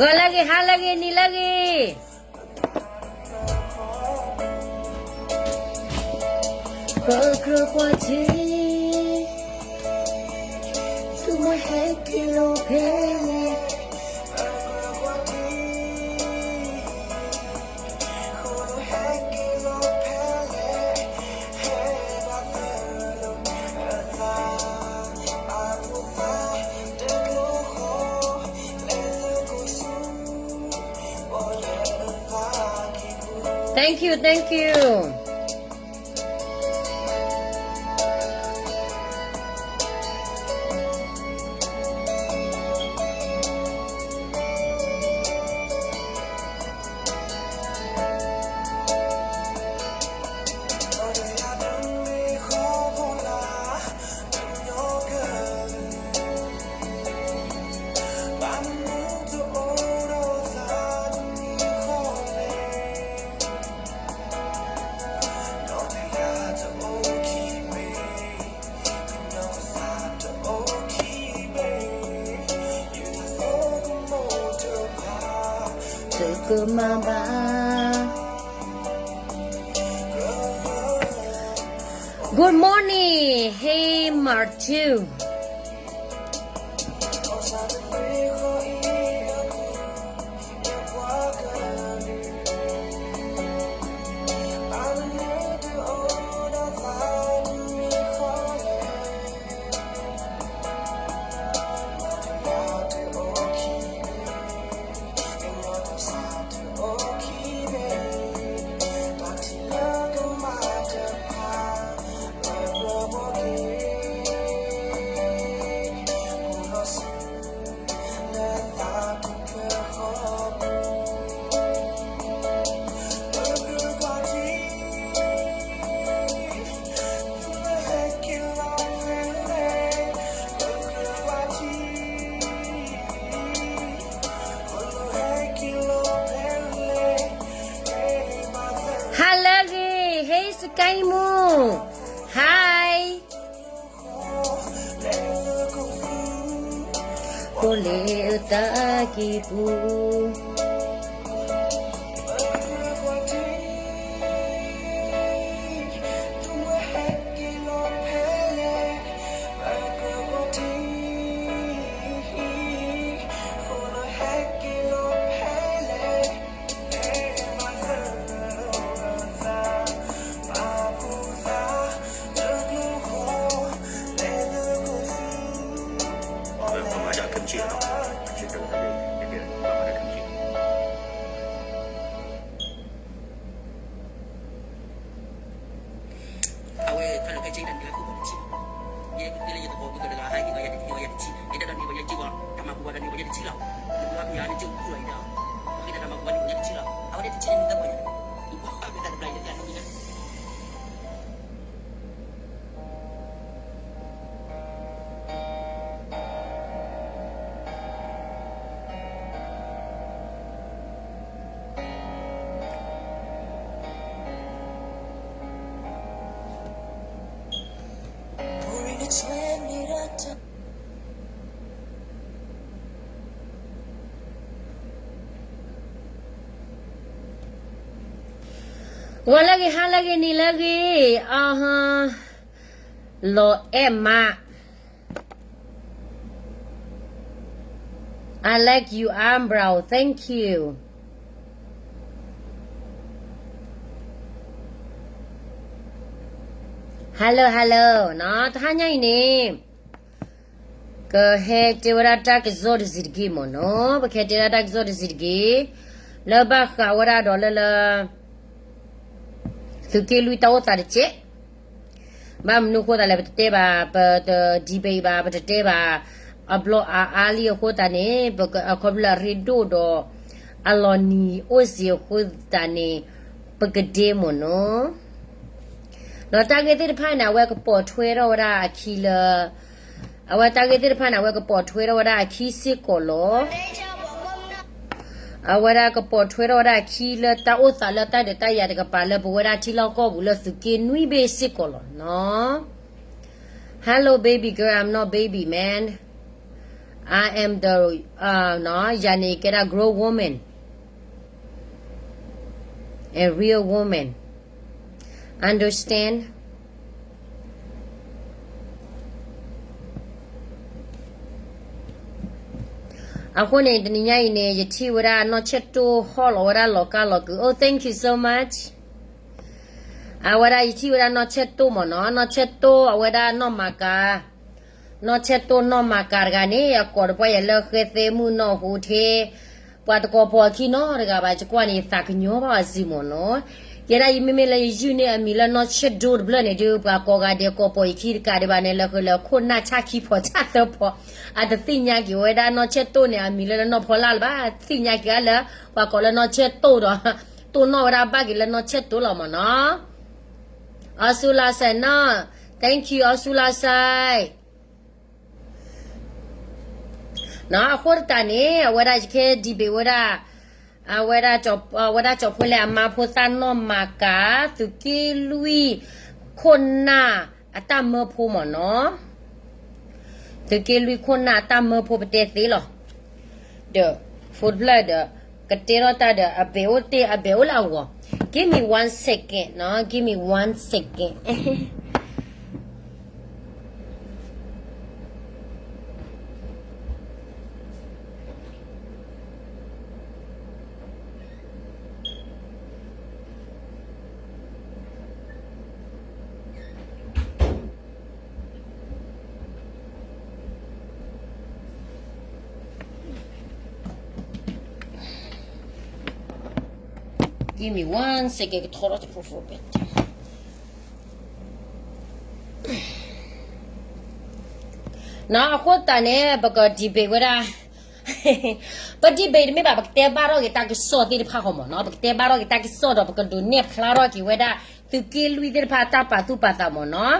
ဂီၤလၢအဂ့ၤ, ဟါလၢအဂ့ၤ, နံၤလၢအဂ့ၤ. Thank you, thank you. Good morning, hey Martu. Hello, hey, Sky Moon. Hi. ဂီၤလၢအဂ့ၤ, ဟါလၢအဂ့ၤ, နံၤလၢအဂ့ၤ, အဟါ, လီၤအဲၣ်မး. I like your eyebrow, thank you. Hello, hello, နီၤ, တဟါညါအံၤန့ၣ် ကဟဲတဲဝဲဒၣ်တၢ်ကစီၣ်တစဲးတက့ၢ်မ့ၢ်နီၤ, ပကဟဲတဲဒၣ်တၢ်ကစီၣ်တစဲးတက့ၢ်, လၢဘၣ်ဃးဝဲဒၣ်ဒီးလၢလၢ သုးက့လွံၢ်တၢ်အိၣ်သးတက့ၢ်. ဘၣ်မနုၤအဃိသတးလဲၣ် ပတတဲဘၣ်, ပတ debate ဘၣ်, ပတတဲဘၣ်, အဘျီအါအါလံအဃိသတးန့ၣ် ပက အခီပညီလၢအရ့ဒိၣ်ဒီး အလီၤနံၤအိၣ်စ့အဃိသတးန့ၣ် ပကဒ့မ့ၢ်နီၤ. ဒီးတၢ်ဂ့ၢ်သ့ၣ်တဖၣ်န့ၣ် အဝဲကပိာ်ထွဲထီၣ်ဝဲဒၣ်အခံလၢ အဝဲတၢ်ဂ့ၢ်သ့ၣ်တဖၣ်န့ၣ် အဝဲကပိာ်ထွဲထီၣ်ဝဲဒၣ်အခံစ့ၢ်ကီးလီၤ. အဝဲဒၣ်ကပိာ်ထွဲထီၣ်ဝဲဒၣ်အခံလၢတၢ်အိၣ်သးလၢတၢ်ဒုးတၢ်ယၤတကပၤလၢပဝဲဒၣ်ထံလီၢ်ကီၢ်ပူၤလၢသုးက့နွံဘ့ၣ်စ့ၢ်ကီးလီၤနီၤ. Hello baby girl, I'm not baby man. I am the, uh, နီၤ, ယၤန့ၣ်ကဲဒၣ် grown woman and real woman. Understand? အဃိန့ၣ် တနံၤညါအံၤန့ၣ် ယထံၣ်ဝဲဒၣ်နီၢ်ဆဲၣ်တိၣ် ဟီၣ်လီၤဝဲဒၣ်လီၤကါလီၤကုာ်, Oh, thank you so much. အဝဲဒၣ်ယထံၣ်ဝဲဒၣ်နီၢ်ဆဲၣ်တိၣ်မ့ၢ်နီၤ, နီၢ်ဆဲၣ်တိၣ် အဝဲဒၣ်နီၢ်မၤကၤ, နီၢ်ဆဲၣ်တိၣ်နီၢ်မၤကၤတဂၤန့ၣ် အကိးတပှၢ်ယၤလၢဃဲသဲမုၣ်နီၢ်ဟူထဲ, ပှၤတကိးပိာ်အခံနီတဂၤဘၣ်, ယကွၢ်န့ၣ် ယသးကညီၤဘၣ်အီၤစံးမ့ၢ်နီၤ. ယဲဒၣ်ယမ့မ့ၢ်လၢယယုၢ်န့ၢ်အမံၤလၢနီၢ်ဆဲၣ်တိၣ်တဖျၢၣ်န့ၣ်ဒီး ပှၤကိးဂၤဒဲးကိးပိာ်ယခံတကးဒံးဘၣ်န့ၣ် လၢဃုာ်လၢခိၣ်နၢ်ဆၣ်ခံဖီဆၣ်သၢဖီ, အတသ့ၣ်ညါက့ၤဝဲဒၣ်နီၢ်ဆဲၣ်တိၣ်န့ၣ် အမံၤလၢလၢနီၢ်ဖီလာ်လၢၤဘၣ်, သ့ၣ်ညါက့ၤအါလၢ ပှၤကိးလၢနီၢ်ဆဲၣ်တိၣ်ဒီး တိၢ်နီၣ်ဝဲဒၣ်ဘၣ်က့ၤလၢနီၢ်ဆဲၣ်တိၣ်လီၤမ့ၢ်နီၤ. အီစူလါစဲနီၤ, thank you အီစူလါစဲ. နီၤ အဃိသတးန့ၣ် အဝဲဒၣ်ယကဟဲ debate ဝဲဒၣ်, အဝဲဒၣ်, အဝဲဒၣ်ကၠီၤဖိလဲၣ်အမါဖိသၣ်နီၢ်မၤကၤ, သုးက့လွံၢ်, ခိၣ်နၢ်အတၢ်မၢဖိမ့ၢ်နီၤ. သုးက့လွံၢ်ခိၣ်နၢ်အတၢ်မၢဖိပတဲသ့လီၤ. ဒီး ဖိတဖျၢၣ်ဒီး ကတဲထီၣ်တၢ်ဒီး အဘဲးအိၣ်တ့ၢ် အဘဲးအိၣ်လၢအဂီၢ်. Give me one second နီၤ, give me one second. Give me one second, ကထီထီၣ်တဖိဖိပဲ နီၤ. အဃိသတးန့ၣ် ပက debate ဝဲဒၣ်, ပ debate တမ့ၢ်ဘၣ်, ပကတဲဘၣ်ထီၣ်က့ၤတၢ်ကစီၣ်သ့ၣ်တဖၣ်ဃီမ့ၢ်နီၤ, ပကတဲဘၣ်ထီၣ်က့ၤတၢ်ကစီၣ်ဒီး ပကဒုးနဲၣ်ဖျါထီၣ်က့ၤဝဲဒၣ် သုးက့လွံၢ်သ့ၣ်တဖၣ်တၢ်ပာ်သူၣ်ပာ်သးမ့ၢ်နီၤ.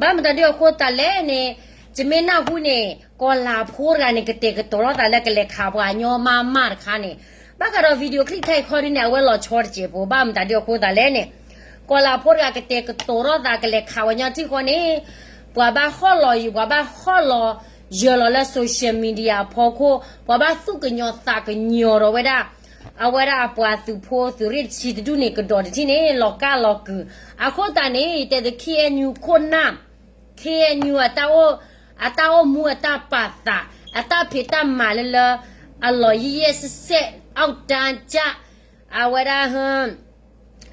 ဘၣ်မတၤဒ်အဃိသတးလဲၣ်န့ၣ်, ယမ့ၢ်နၢ်ဟူန့ၣ် ကီၤလၤဖိတဂၤန့ၣ် ကတဲာ်ကတီၤထီၣ်သးလၢကလဲၤခးပှၤကညီမးမးတခါန့ၣ်, ဘၣ်ဃးဒီး video clip ခဲအံၤခီဒုန့ၣ် အဝဲလီၤဆီတစဲးဖိ, ဘၣ်မတၤဒ်အဃိသတးလဲၣ်န့ၣ်, ကီၤလၤဖိတဂၤကတဲာ်ကတီၤထီၣ်သးကလဲၤခးပှၤကညီထံဃီန့ၣ်, ပှၤဘၣ်ဟီၣ်လီၤယံၤ, ပှၤဘၣ်ဟီၣ်လီၤယၢၤလီၤလၢ social media အဖီခိၣ်, ပှၤဘၣ်သူၣ်ကညီၤသးကညီၤဒီးဝဲဒၣ် အဝဲဒၣ်အပှၤသုးဖိသုးရ့ၣ်တဆံတဒူၣ်န့ၣ် ကဒီးတထံၣ်န့ၣ် လီၤကါလီၤကုာ်. အဃိသတးန့ၣ် ယတဲသု K N U ခိၣ်နၢ်, K N U အတၢ်အိၣ်မူအတၢ်ပာ်သး, အတၢ်ဖံးတၢ်မၤလၢလၢ အလီၤယံၢ်ယဲၢ်စဲးစဲး အတၢ်ကၢ်, အဝဲဒၣ်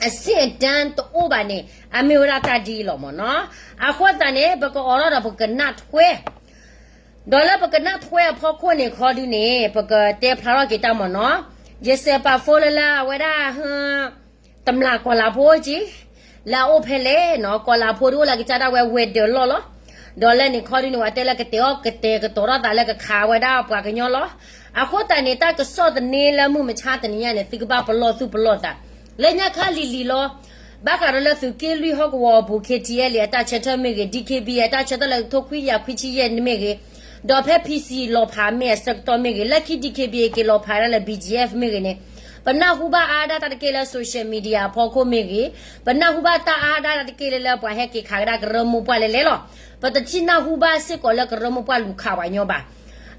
အဆင့်အတန်းတအိၣ်ဘၣ်န့ၣ် အမ့ၢ်ဝဲဒၣ်တၢ်ဒ်အံၤလီၤမ့ၢ်နီၤ. အဃိသတးန့ၣ် ပကအိးထီၣ်ဒီးပကနၣ်ထွဲ, ဒီးလၢပကနၣ်ထွဲအဖီခိၣ်န့ၣ်ခီဒုန့ၣ် ပကတဲဖျါထီၣ်က့ၤတၢ်မ့ၢ်နီၤ. ယစဲးပာ် phone လၢလၢအဝဲဒၣ် တမျၢ်ကီၤလၤဖိက့ၤ, လၢအအိၣ်ဖဲလဲၣ်နီၤ, ကီၤလၤဖိဒ်အိၣ်လၢကစၢ်ဒၣ်ဝဲ weather လီၢ်လီၤ. ဒီးလၢန့ၣ်ခီဒုန့ၣ် ပှၤတဲလၢကတဲအီၣ်ကတဲာ်ကတီၤထီၣ်သးလၢကခးဝဲဒၣ်ပှၤကညီလီၤ. အဃိသတးန့ၣ် တၢ်ကစီၣ်သန့လၢမုၢ်မဆါတနံၤညါန့ၣ် သုကဘၣ်ပလီၢ်သူၣ်ပလီၢ်သး လၢညါခါလံၤလံၤလီၤ. ဘၣ်ဃးဒီးလၢသုးက့လွံၢ်ဟီၣ်ကဝီၤအပူၤ K T L A အတၢ်ဆၢထၢၣ်မ့ၢ်ဂ့ၤ, D K B A အတၢ်ဆၢထၢၣ်လၢကထိခွံကယၤခွံဆံယဲၢ်န့ၣ်မ့ၢ်ဂ့ၤ, ဒီးဖဲ P C လီၤဖးမ့ၢ်အဆၢကတီၢ်မ့ၢ်ဂ့ၤ, လၢခံ D K B A က့ၤလီၤဖးဒၣ်လၢ B G F မ့ၢ်ဂ့ၤန့ၣ်, ပနၢ်ဟူဘၣ်အါဒၣ်တၢ်တက့ၢ်လၢ social media အဖီခိၣ်မ့ၢ်ဂ့ၤ, ပနၢ်ဟူဘၣ်တၢ်အါဒၣ်တၢ်တက့ၢ်လၢလၢပှၤဟဲက့ၤခးကဒါကရၢမိၢ်ပှၢ်လဲၣ်လဲၣ်လီၤ. ပတထံၣ်နၢ်ဟူဘၣ်စ့ၢ်ကီးလၢကရၢမိၢ်ပှၢ်လူၤခးပှၤကညီဘၣ်.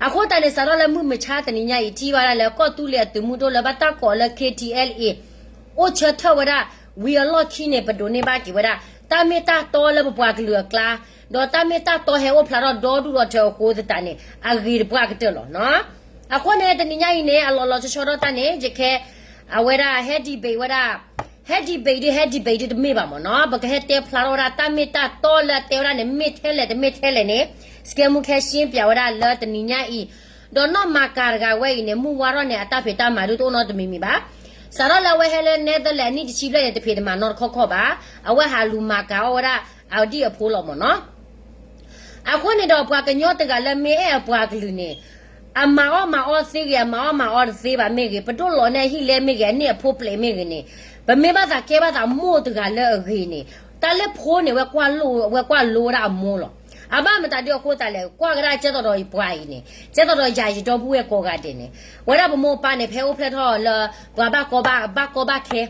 အဃိသတးန့ၣ် စးထီၣ်လၢမုၢ်မဆါတနံၤညါအံၤ ထံၣ်ဘၣ်ဒၣ်လၢကီၢ်သူလ့ၤအသုးမုၢ်ဒိၣ်လၢဘၣ်တၢ်ကိးလၢ K T L A အိၣ်ဆၢထၢၣ်ဝဲဒၣ် ဝံၤအလီၢ်ခံန့ၣ် ပဒိးန့ၢ်ဘၣ်က့ၤဝဲဒၣ် တၢ်မ့ၢ်တၢ်တီလၢပပှၤကလုာ်အကျါ, ဒီးတၢ်မ့ၢ်တၢ်တီဟဲအိၣ်ဖျါထီၣ်ဒီဒူၣ်ဒီထၢအဃိသတးန့ၣ် အဂ့ၤတပှၢ်ကတၢၢ်လီၤနီၤ. အဃိန့ၣ် တနံၤညါအံၤန့ၣ် အလီၤလီၤဆီဆီထီၣ်တၢ်န့ၣ် ယကဟဲ အဝဲဒၣ်ဟဲ debate ဝဲဒၣ်, ဟဲ debate ဒ် ဟဲ debate ဒ်တမ့ၢ်ဘၣ်မ့ၢ်နီၤ, ပကဟဲတဲဖျါထီၣ်ဝဲဒၣ် တၢ်မ့ၢ်တၢ်တီလၢအတဲဝဲဒၣ်န့ၣ် မ့ၢ်ထဲလဲၣ်တမ့ၢ်ထဲလဲၣ်န့ၣ် စကဲမူခဲရှင်းပြဝဲဒၣ်လၢတနံၤညါအံၤ, ဒီးနီၢ်မၤကၤတဂၤဝဲအံၤန့ၣ် မုၢ်ဝါထီၣ်န့ၣ် အတၢ်ဖံးတၢ်မၤဒုးတအိၣ်နီတမံၤမံၤဘၣ်. စးထီၣ်လၢအဝဲဟဲလၢ Netherlands အနံၣ်တဆံဘျဲၣ်န့ၣ် တဖံးတမၤနီတခီခီဘၣ်. အဝဲဟးလူၤမၤကၤအီၣ်ဝဲဒၣ် အဒံၣ်အဖိလီၤမ့ၢ်နီၤ. အဃိန့ၣ်ဒီးပှၤကညီတဂၤလၢမ့ၢ်အဲၣ်အပှၤကလုာ်န့ၣ် အမၤအီၣ်မၤအီသ့ဂ့ၤ အမၤအီၣ်မၤအီတသ့ဘၣ်မ့ၢ်ဂ့ၤ, ပဒိၣ်လီၤန့ၢ်အဟံၣ်လဲမ့ၢ်ဂ့ၤ, အန့ၢ်အဖိပျဲးမ့ၢ်ဂ့ၤန့ၣ်, ပမ့ၢ်ဘၣ်သးကဲဘၣ်သးမိၢ်တဂၤလၢအဂ့ၤန့ၣ်, တၢ်လၢဖိန့ၣ် ဝဲကွၢ်လိဝဲဒၣ်အမိၢ်လီၤ. အဘၣ်မတၤဒ်အဃိသတးလဲၣ်, ကွၢ်ကဒါကဲသိးဒီးပှၤအံၤန့ၣ်, ကဲသိးဒီးယၤယဒီပုၢ်ဝဲၢ်ကိးဂၤဒဲးန့ၣ်, ဝဲဒၣ်ပမိၢ်ပၢ်န့ၣ် ဖဲအိၣ်ဖျဲၣ်ထီၣ်လၢ ပှၤဘၣ်ကီဘၣ်ကီဘၣ်ခဲ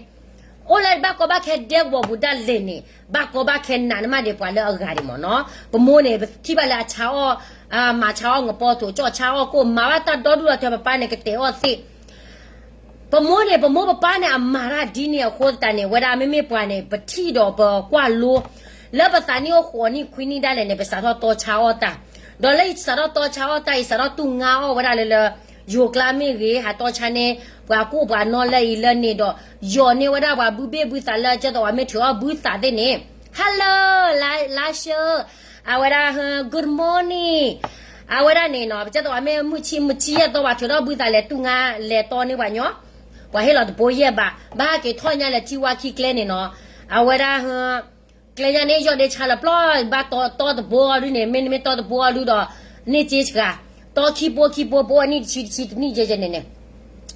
အိၣ်လၢဘၣ်ကီဘၣ်ခဲဒဲကဝီၤပူၤဒၣ်လဲာ်န့ၣ် ဘၣ်ကီဘၣ်ခဲနးန့ၢ်မးဒံးပှၤလၢအဂၤဒံးမ့ၢ်နီၤ. ပမိၢ်န့ၣ် ပထံၣ်ဘၣ်လၢအဆါအီၣ်, မၤဆါအီၣ်ငပီထိး ကၠီၣ်ဆါအီၣ်ကိၣ် မၤဘၣ်တၢ်ဒီဒူၣ်ဒီထၢ ပပၢ်န့ၣ်ကတဲာ်အီၣ်သ့ၣ် ပမိၢ်န့ၣ် ပမိၢ်ပပၢ်န့ၣ် အမၤတၢ်ဒ်န့ၣ်အဃိသတးန့ၣ် ဝဲဒၣ်မ့မ့ၢ်ပှၤန့ၣ် ပထံၣ်ဒီးပကွၢ်လိ လၢပသးနံၣ်အိၣ်ဃိးနံၣ်ခွံနံၣ်ဒၣ်လဲာ်န့ၣ် ပစးထီၣ်တီဆါအီၣ်တၢ်, ဒီးလၢယစးထီၣ်တီဆါအီၣ်တၢ် ယစးထီၣ်တူၢ်ငါအီၣ်ဝဲဒၣ်လၢလၢ ယိၤကျါမ့ၢ်ဂ့ၤ ဟးတီဆါန့ၢ် ပှၤကိၣ်ပှၤနီၢ်လၢအံၤလၢန့ၣ်ဒီး ယီၤန့ၢ်ဝဲဒၣ်ပှၤဘုဘ့ၣ်ဘုသးလၢကဲသိးဝဲမ့ၢ်ထုးအီၣ်ဘုသးသ့ၣ်န့ၣ် Hello လါဆၢ အဝဲဒၣ် good morning အဝဲဒၣ်န့ၣ်နီၤ ပကဲသိးဝဲမ့ၢ်မုၢ်ဆံမုၢ်ဆံယဲၢ်သီ ပှၤထုးထီၣ်ဘုသးလဲၤတူၢ်ငါလဲၤတီန့ၢ်ပှၤညီ, ပှၤဟ့ၣ်လီၤတဘိယဲၢ်ဘး ဘၣ်ဟဲက့ၤထီၣ်ညါလၢထံဝါခံကျဲန့ၣ်နီၤ, အဝဲဒၣ် ကျဲညါန့ၣ် ယီၢ်ဒ့ဆါလၢပျီ ဘၣ်တီတီတဘိအီၤဒုန့ၣ် မ့တမ့ၢ်တီတဘိအီၤဒုဒီး န့ၢ်စ့ဆှး, တီခံဘိခံဘိ ပအိၣ်နံၣ်တဆံတဆံတနံၣ်ယဲၢ်ယဲၢ်န့ၣ်န့ၣ်,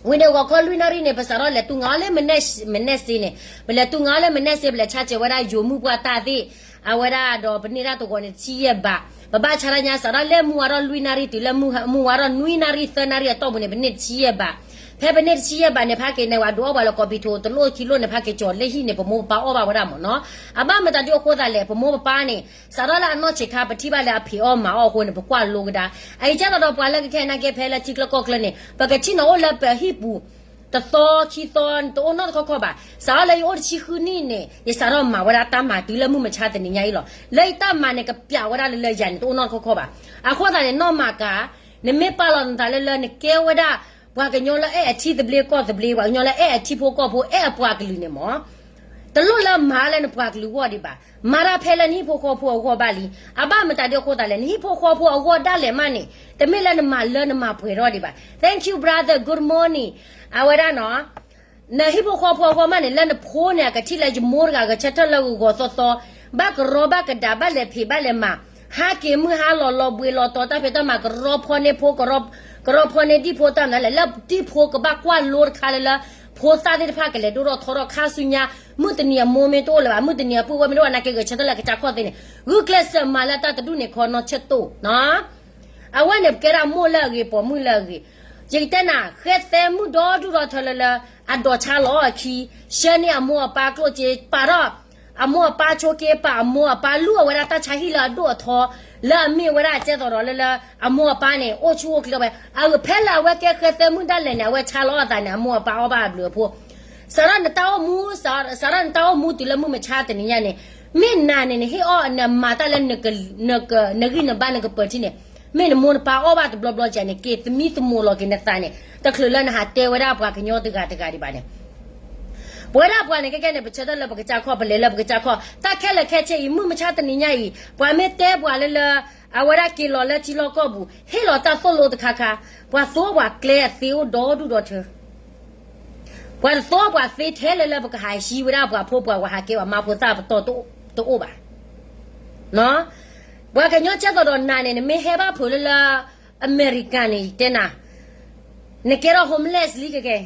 ဝံၤန့ၣ်ဂီၤခီလွံၢ်နၣ်ရံၣ်န့ၣ် ပစးထီၣ်လဲၤတူၢ်ငါအီၣ်လၢ မနဲစ့န့ၣ်, ပလဲၤတူၢ်ငါအီၣ်လၢမနဲစ့ ပလဲၤဆါစၢၤဝဲဒၣ်ယိၤမုၣ်ပှၢ်တၢ်သ့ၣ်, အဝဲဒၣ်ဒီးပန့ၢ်တၢ်တဂီၤန့ၣ်တဆံယဲၢ်ဘး, ပဘၣ်ဆါတၢ်ညါစးထီၣ်လၢမုၢ်ဝါထီၣ်လွံၢ်နၣ်ရံၣ်တုၤလၢမုၢ်ဝါထီၣ်နွံနၣ်ရံၣ် သၢနၣ်ရံၣ်အတီၢ်ပူၤန့ၣ် ပန့ၢ်တဆံယဲၢ်ဘး, ဖဲပန့ၢ်တဆံယဲၢ်ဘးန့ၣ် ဖးက့ၤန့ၣ် ပှၤဒုးအီၣ်ပှၤလၢကီးပံၤထိးတလိၣ်ခံလိၣ်န့ၣ် ဖးက့ၤကၠီၤလၢဟံၣ်န့ၣ် ပမိၢ်ပပၢ်အီၣ်ဘၣ်ဝဲဒၣ်မ့ၢ်နီၤ, အဘၣ်မတၤဒ်အဃိသတးလဲၣ် ပမိၢ်ပပၢ်န့ၣ် စးထီၣ်လၢအနီၢ်ဆံးခါ ပထံၣ်ဘၣ်လၢအဖံးအီၣ်မၤအီၣ်အဃိန့ၣ် ပကွၢ်လိကဒါ, အအံၤကဲသိးဒီးပှၤလၢကခဲနာ်က့ဖဲလၢထံကျၢၢ်ကီၢ်ကျၢၢ်န့ၣ် ပကထံၣ်နီၤအိၣ်လၢပဟံၣ်ပူၤ တသီခံသီ တအိၣ်နီတခီခီဘၣ်, စးထီၣ်လၢယအိၣ်တဆံဃုနံၣ်န့ၣ် ယစးထီၣ်မၤဝဲဒၣ်တၢ်မၤတုၤလၢမုၢ်မဆါတနံၤညါအံၤလီၤ, လၢယတၢ်မၤန့ၣ် ကပျးဝဲဒၣ်လၢလၢယၤန့ၣ် တအိၣ်နီတခီခီဘၣ်, အဃိသတးန့ၣ် နီၢ်မၤကၤ နမ့ၢ်ပာ်လီၤနသးလၢလၢနကဲဝဲဒၣ် ပှၤကညီလၢအဲၣ်အထံသဘျ့ကီၢ်သဘျ့ ပှၤကညီလၢအဲၣ်အထံဖိကီၢ်ဖိ အဲၣ်အပှၤကလုာ်န့ၣ်မ့ၢ် တလိၣ်လၢမၤလၢနပှၤကလုာ်အဂီၢ်ဒံးဘၣ်, မၤတၢ်ဖဲလၢနဟံၣ်ဖိဃီဖိအဂီၢ်ဘၣ်လံ, အဘၣ်မတၤဒ်အဃိသတးလဲၣ် နဟံၣ်ဖိဃီဖိအဂီၢ်ဒၣ်လဲာ်မးန့ၣ် တမ့ၢ်လၢနမၤလၢနမၤပှဲၤထီၣ်ဒံးဘၣ်, Thank you brother, good morning, အဝဲဒၣ်နီၤ နဟံၣ်ဖိဃီဖိအဂီၢ်မးန့ၣ် လၢနဖိန့ၣ် အကထံၣ်လၢယမိၢ်တဂၤဂဲၤဆၢထၢၣ်လၢဂီၤဂီၤသီသီ, ဘၣ်ကရီဘၣ်ကဒါ ဘၣ်လဲၤဖံးဘၣ်လဲၤမၤ, ဟးက့ၤမုၢ်ဟါလီၤလီၤဘှံးလီၤတီၤ တၢ်ဖံးတၢ်မၤကရီဖီန့ၢ်ဖိ, ကရီဖီန့ၢ်ဒံၣ်ဖိတၢ်မနုၤလဲၣ် လၢဒံၣ်ဖိကဘၣ်ကွၢ်လိတခါလၢလၢ ဖိသၣ်သ့ၣ်တဖၣ်ကလဲၤဒိၣ်ထီၣ်ထီထီၣ်ခါဆူညါ, မုၢ်တနံၤအမိၢ်မ့ၢ်တအိၣ်လၢၤဘၣ် မုၢ်တနံၤအပုၢ်ဝဲၢ်မ့ၢ်တအိၣ်ဘၣ် နာ်က့ဂဲၤဆၢထၢၣ်လၢကစၢ်ခီၣ်သ့ၣ်န့ၣ် ဂုာ်ကျဲးစၢးမၤလၢတၢ်တဒူၣ်န့ၣ်ခီနီၢ်ဆၢၣ်တိၣ်နီၤ အဝဲန့ၣ် ပကဲဒၣ်မိၢ်လၢအဂ့ၤ ပိာ်မုၣ်လၢအဂ့ၤ, ယကတဲနၤ ဃဲသဲမုၣ်ဒီဒူၣ်ဒီထၢလၢလၢ အဒိးဆါလီၤအခံ, ဆှၢန့ၢ်အမိၢ်အပၢ်ကျိၣ်စ့ ပာ်ထီၣ်အမိၢ်အပၢ်ဆိးက့ ပာ်အမိၢ်အပၢ်လူၢ်အဝဲဒၣ်တၢ်ဆါဟံၣ်လၢအဒိၣ်အထီ, လၢအမ့ၢ်ဝဲဒၣ်ကဲသိးဒီးလၢလၢ အမိၢ်အပၢ်န့ၣ် အိၣ်ဆူၣ်အိၣ်ချ့ဝဲ, အဖဲလၢအဝဲကဲဃဲသဲမုၣ်ဒၣ်လဲာ်န့ၣ် အဝဲဆါလီၤအသးန့ၣ် အမိၢ်အပၢ်အီၣ်ဘၣ်အဘျုးအဖှိၣ်, စးထီၣ်နတၢ်အိၣ်မူ, စးထီၣ်နတၢ်အိၣ်မူတုၤလၢမုၢ်မဆါတနံၤညါန့ၣ်, မ့ၢ်နၤန့ၣ် နဟ့ၣ်အီၣ်နမၤတၢ်လၢ နဂံၢ်နဘါနကပၢၤထံန့ၣ်, မ့ၢ်နမိၢ်နပၢ်အီၣ်ဘၣ်တဘျီဘျီကဲန့ၣ် က့ၤသမံသမိးလီၤက့ၤနသးန့ၣ် တချုးလၢနဟးတဲဝဲဒၣ်ပှၤကညီတဂၤတဂၤဒံးဘၣ်န့ၣ်, ပဝဲဒၣ်ပှၤန့ၣ် ခဲကဲန့ၣ် ပဆၢထၢၣ်လၢပကစၢ်ခီၣ် ပလဲၤလၢပကစၢ်ခီၣ် တၢ်ခဲလၢာ်ခဲဆ့အံၤ မုၢ်မဆါတနံၤညါအံၤ ပှၤမ့ၢ်တဲပှၤလၢလၢ အဝဲဒၣ်က့ၤလီၤလၢထံလီၢ်ကီၢ်ပူၤ ဟ့ၣ်လီၤတၢ်သိၣ်လိတခါခါ, ပှၤသိပှၤကျဲအသ့အိၣ်ဒီဒူၣ်ဒီထၢ ပှၤတသိပှၤသ့ထဲလၢလၢပကဟးဟံးဝဲဒၣ်ပှၤဖိပှၤဝၤ ဟးကဲပှၤမါဖိသၣ်ပတီၢ်တအိၣ်ဘၣ်. ပှၤကညီကဲသိးဒီးနၤန့ၣ် နမ့ၢ်ဟဲဘၣ်ဖုးလၢလၢ အမဲရကၤန့ၣ် ယတဲနၤ, နကဲထီၣ် homeless လံကကဲ,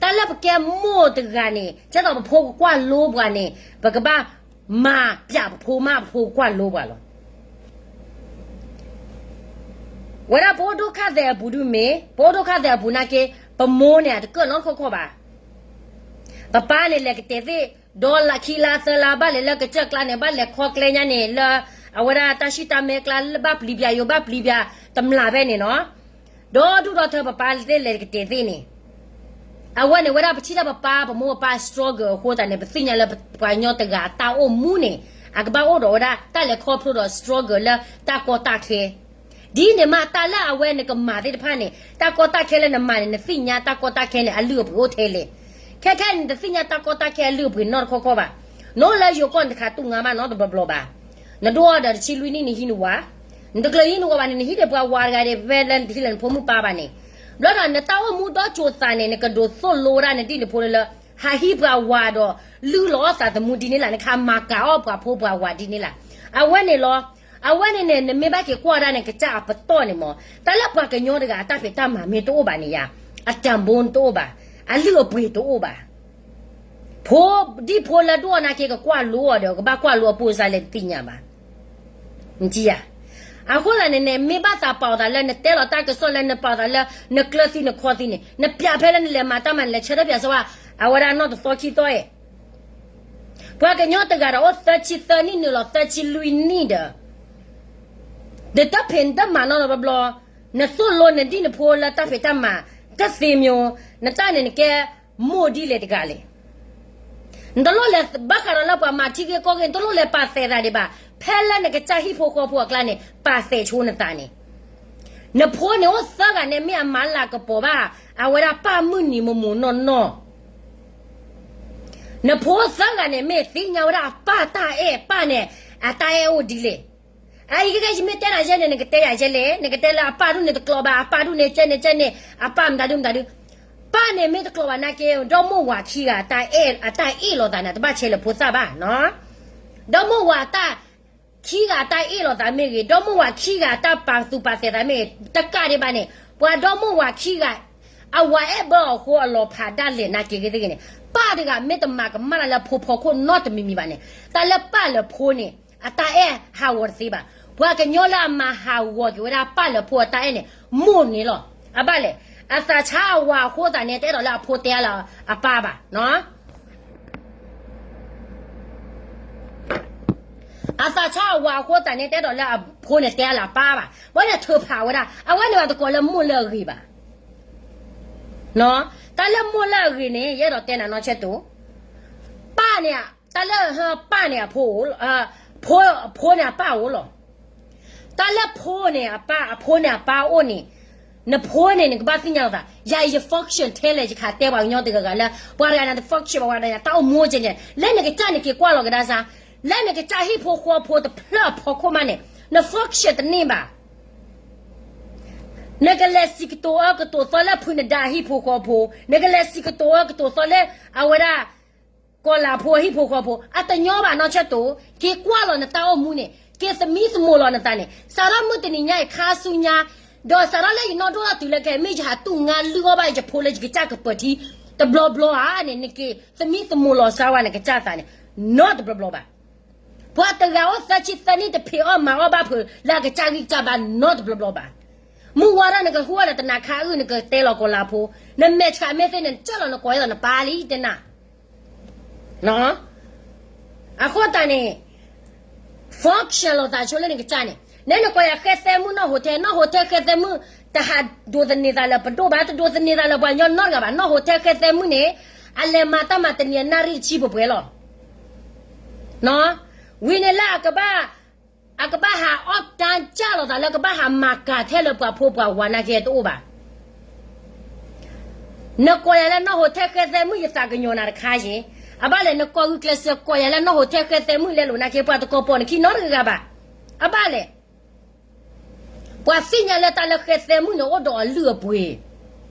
တၢ်လၢပကဲမိၢ်တဂၤန့ၣ် ကဲသိးပဖိကကွၢ်လိပှၤန့ၣ် ပကဘၣ်မၤပျးပဖိမး ပဖိကကွၢ်လိပှၤလီၤ. ဝဲဒၣ်ပအိၣ်ဒိၣ်ခါသဲးအပူၤဒုမ့ၢ် ပအိၣ်ဒိၣ်ခါသဲးအပူၤနာ်က့ ပမိၢ်န့ၣ် အတကၢၣ်နီတခီခီဘၣ်. ပပၢ်န့ၣ် လဲၤကတဲာ်သ့ၣ် ဒီလခံလါသၢလါ ဘၣ်လဲၤလၢကစၢၢ်ကျါန့ၣ် ဘၣ်လဲၤခီကျဲညါန့ၣ် လၢအဝဲဒၣ်တၢ်ဆံၣ်တၢ်မဲကျါ ဘၣ်ပျံၤပျးယိၤ ဘၣ်ပျံၤပျးတမျးဖဲန့ၣ်နီၤ. ဒီဒူၣ်ဒီထၢပပၢ်သ့ၣ်လဲၤကတဲာ်သ့ၣ်န့ၣ် အဝဲန့ၣ်ဝဲဒၣ်ပထံၣ်တၢ်ပပၢ် ပမိၢ်ပပၢ် struggle အဃိသတးန့ၣ် ပသ့ၣ်ညါလၢပှၤကညီတဂၤအတၢ်အိၣ်မူန့ၣ် အကဘၣ်အိၣ်ဒီးဝဲဒၣ်တၢ်လဲၤခီဖျိဒီး struggle လၢတၢ်ကီတၢ်ခဲ ဒ်န့ၣ်မး တၢ်လၢအဝဲနကမၤသ့ၣ်တဖၣ်န့ၣ် တၢ်ကီတၢ်ခဲလၢနမၤန့ၣ် နသ့ၣ်ညါတၢ်ကီတၢ်ခဲန့ၣ် အလုၢ်အပှ့ၤအိၣ်ထဲလဲၣ်. ခဲခဲန့ၣ် နတသ့ၣ်ညါတၢ်ကီတၢ်ခဲအလုၢ်အပှ့ၤနီတခီခီဘၣ်. နအိၣ်လၢယိၤကီၢ်န့ၣ် တခါတူၢ်ငါမးနီတဘျီဘျီဘၣ်. နဒိၣ်အီၤဒီးတဆံလွံၢ်နံၣ် နဟံးနဝၤ, နတကျၢၤဟံးနဝၤဘၣ်န့ၣ် နဟံးဒီးပှၤဝၤတဂၤဒီး ဖဲလၢနတဟံးလၢနဖိမုၣ်ပၢ်ဘၣ်န့ၣ်, ဘျီဒီးနတၢ်အိၣ်မူဒီးကၠိၤသးန့ၣ် နကဒိးသိၣ်လိဝဲဒၣ်နဒံၣ်နဖိလၢလၢ ဟးဟံးပှၤဝၤဒီး လုၢ်လီၤအီၣ်သးသမူဒ်န့ၣ်လၢ နကမၤကၤအီၣ်ပှၤဖိပှၤဝၤဒ်န့ၣ်လၢ အဝဲန့ၣ်လီၤ. အဝဲန့ၣ်န့ၣ် နမ့ၢ်ဘၣ်က့ၤကွၢ်ဒၣ်န့ၣ် ကစၢ်အပတီၢ်န့ၣ်မး တၢ်လၢပှၤကညီတဂၤအတၢ်ဖံးတၢ်မၤမ့ၢ်တအိၣ်ဘၣ်န့ၣ်ယါ, အတၢ်ဘိတအိၣ်ဘၣ်, အလုၢ်အပှ့ၤတအိၣ်ဘၣ်. ဖိဒံၣ်ဖိလၢဒိၣ်အီၤနာ်က့ ကကွၢ်လိအီၤဒီး ကဘၣ်ကွၢ်လိအပိၢ်စါလဲၣ်တသ့ၣ်ညါဘၣ်. နထံၣ်ဧါ. အဃိသတးန့ၣ်န့ၣ် မ့ၢ်ဘၣ်သးပာ်အီၤသးလၢ နတဲလီၤတၢ်ကစီၣ်လၢနပာ်အီၤသးလၢ နကျၢၤသံနခီသံန့ၣ် နပျးဖဲလၢနလဲၤမၤတၢ်မၤ နလဲၤဆၢထၢၣ်ပျးစၢၤဝဲ အဝဲဒၣ်နီၢ်တသီခံသီအဲၣ် ပှၤကညီတဂၤဒီးအိၣ်သၢဆံသၢနံၣ် နုာ်လီၤသၢဆံလွံၢ်နံၣ်ဒီး နတဖံးနတမၤနီတဘျီဘျီ, နသိၣ်လိနဒံၣ်နဖိလၢတၢ်ဖံးတၢ်မၤ တသ့မ့ၢ်, နတၢ်န့ၣ်နကဲမိၢ်ဒ်လဲၣ်တဂၤလဲၣ်. နတလိၣ်လဲၤဘၣ်ဃးဒီးလၢပှၤမၤထံဂ့ၢ်ကီၢ်ဂ့ၢ် နတလိၣ်လဲၤပာ်သဲးသးဒံးဘၣ်, ဖဲလၢနကစၢ်ဟံၣ်ဖိဃီဖိအကျါန့ၣ် ပာ်သဲးဆိနသးန့ၣ်, နဖိန့ၣ်အိၣ်သၢဂၤန့ၣ် မ့ၢ်အမၤလၤကပီၤဘၣ် အဝဲဒၣ်ပၢ်မုၢ်နံၤမိၢ်မိၢ်နီၢ်နီၢ် နဖိသၢဂၤန့ၣ် မ့ၢ်သ့ၣ်ညါဝဲဒၣ်အပၢ်တၢ်အဲၣ် ပၢ်န့ၣ် အတၢ်အဲၣ်အိၣ်ဒ်လဲၣ်. အအံၤကဲကဲ ယမ့ၢ်တဲနၤယဲန့ၣ် နကတဲယၤယဲလဲၣ်, နကတဲလၢအပၢ်ဒူၣ်န့ၣ်တကျိၤဘၣ်, အပၢ်ဒူၣ်န့ၣ်ကဲန့ၣ်ကဲန့ၣ်, အပၢ်မတၤဒုမတၤဒု, ပၢ်န့ၣ်မ့ၢ်တကျိၤဘၣ်နာ်က့ ဒီမိၢ်ဝၤခံဂၤ အတၢ်အဲၣ်လိာ်သးန့ၣ် တဘၣ်ဆဲးလၢဖိသၣ်ဘၣ်နီၤ. ဒီမိၢ်ဝၤတၢ် ခံဂၤအတၢ်အဲၣ်လိာ်သးမ့ၢ်ဂ့ၤ, ဒီမိၢ်ဝၤခံဂၤအတၢ်ပာ်သူၣ်ပာ်သဲးသးမ့ၢ်ဂ့ၤ, တကးဒံးဘၣ်န့ၣ် ပှၤဒီမိၢ်ဝၤခံဂၤ အဝၤအဲၣ်ဘၢအီၤအဃိအလီၤဖးဒၣ်လဲာ်နာ်က့ဂ့ၤသ့ၣ်ဂ့ၤန့ၣ်, ပၢ်တဂၤမ့ၢ်တမၤကမၣ်တၢ်လၢဖိဖီခိၣ်နီတမံၤမံၤဘၣ်န့ၣ်, တၢ်လၢပၢ်လၢဖိန့ၣ် အတၢ်အဲၣ်ဟးဂီၤတသ့ဘၣ်. ပှၤကညီလၢအမၤဟးဂီၤက့ၤဝဲဒၣ်ပၢ်လၢဖိအတၢ်အဲၣ်န့ၣ် မိၢ်န့ၣ်လီၤ. အဘၣ်လဲၣ်, အသးဆါအဝၤအဃိသတးန့ၣ် တအဲၣ်ဒိးလၢအဖိတဲအါလၢအပၢ်ဘၣ်နီၤ. အသးဆါအဝၤအဃိသတးန့ၣ် တအဲၣ်ဒိးလၢအဖိန့ၣ်တဲအါလၢအပၢ်ဘၣ်. ဘၣ်န့ၣ်ထုးဖးဝဲဒၣ် အဝဲန့ၣ်ဘၣ်တကိးလၢမိၢ်လၢအဂ့ၤဘၣ်. တၢ်လၢမိၢ်လၢအဂ့ၤန့ၣ် ယအဲၣ်ဒိးတဲနၤနီၢ်ဆၢတိၤ, ပၢ်န့ၣ် တၢ်လၢပၢ်န့ၣ်အဖိ, ဖိန့ၣ်အပၢ်အိၣ်လီၤ. တၢ်လၢဖိန့ၣ်အပၢ် အဖိန့ၣ်အပၢ်အိၣ်န့ၣ်, နဖိန့ၣ် နကဘၣ်သ့ၣ်ညါလီၤသး, ယၤအံၤယ function ထဲလဲၣ် ယခးတဲပှၤကညီတဂၤဂၤလၢ ပှၤတဂၤန့ၣ်တ function ဘၣ် ပှၤတဂၤန့ၣ် တၢ်အိၣ်မူကဲန့ၣ် လၢနကစၢ်န့ၣ်က့ၤကွၢ်လီၤကဒါစါ, လၢနကစၢ်ဟံၣ်ဖိဃီဖိတဖျၢၣ်အဖီခိၣ်မးန့ၣ် န function တန့ၢ်ဘၣ်. နကလဲၤစံးကတိၤအၢကတိၤသီလၢဖုနဒါအဟံၣ်ဖိဃီဖိ, နကလဲၤစံးကတိၤအၢကတိၤသီလၢ အဝဲဒၣ် ကီၤလၤဖိအဟံၣ်ဖိဃီဖိ အတညီဘၣ်နီၢ်ဆၢတိၤ, က့ၤကွၢ်လီၤနတၢ်အိၣ်မူန့ၣ် က့ၤသမံသမိးလီၤနသးန့ၣ်, စးထီၣ်မုၢ်တနံၤညါအံၤခါဆူညါ, ဒီးစးထီၣ်လၢယနီၢ်ဒိၣ်ထီၣ်တုၤလၢခဲအံၤ မ့ၢ်ယဟးတူၢ်ငါလုၢ်အီၣ်ဘၣ်ယဖိလၢယကစၢ်ကပၢၤထံ တဘျီဘျီဧါန့ၣ် နက့ၤသမံသမိးလီၤစါဝဲနကစၢ်သးန့ၣ် နီတဘျီဘျီဘၣ်. ပှၤတဂၤအိၣ်သၢဆံသၢနံၣ်တဖံးအီၣ်မၤအီၣ်ဘၣ်ဖုးလၢအကစၢ်ဂံၢ်ကစၢ်ဘါနီတဘျီဘျီဘၣ်. မုၢ်ဝါထီၣ်နကဟူအီၣ်ဒီးတနၤခါအုၣ် နကတဲလီၤကီၤလၤဖိ, နမဲာ်ဆှးမ့ၢ်သ့ၣ်န့ၣ် နကၢၢ်လီၤနကိးအသးနပၢ်လံတဲနၤ အဃိသတးန့ၣ် function လီၤသးဆိလၢနကစၢ်န့ၣ်, နဲနကိးယၤဃဲသဲမုၣ်နီၢ်ဟိးထဲ, နီၢ်ဟိးထဲဃဲသဲမုၣ် တဟးဒိးသန့ၤသးလၢပဒိၣ်ဘၣ်, တဒိးသန့ၤသးလၢပှၤကညီနီတဂၤဘၣ်. နီၢ်ဟိးထဲဃဲသဲမုၣ်န့ၣ် အလဲၤမၤတၢ်မၤတနံၤအနၣ်ရံၣ်တဆံပှဲၤပှဲၤလီၤ. ဝံၤန့ၣ်လၢအကဘၣ် အကဘၣ်ဟးအီၣ်တၢ်ကၢ်လိာ်သးလၢကဘၣ်ဟးမၤကၤထဲလၢပှၤဖိပှၤဝၤနာ်က့တအိၣ်ဘၣ်. နကိးယၤလၢနီၢ်ဟိးထဲဃဲသဲမုၣ် ယသးကညီၤနၤတခါယ့ၣ်, အဘၣ်လဲၣ် နကိးဂုာ်ကျဲးစၢးကိးယၤလၢနီၢ်ဟိးထဲဃဲသဲမုၣ်လဲလိာ်နာ်က့ ပှၤတကိးပိာ်နခံနီတဂၤဘၣ်. အဘၣ်လဲၣ် ပှၤသ့ၣ်ညါလၢတၢ်လၢဃဲသဲမုၣ်န့ၣ် အိၣ်ဒီးအလုၢ်အပှ့ၤ,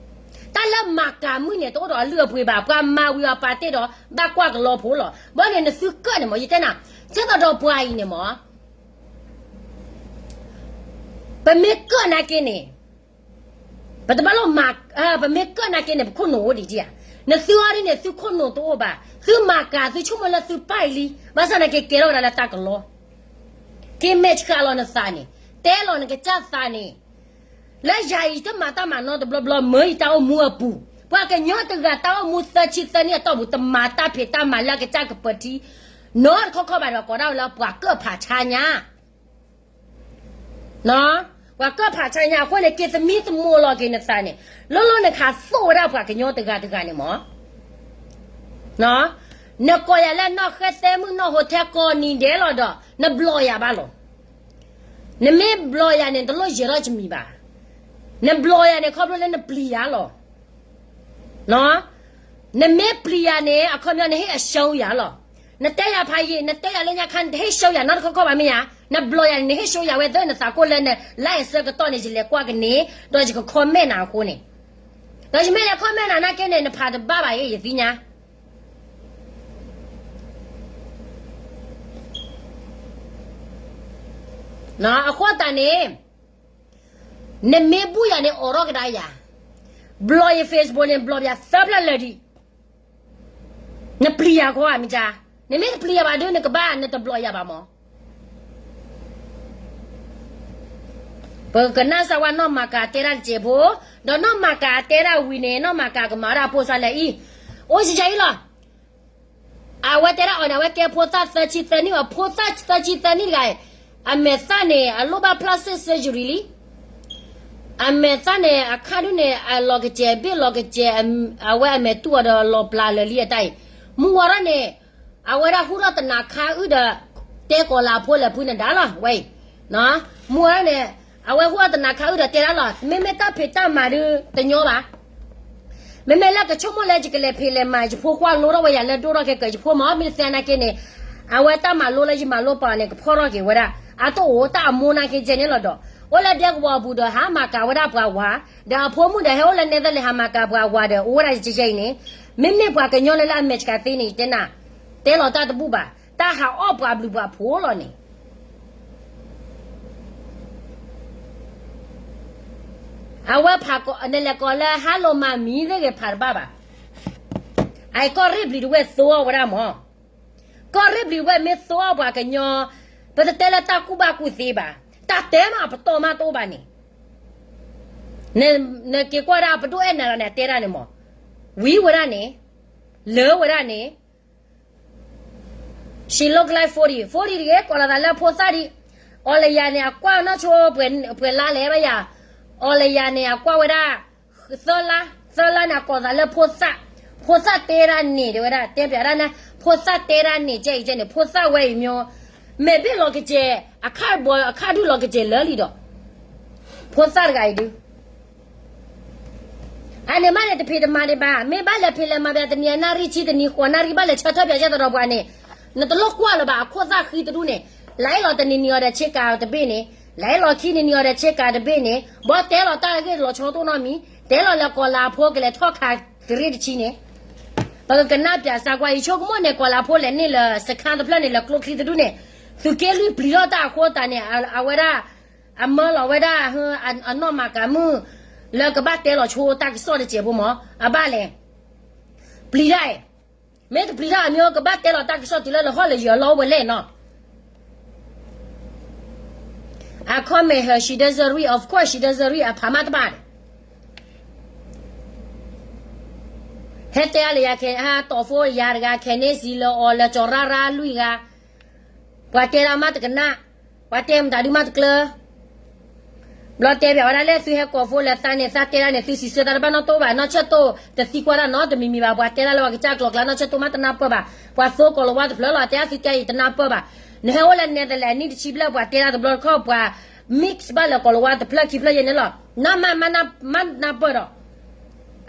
တၢ်လၢမၤကၤမုၣ်န့ၣ် တအိၣ်ဒီးအလုၢ်အပှ့ၤဘၣ်, ပှၤမၤဝံၤအီၤပာ်တ့ၢ်ဒီး ဘၣ်ကွၢ်ကလီဖိလီၤ. ဘၣ်န့ၣ် နသုကၢၣ်န့ၣ်မး ယတဲနၤ, ဆၢကတီၢ်ဒီးပှၤအံၤန့ၣ်မး ပမ့ၢ်ကၢၣ်နာ်က့န့ၣ် ပတဘၣ်လိၣ်မၤ, ပမ့ၢ်ကၢၣ်နာ်က့န့ၣ် ပခိၣ်နူာ်အိၣ်ဒံးဧါ. နသုအီၤဒ်န့ၣ် သုခိၣ်နူာ်တအိၣ်ဘၣ်, သုမၤကၤ သုဆိကမိၣ်လၢသုပၢ်အံၤလံ, ဘၣ်ဆၣ်နာ်က့ကဲထီၣ်ကဒါလၢတၢ်ကလီ, က့ၤမဲာ်ဆှးလီၤနသးန့ၣ်, တဲလီၤနကစၢ်သးန့ၣ် လၢယၤအံၤတမၤတၢ်မၤနီတဘျီဘျီ မ့ၢ်ယတၢ်အိၣ်မူအပူၤ, ပှၤကညီတဂၤတၢ်အိၣ်မူသၢဆံသၢနံၣ်အတီၢ်ပူၤ တမၤတၢ်ဖံးတၢ်မၤလၢအကစၢ်ကပၢၤထံ နီတခီခီဘၣ်ဒီး ကိးဒၣ်ဝဲလၢပှၤကၢၣ်ဖးဆါညါ ပှၤကၢၣ်ဖးဆါညါအဃိန့ၣ် က့ၤသမံသမိးလီၤက့ၤနသးန့ၣ်, လိၣ်လိၣ်နခးသိၣ်ဝဲဒၣ်ပှၤကညီတဂၤတဂၤန့ၣ်မး, နကိးယၤလၢနီၢ်ဃဲသဲမုၣ်နီၢ်ဟိးထဲကိးနံၤဒဲးလီၤဒီး နဘျီယၤဘၣ်လီၤ. နမ့ၢ်ဘျီယၤန့ၣ် တလိၣ်ယဲၤထီၣ်တမံၤဘၣ်. နဘျီယၤန့ၣ် ခီဖျိလၢနပျံၤယၤလီၤ. နမ့ၢ်ပျံၤယၤန့ၣ် အခီပညီနဟ့ၣ်အရှုံးယၤလီၤ. နတဲယၤဖးယံာ် နတဲယၤလၢညါခါ နတဟ့ၣ်ရှုံးယၤနီတခီခီဘၣ်မ့ၢ်ဧါ. နဘျီယၤန့ၣ် နဟ့ၣ်ရှုံးယၤဝဲသၢနသးကိၣ်လၢန live အဆၢကတီၢ်န့ၣ် ယလဲၤကွၢ်ကန့ၢ် ဒီးယက comment နၤအဃိန့ၣ်, ဒီးယမ့ၢ်လဲၤ comment နၤနာ်က့န့ၣ် နဖးတဘၣ်ဘၣ်အံၤ ယသ့ၣ်ညါ အဃိသတးန့ၣ် နမ့ၢ်ဘူၣ်ယၤန့ၣ် အိးထီၣ်ကဒါယၤ, ဘျီယ Facebook န့ၣ် ဘျီယၤသၢဖျၢၣ်လၢာ်ဒံး, နပျံၤယၤခီဧါမ့ၢ်ကါ, နမ့ၢ်တပျံၤယၤဘၣ်ဒီး နကဘၣ်နတဘျီယၤဘၣ်မး. ပကနၣ်စၢ်ဝဲနီၢ်မၤကၤတဲဒၣ်တစဲးဖိ, ဒီးနီၢ်မၤကၤတဲဒၣ်ဝံၤန့ၣ် နီၢ်မၤကၤကမၤဝဲဒၣ်ဖိစါလဲၣ်အံၤ, အိၣ်စံယါအံၤလီၤ. အဝဲတဲဒၣ်အီၤန့ၣ် အဝဲကဲဖိသၣ်သၢဆံသၢနံၣ်ဘၣ်, ဖိသၣ်သၢဆံသၢနံၣ်တဂၤအံၤ, အမဲာ်သၣ်န့ၣ် အလိၣ်ဘၣ် plastic surgery လံ. အမဲာ်သၣ်န့ၣ် အခါဒုးန့ၣ် အလီၤကစဲၤဘ့ၣ်လီၤကစဲၤ, အဝဲအမဲာ်တူၢ်အီၤဒီးလီၤပျၢ်လၢာ်လံအတၢ်အံၤ, မုၢ်ဝါထီၣ်န့ၣ် အဝဲဒၣ်ဟူထီၣ်တနၤခါအုၣ်ဒီး တဲကီၤလၤဖိလဲၤဖုနဒါလီၤ ဝဲအံၤ, မုၢ်ဝါထီၣ်န့ၣ် အဝဲဟူထီၣ်တနၤခါအုၣ်ဒီးတဲဒၣ်လီၤ, မ့မ့ၢ်တၢ်ဖံးတၢ်မၤဒုးတညီဘၣ်. မ့မ့ၢ်လၢကဆိကမိၣ်လၢယကလဲၤဖံးလဲၤမၤ ယဖိခွါလိထီၣ်ဝဲယၤလၢဒိၣ်ထီၣ်ခဲကၢၤယဖိမ့ၢ် မ့ၢ်တသ့နာ်က့န့ၣ်, အဝဲတၢ်မၤလိလၢယမၤလိပှၤန့ၣ် ကဖီၣ်ထီၣ်က့ၤဝဲဒၣ်, အတအိၣ်တၢ်အမိၢ်နာ်က့ကဲန့ၣ်လီၤဒီး, အိၣ်လၢဒဲကဝီၤအပူၤဒီးဟးမၤကၤဝဲဒၣ်ပှၤဝၤ, ဒီးအဖိမုၣ်ဒီးဟဲအိၣ်လၢနဲဒ်လဲၣ်ဟးမၤကၤပှၤဝၤဒီး အိၣ်ဝဲဒၣ်ယဲအံၤန့ၣ်, မ့မ့ၢ်ပှၤကညီလၢလၢအမဲာ်ဆှးသ့န့ၣ် ယတဲနၤ, တဲလီၤတၢ်တဘူၣ်ဘၣ်, တၢ်ဟးအီၣ်ပှၤဘျုးပှၤဖှိၣ်လီၤန့ၣ် အဝဲဖးကိး နလဲၤကိးလၢ ဟါလိၤမၤမံၤသ့ၣ်ဂ့ၤဖးတဘၣ်ဘၣ်. အကီၢ်ရ့ၣ်ပျံၤတဝဲၢ်သိအီၣ်ဝဲဒၣ်မး, ကီၢ်ရ့ၣ်ပျံၤတဝဲၢ်မ့ၢ်သိအီၣ်ပှၤကညီ, ပတတဲလၢတၢ်ကူၣ်ဘၣ်ကူၣ်သ့ဘၣ်, တၢ်တဲမးပတီၢ်မးတအိၣ်ဘၣ်န့ၣ်, နက့ၤကွၢ်ဒၣ်ပဒိၣ်အဲၣ်နၤလီၤန့ၣ် အတဲဒၣ်န့ၣ်မး, ဝံၤဝဲဒၣ်န့ၣ်, လၢဝဲဒၣ်န့ၣ် She look like forty, forty တဂ့ၤ, ကိးလီၤသးလၢဖိသၣ်ဒံး, အီၤလယၤန့ၣ် အကွၢ်နီၢ်ဆိ ပှဲၤလါလဲၤဘၣ်ယၤ, အီၤလယၤန့ၣ် အကွၢ်ဝဲဒၣ် သၢလါ, သၢလါန့ၣ် အကိးသးလၢဖိသၣ်, ဖိသၣ်တဲဒၣ်န့ၣ် တဲဝဲဒၣ် တဲပျးဒၣ်န့ၣ် ဖိသၣ်တဲဒၣ်န့ၣ်ကဲအံၤကဲန့ၣ် ဖိသၣ်ဝဲအံၤမ့ၢ်, မဲာ်ဘ့ၣ်လီၤကစဲၤ, အခါဘီ အခါဒုးလီၤကစဲၤလၢာ်လံဒီး, ဖိသၣ်တဂၤအံၤဒုး အန့ၣ်မးန့ၣ်တဖံးတမၤဒံးဘၣ်, မ့ၢ်ဘၣ်လဲၤဖံးလဲၤမၤဘၣ်တနံၤအနၣ်ရံၣ်ဆံတနံၤဃိးနၣ်ရံၣ်ဘၣ်လဲၤဆၢထၢၣ်ပၠးကဲသဒီးပှၤန့ၣ်, နတလိၣ်ကွၢ်လၢၤဘၣ် အခိၣ်သၣ်ဃံတဒူၣ်န့ၣ်, လဲၤလီၤတနံၤနံၤအီၤဒီးဆ့ကၤတဘ့ၣ်န့ၣ်, လဲၤလီၤခံနံၤနံၤအီၤဒီးဆ့ကၤတဘ့ၣ်န့ၣ်, ဘီတဲလီၤတၢ်ဂ့ၢ်လီၤဆီတအိၣ်နီတမံၤ, တဲလီၤလၢကီၤလၤဖိကလဲၤထီၣ်ခးတရ့ၣ်တဆံန့ၣ် ပကကနၣ်ပၠးစါကွၢ် ယဆိကမိၣ်န့ၣ် ကီၤလၤဖိလဲၤန့ၢ်လၢစခါတဖျၢၣ်န့ၣ် လၢကျိချံတဒူၣ်န့ၣ်, သုးက့လွံၢ်ပျံၤထီၣ်တၢ်အဃိသတးန့ၣ်, အဝဲဒၣ်, အမၢလီၤဝဲဒၣ်, အနီၢ်မၤကၤမုၣ်, လၢကဘၣ်တဲလီၤဆိတၢ်ကစီၣ်တစဲးဖိမး, အဘၣ်လဲၣ်, ပျံၤတၢ်, မ့ၢ်တပျံၤတၢ်အမ့ၢ်ကဘၣ်တဲလီၤတၢ်ကစီၣ်တုၤလၢလၢဟီၣ်လၢယၢၤလီၤဝဲလဲၣ်နီၤ I comment her, she doesn't read, of course she doesn't read, အဖးမးတဘၣ်န့ၣ်, ဟဲတဲအါလၢယၤခဲ, ဟးတီၣ်ဖိယၤတဂၤ ခဲန့ၣ်စံးလၢအီၤလၢ ကၠီၤရၣ်ရၣ်လွံၢ်ဂၤ, ပှၤတဲဒၣ်မးတကနၣ်, ပှၤတဲမတၤဒုးမးတကျၢၤ ဘျီတဲဘၣ်ဝဲဒၣ်လၢသုဟဲကိးဖိလၢသးန့ၣ် သးတဲဒၣ်န့ၣ် သုစံးဆၢသးတဘၣ်နီတအိၣ်ဘၣ်, နီၢ်ဆၢၣ်တိၢ်တသံကွၢ်တၢ်နီတမံၤမံၤဘၣ်, ပှၤတဲဒၣ်လၢပှၤကစၢ်ကျိၤကျါ နီၢ်ဆၢၣ်တိၢ်မးတနၢ်ပၢၢ်ဘၣ်, ပှၤသိကိၤလၤဝါတဖျၢၣ်လီၤ, တဲအသုတဲအံၤတနၢ်ပၢၢ်ဘၣ်, နဟဲအိၣ်လၢနဲဒ်လဲၣ်အနံၣ်တဆံဘျဲၣ် ပှၤတဲဒၣ်တဘျီတခီၣ် ပှၤ mix ဘၣ်လၢကိၤလၤဝါတဖျၢၣ်ခံဖျၢၣ်ယဲန့ၣ်လီၤ, နမးမးနၢ်ပၢၢ်ဒီး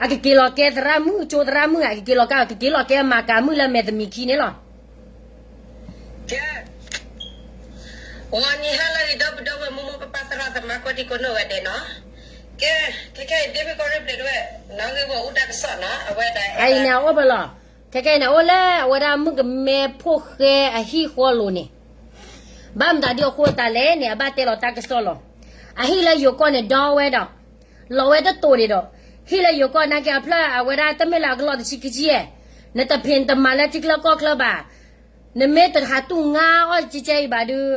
အကက့ၤလီၤကဲသရၣ်မုၣ် ကၠိသရၣ်မုၣ် အကက့ၤလီၤကဲ အကက့ၤလီၤကဲမၤကၤမုၣ်လၢမဲာ်သမံးခံန့ၣ်လီၤ. ကဲ, ဂီၤနံၤဟါလၢအဂ့ၤ ဒီပုၢ်ဒီဝဲၢ်မိၢ်မိၢ်ပၢ်ပၢ်သရၣ်သမါကိးဒံကိးနီၢ်ဂၤဒဲးနီၤ, ကဲ, ခဲခဲအံၤ ဒ့မုၣ်ကီၢ်ရ့ၣ်ဘျဲၣ်ဒဝဲၢ် နီၣ်ဂ့ၢ်ဝဲအိၣ်တၢ်ကစီၣ်နီၤ အဝဲဒၣ်အံၤန့ၣ်အိၣ်ဖဲလီၤ, ခဲခဲအံၤန့ၣ်အိၣ်လၢအဝဲဒၣ်မုၣ်ကမဲဖိဃဲအဟံၣ်ဃီလိၤန့ၣ် ဘၣ်မတၤဒ်အဃိသတးလဲၣ်န့ၣ် အဘၣ်တဲလီၤတၢ်ကစီၣ်လီၤ. အဟံၣ်လၢယိၤကီၢ်န့ၣ်ဒီဝဲဒီး လီၤဝဲတတိာ်ဒံးဒီး, ဟံၣ်လၢယိၤကီၢ်နာ်က့အဖျၢၣ်အဝဲဒၣ်တမ့ၢ်လၢအကလီၢ်တဆံခံဆံဧဲ, နတဖံးနတမၤလၢထံချၢကီၢ်ချၢဘၣ်, နမ့ၢ်တဟးတူၢ်ငါအီၣ်ကဲကဲအံၤဘၣ်ဒုး,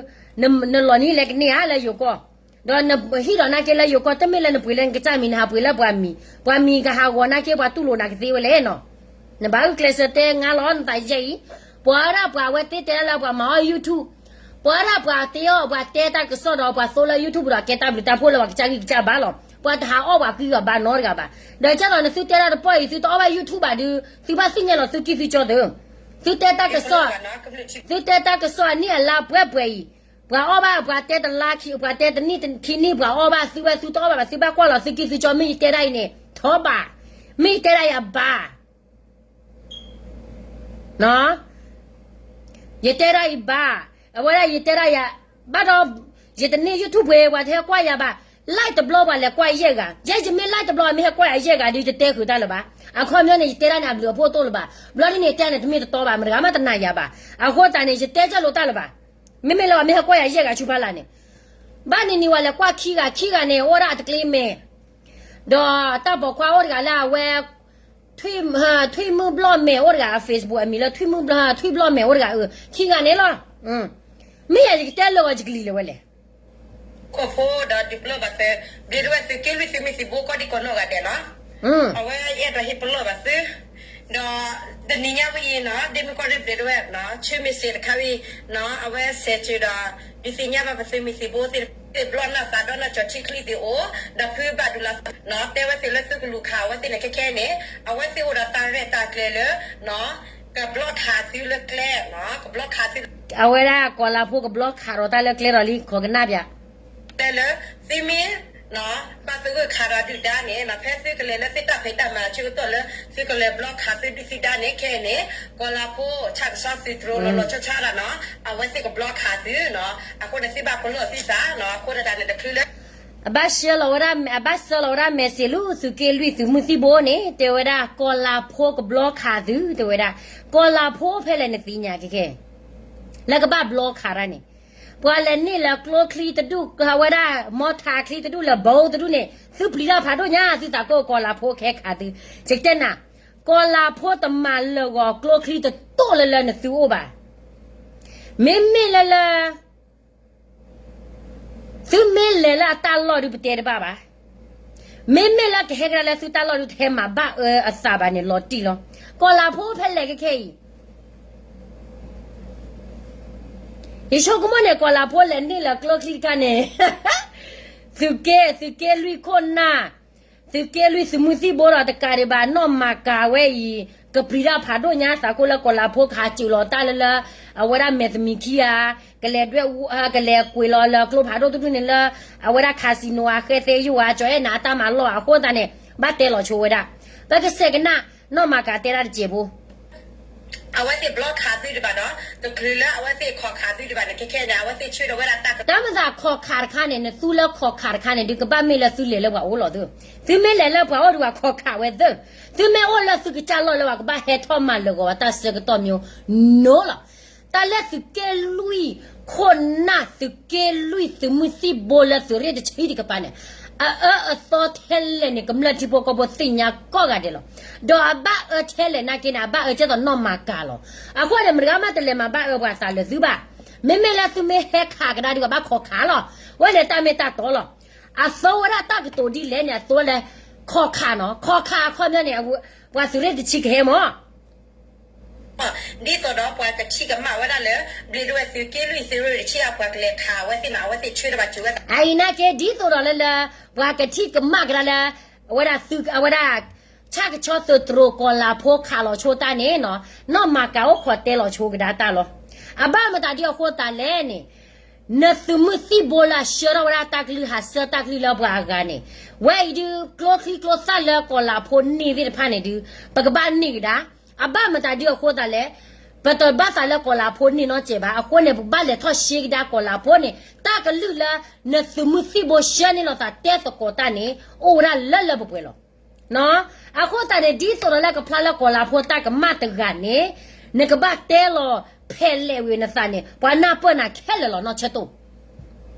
နလီၤနံၣ်လဲၤကန့ၢ်ဧါလၢယိၤကီၢ်, ဒီးနဟံၣ်ဒီးနာ်က့လၢယိၤကီၢ် တမ့ၢ်လၢနပှ့ၤလၢနကစၢ်မံၤ နဟးပှ့ၤလၢပှၤမံၤ, ပှၤမံၤကဟးဂီၤနာ်က့ ပှၤတူၢ်လိာ်နၤကသ့ဝဲလဲၣ်နီၤ. နဘၣ်ဂုာ်ကျဲးစၢးတဲငါလီၤနသးယဲအံၤ, ပှၤဒၣ်ပှၤအဝဲသ့တဲဒၣ်လၢပှၤမၤအီၣ် YouTube, ပှၤဒၣ်ပှၤတ့အီၣ်ပှၤတဲတၢ်ကစီၣ်ဒီးပှၤသိလၢ YouTube ဒီးကဲတၢ်ဘျုးတၢ်ဖှိၣ်လၢပှၤကစၢ်ဂံၢ်ကစၢ်ဘါလီၤ. ပှၤတဟးအီၣ်ပှၤကံၢ်ပှၤဘါနီတဂၤဘၣ်. ဒီးကၢ်လီၤနသုတဲတၢ်တပီၢ်အံၤ သုတအီၣ်ဘၣ် YouTube ဘၣ်ဒုး သုဘၣ်သ့ၣ်ညါလီၤသုကံၢ်သုကၠီသု, သုတဲတၢ်ကစီၣ်, သုတဲတၢ်ကစီၣ်အနံၣ်အလါပှဲၤပှဲၤအံၤ, ပှၤအီၣ်ဘၣ် ပှၤတဲတလါခံ ပှၤတဲတနံၣ်ခံနံၣ် ပှၤအီၣ်ဘၣ်သုဝဲ သုတအီၣ်ဘၣ်ဘၣ် သုဘၣ်ကွၢ်လီၤသုကံၢ်သုကၠီ မ့ၢ်ယတဲဒၣ်အံၤန့ၣ် ထီဘၣ်, မ့ၢ်ယတဲဒၣ်ယၤဘၣ် ယတဲဒၣ်အံၤဘၣ်, အဝဲဒၣ်ယတဲဒၣ်ယၤ, ဘၣ်ဒီး, ယတန့ၢ် YouTube ပှဲၤ ပှၤတဟဲကွၢ်ယၤဘၣ်, live တဘျီပှၤလဲၤကွၢ်ယဲၢ်ဂၤ, ယဲယမ့ၢ် live တဘျီ မ့ၢ်ဟဲကွၢ်ယၤယဲၢ်ဂၤဒီး ယတဲဃုာ်တၢ်လၢၤဘၣ်, အခီပညီန့ၣ် ယတဲဒၣ်န့ၣ် အဘျုးအဖှိၣ်တအိၣ်လၢၤဘၣ်, ဘျီဒ်န့ၣ် တဲန့ၣ် တမ့ၢ်တတီဘၣ် မတဂၤမးတနာ်ယၤဘၣ်, အဃိသတးန့ၣ် ယတဲကၢ်လိာ်တၢ်လၢၤဘၣ်, မ့မ့ၢ်လၢပှၤမ့ၢ်ဟဲကွၢ်ယၤယဲၢ်ဂၤဆူဖီလာ်န့ၣ်, ဘၣ်နံၤနံၤဝဲလဲၤကွၢ်ခံဂၤ ခံဂၤန့ၣ် အိၣ်ဝဲဒၣ်အတကျ့မဲာ် ဒီးတၢ်ပိာ်ခွါအိၣ်တဂၤလၢအဝဲ, ထွံၣ်မုၢ်ဘျီၣ်မဲာ်အိၣ်တဂၤ အ Facebook အမံၤလၢ ထွံၣ်မုၢ်ဘျီၣ် ထွံၣ်ဘျီၣ်မဲာ်အိၣ်တဂၤအၢ, ခံဂၤန့ၣ်လီၤ. မ့ၢ်ယၤယကတဲလၢာ်ဂီၤယကလံၤလၢၤဝဲလဲၣ်. ခိၣ်ဖိဒီးဒုးပလီၢ်ဘၣ်သု, ဘျ့ဒဝဲၢ်သုးက့လွံၢ်သုးမုၢ်သံၣ်ဘိကိးဒံကိးနီၢ်ဂၤဒဲးနီၤ, အဝဲအဲၣ်ဒိးဟ့ၣ်ပလီၢ်ဘၣ်သု, ဒီးတနံၤညါဝဲအံၤနီၤ ဒ့မုၢ်ကီၢ်ရ့ၣ်ဘျ့ဒဝဲၢ်နီၤ ဆၢမ့ၢ်စ့းတခါဝံၤနီၤ အဝဲစဲးစၢၤဒီး ဒုးသ့ၣ်ညါဘၣ်ပသုးမုၢ်သံၣ်ဘိသ့ၣ်တဖᣣ ဘျီၣ်နၢ်သးဒီးနီၢ်ကၠီထံချံသ့ၣ်အိၣ်, ဒီးဖုဘၣ်ဒုးလီၤသးနီၤ တဲဝဲသ့ၣ်လၢသုကလူၤခးအဝဲသ့ၣ်န့ၣ် ခဲခဲန့ၣ် အဝဲသ့ၣ်အိၣ်ဒီးတၢ်ရဲၣ်တၢ်ကျဲၤလၢ ကဘျီခးသုလၢကျဲ, ကဘျီခးသု အဝဲဒၣ်ကီၤလၤဖိကဘျီခးဒီးတၢ်လၢကျဲဒီးလံ ခိးကနၣ်ပၠး တဲလၢ သုမ့ၢ် ဘၣ်သဂၢၢ်ခးဒီးဒုၣ်ဒါန့ၣ် ဖဲသုကလဲၤလၢသုတၢ်ဖံးတၢ်မၤဆၢကတီၢ်လၢ သုကလဲၤဘျီခးသုဒုၣ်သုဒါန့ၣ် ခဲအံၤန့ၣ် ကီၤလၤဖိဆၣ်ကဆီသုးတြိၤလီၤလီၤဆီဆီဒၣ်နီၤ အဝဲသ့ၣ်ကဘျီခးသုနီၤ အဃိန့ၣ်သုဘၣ်ပလီၢ်သုသးနီၤ အဃိတၢ်န့ၣ်တချုးလၢ အဘၣ်ဆှၢလီၤဝဲဒၣ် အဘၣ်ဆှၢလီၤဝဲဒၣ် message လၢသုးက့လွံၢ်သုးမုၢ်သံၣ်ဘိန့ၣ် တဲဝဲဒၣ် ကီၤလၤဖိကဘျီခးသု တဲဝဲဒၣ် ကီၤလၤဖိဖဲလဲၣ်နသ့ၣ်ညါခဲခဲ လၢကဘၣ်ဘျီခးတၢ်န့ၣ် ပှၤလဲၤန့ၢ်လၢကျိချံတဒူၣ် အဝဲဒၣ် မီထးချံတဒူၣ်လၢဘိတဒူၣ်န့ၣ် သုပျံၤတၢ်ဖးဒိၣ်ညါ သုသးကိၢ်ကီၤလၤဖိကဟဲခးသု, ယကတဲနၤ ကီၤလၤဖိတမၤလၢာ်ဂီၤကျိချံတဒူၣ်လၢလၢနသုအိၣ်ဘၣ်. မ့မ့ၢ်လၢလၢ သုမ့ၢ်လဲၤလၢအတၢ်လီၢ်ဒုးပတဲတဘၣ်ဘၣ်. မ့မ့ၢ်လၢကဟဲကဒါလၢသုတၢ်လီၢ်ဒုးတဟဲမၤဘၣ်အၢအသးဘၣ်န့ၣ် လီၤတံၢ်လီၤ. ကီၤလၤဖိဖဲလဲၣ်ခဲခဲအံၤ ယဆိကမိၣ်န့ၣ် ကီၤလၤဖိလဲၤန့ၢ်လၢကျိချံတခါန့ၣ် သုးက့ သုးက့လွံၢ်ခိၣ်နၢ် သုးက့လွံၢ်သုးမုၢ်သံၣ်ဘိဒီးတကးဒံးဘၣ် နီၢ်မၤကၤဝဲအံၤ ကပျံၤတၢ်ဖးဒိၣ်ညါသးကိၢ်လၢကီၤလၤဖိကဟးစၢၤလီၤတၢ်လၢလၢ အဝဲဒၣ်မဲာ်သမံးခံဂၤ ကလဲၤဒွဲၣ် ကလဲၤကွံာ်လီၤလၢကျိဖးဒိၣ်တဒူၣ်န့ၣ်လၢ အဝဲဒၣ် casino အဃဲသ့ယိၣ်ဧါ ကၠီၤအဲၣ်နၤအတၢ်မၤလီၢ်အဃိသတးန့ၣ် ဘၣ်တဲလီၤဆိဝဲဒၣ်. ပကစဲးကနၣ် နီၢ်မၤကၤတဲဒၣ်တစဲးဖိ အဝဲသ့ၣ်ဘျီခးသုဒံးဘၣ်ဒီး တချုးလၢအဝဲသ့ၣ်ခိးခးသုဒံးဘၣ်န့ၣ် ခဲခဲန့ၣ် အဝဲသ့ၣ်ဆၢထၢၣ်ဝဲဒၣ်တၢ်က တၢ်မ့ၢ်သးခိးခးတခါန့ၣ် နသူလၢခိးခးတခါန့ၣ် ဒုးကဘၣ်မ့ၢ်လၢသုလဲၤလၢပှၤအိၣ်လီၤသု. သုမ့ၢ်လဲၤလၢပှၤအိၣ်ဒုး ပှၤခိးခးဝဲသု. သုမ့ၢ်အိၣ်လၢသုကစၢ်လီၢ်လၢပှၤကဘၣ်ဟဲထီၣ်မၤလၢာ်ဂီၤဝဲတၢ်ဆၢကတီၢ်မ့ၢ် no လီၤ. တၢ်လၢသုးက့လွံၢ်ခိၣ်နၢ် သုးက့လွံၢ်သုးမုၢ်သံၣ်ဘိလၢသုးရ့ၣ်တဆံတကပၤန့ၣ် အအၢအသီထဲလဲၣ်န့ၣ် ကမျၢၢ်ထံဖိကီၢ်ဖိသ့ၣ်ညါကိးဂၤဒဲးလီၤ. ဒီးအဘၣ်အၢထဲလဲၣ်နာ်က့န့ၣ် အဘၣ်အၢကဲသိးနီၢ်မၤကၤလီၤ. အဃိန့ၣ် မတၤဂၤမးတလဲၤမၤဘၣ်အၢပှၤသးလၢာ်သုဘၣ်. မ့မ့ၢ်လၢသုမ့ၢ်ဟဲခးကဒါဒုး ဘၣ်ခိးခးလီၤ. ဝဲန့ၣ်တၢ်မ့ၢ်တၢ်တီလီၤ. အသိဝဲဒၣ်တၢ်ကတိၤဒ်လဲၣ်န့ၣ် အသိလၢ ခိးခးနီၤ ခိးခးအခီပညီန့ၣ် ပှၤသုးရ့ၣ်တဆံကဟဲမး ဒ်သိးဒီးပှၤကထံၣ်ကမၣ်ဝဲဒၣ်လၢ ဘျ့ဒဝဲၢ်သုးက့လွံၢ်သုးရ့ၣ်တဆံအပှၤကလဲၤခးအဝဲသ့ၣ်န့ၣ် အဝဲသ့ၣ်ဆၢထၢၣ်ဘၣ်စၢၤဝဲသး အအံၤနာ်က့ ဒ်သိးဒီးလၢလၢ ပှၤကထံၣ်ကမၣ်ကဒါလၢ အဝဲဒၣ်သုး အဝဲဒၣ် ဆၣ်ကဆီသုးတြိၤကီၤလၤဖိခးလီၤဆိတၢ်န့ၣ်နီၤ နီၢ်မၤကၤအိၣ်ခိးတဲလီၤဆိကဒါတၢ်လီၤ. အဘၣ်မတၤဒ်အဃိသတးလဲၣ်န့ၣ် နသုးမုၢ်သံၣ်ဘိလၢအဆှၢထီၣ်ဝဲဒၣ်တၢ်ကလုၢ်ဟးဆှၢတၢ်ကလုၢ်လၢပှၤအဂၤန့ၣ် ဝဲအံၤဒုး ကျိချံကျိသၣ်လၢကီၤလၤဖိန့ၢ်သ့ၣ်တဖၣ်န့ၣ်ဒုး ပကဘၣ်န့ၢ်ကဒါ. အဘၣ်မတၤဒ်အဃိသတးလဲၣ် ပတဘၣ်သးလၢကီၤလၤဖိန့ၢ်နီတစဲးဘၣ်. အဃိန့ၣ် ပဘၣ်လဲၤထီၣ်ရှဲကဒါကီၤလၤဖိန့ၣ် တၢ်ကလုၢ်လၢ နသုးမုၢ်သံၣ်ဘိဆှၢန့ၢ်လိာ်သးတဲသကိးတၢ်န့ၣ် အိၣ်ဝဲဒၣ်လၢလၢပှဲၤပှဲၤလီၤ. အဃိသတးန့ၣ် ဒ်သိးဒီးလၢကဖျါလၢကီၤလၤဖိတၢ်ကမၣ်တဂၤန့ၣ် နကဘၣ်တဲလီၤဖဲးလဲးဝံၤနသးန့ၣ် ပှၤနၢ်ပၢၢ်နၤခဲလၢာ်လီၤ နီၢ်ဆၢတိၢ်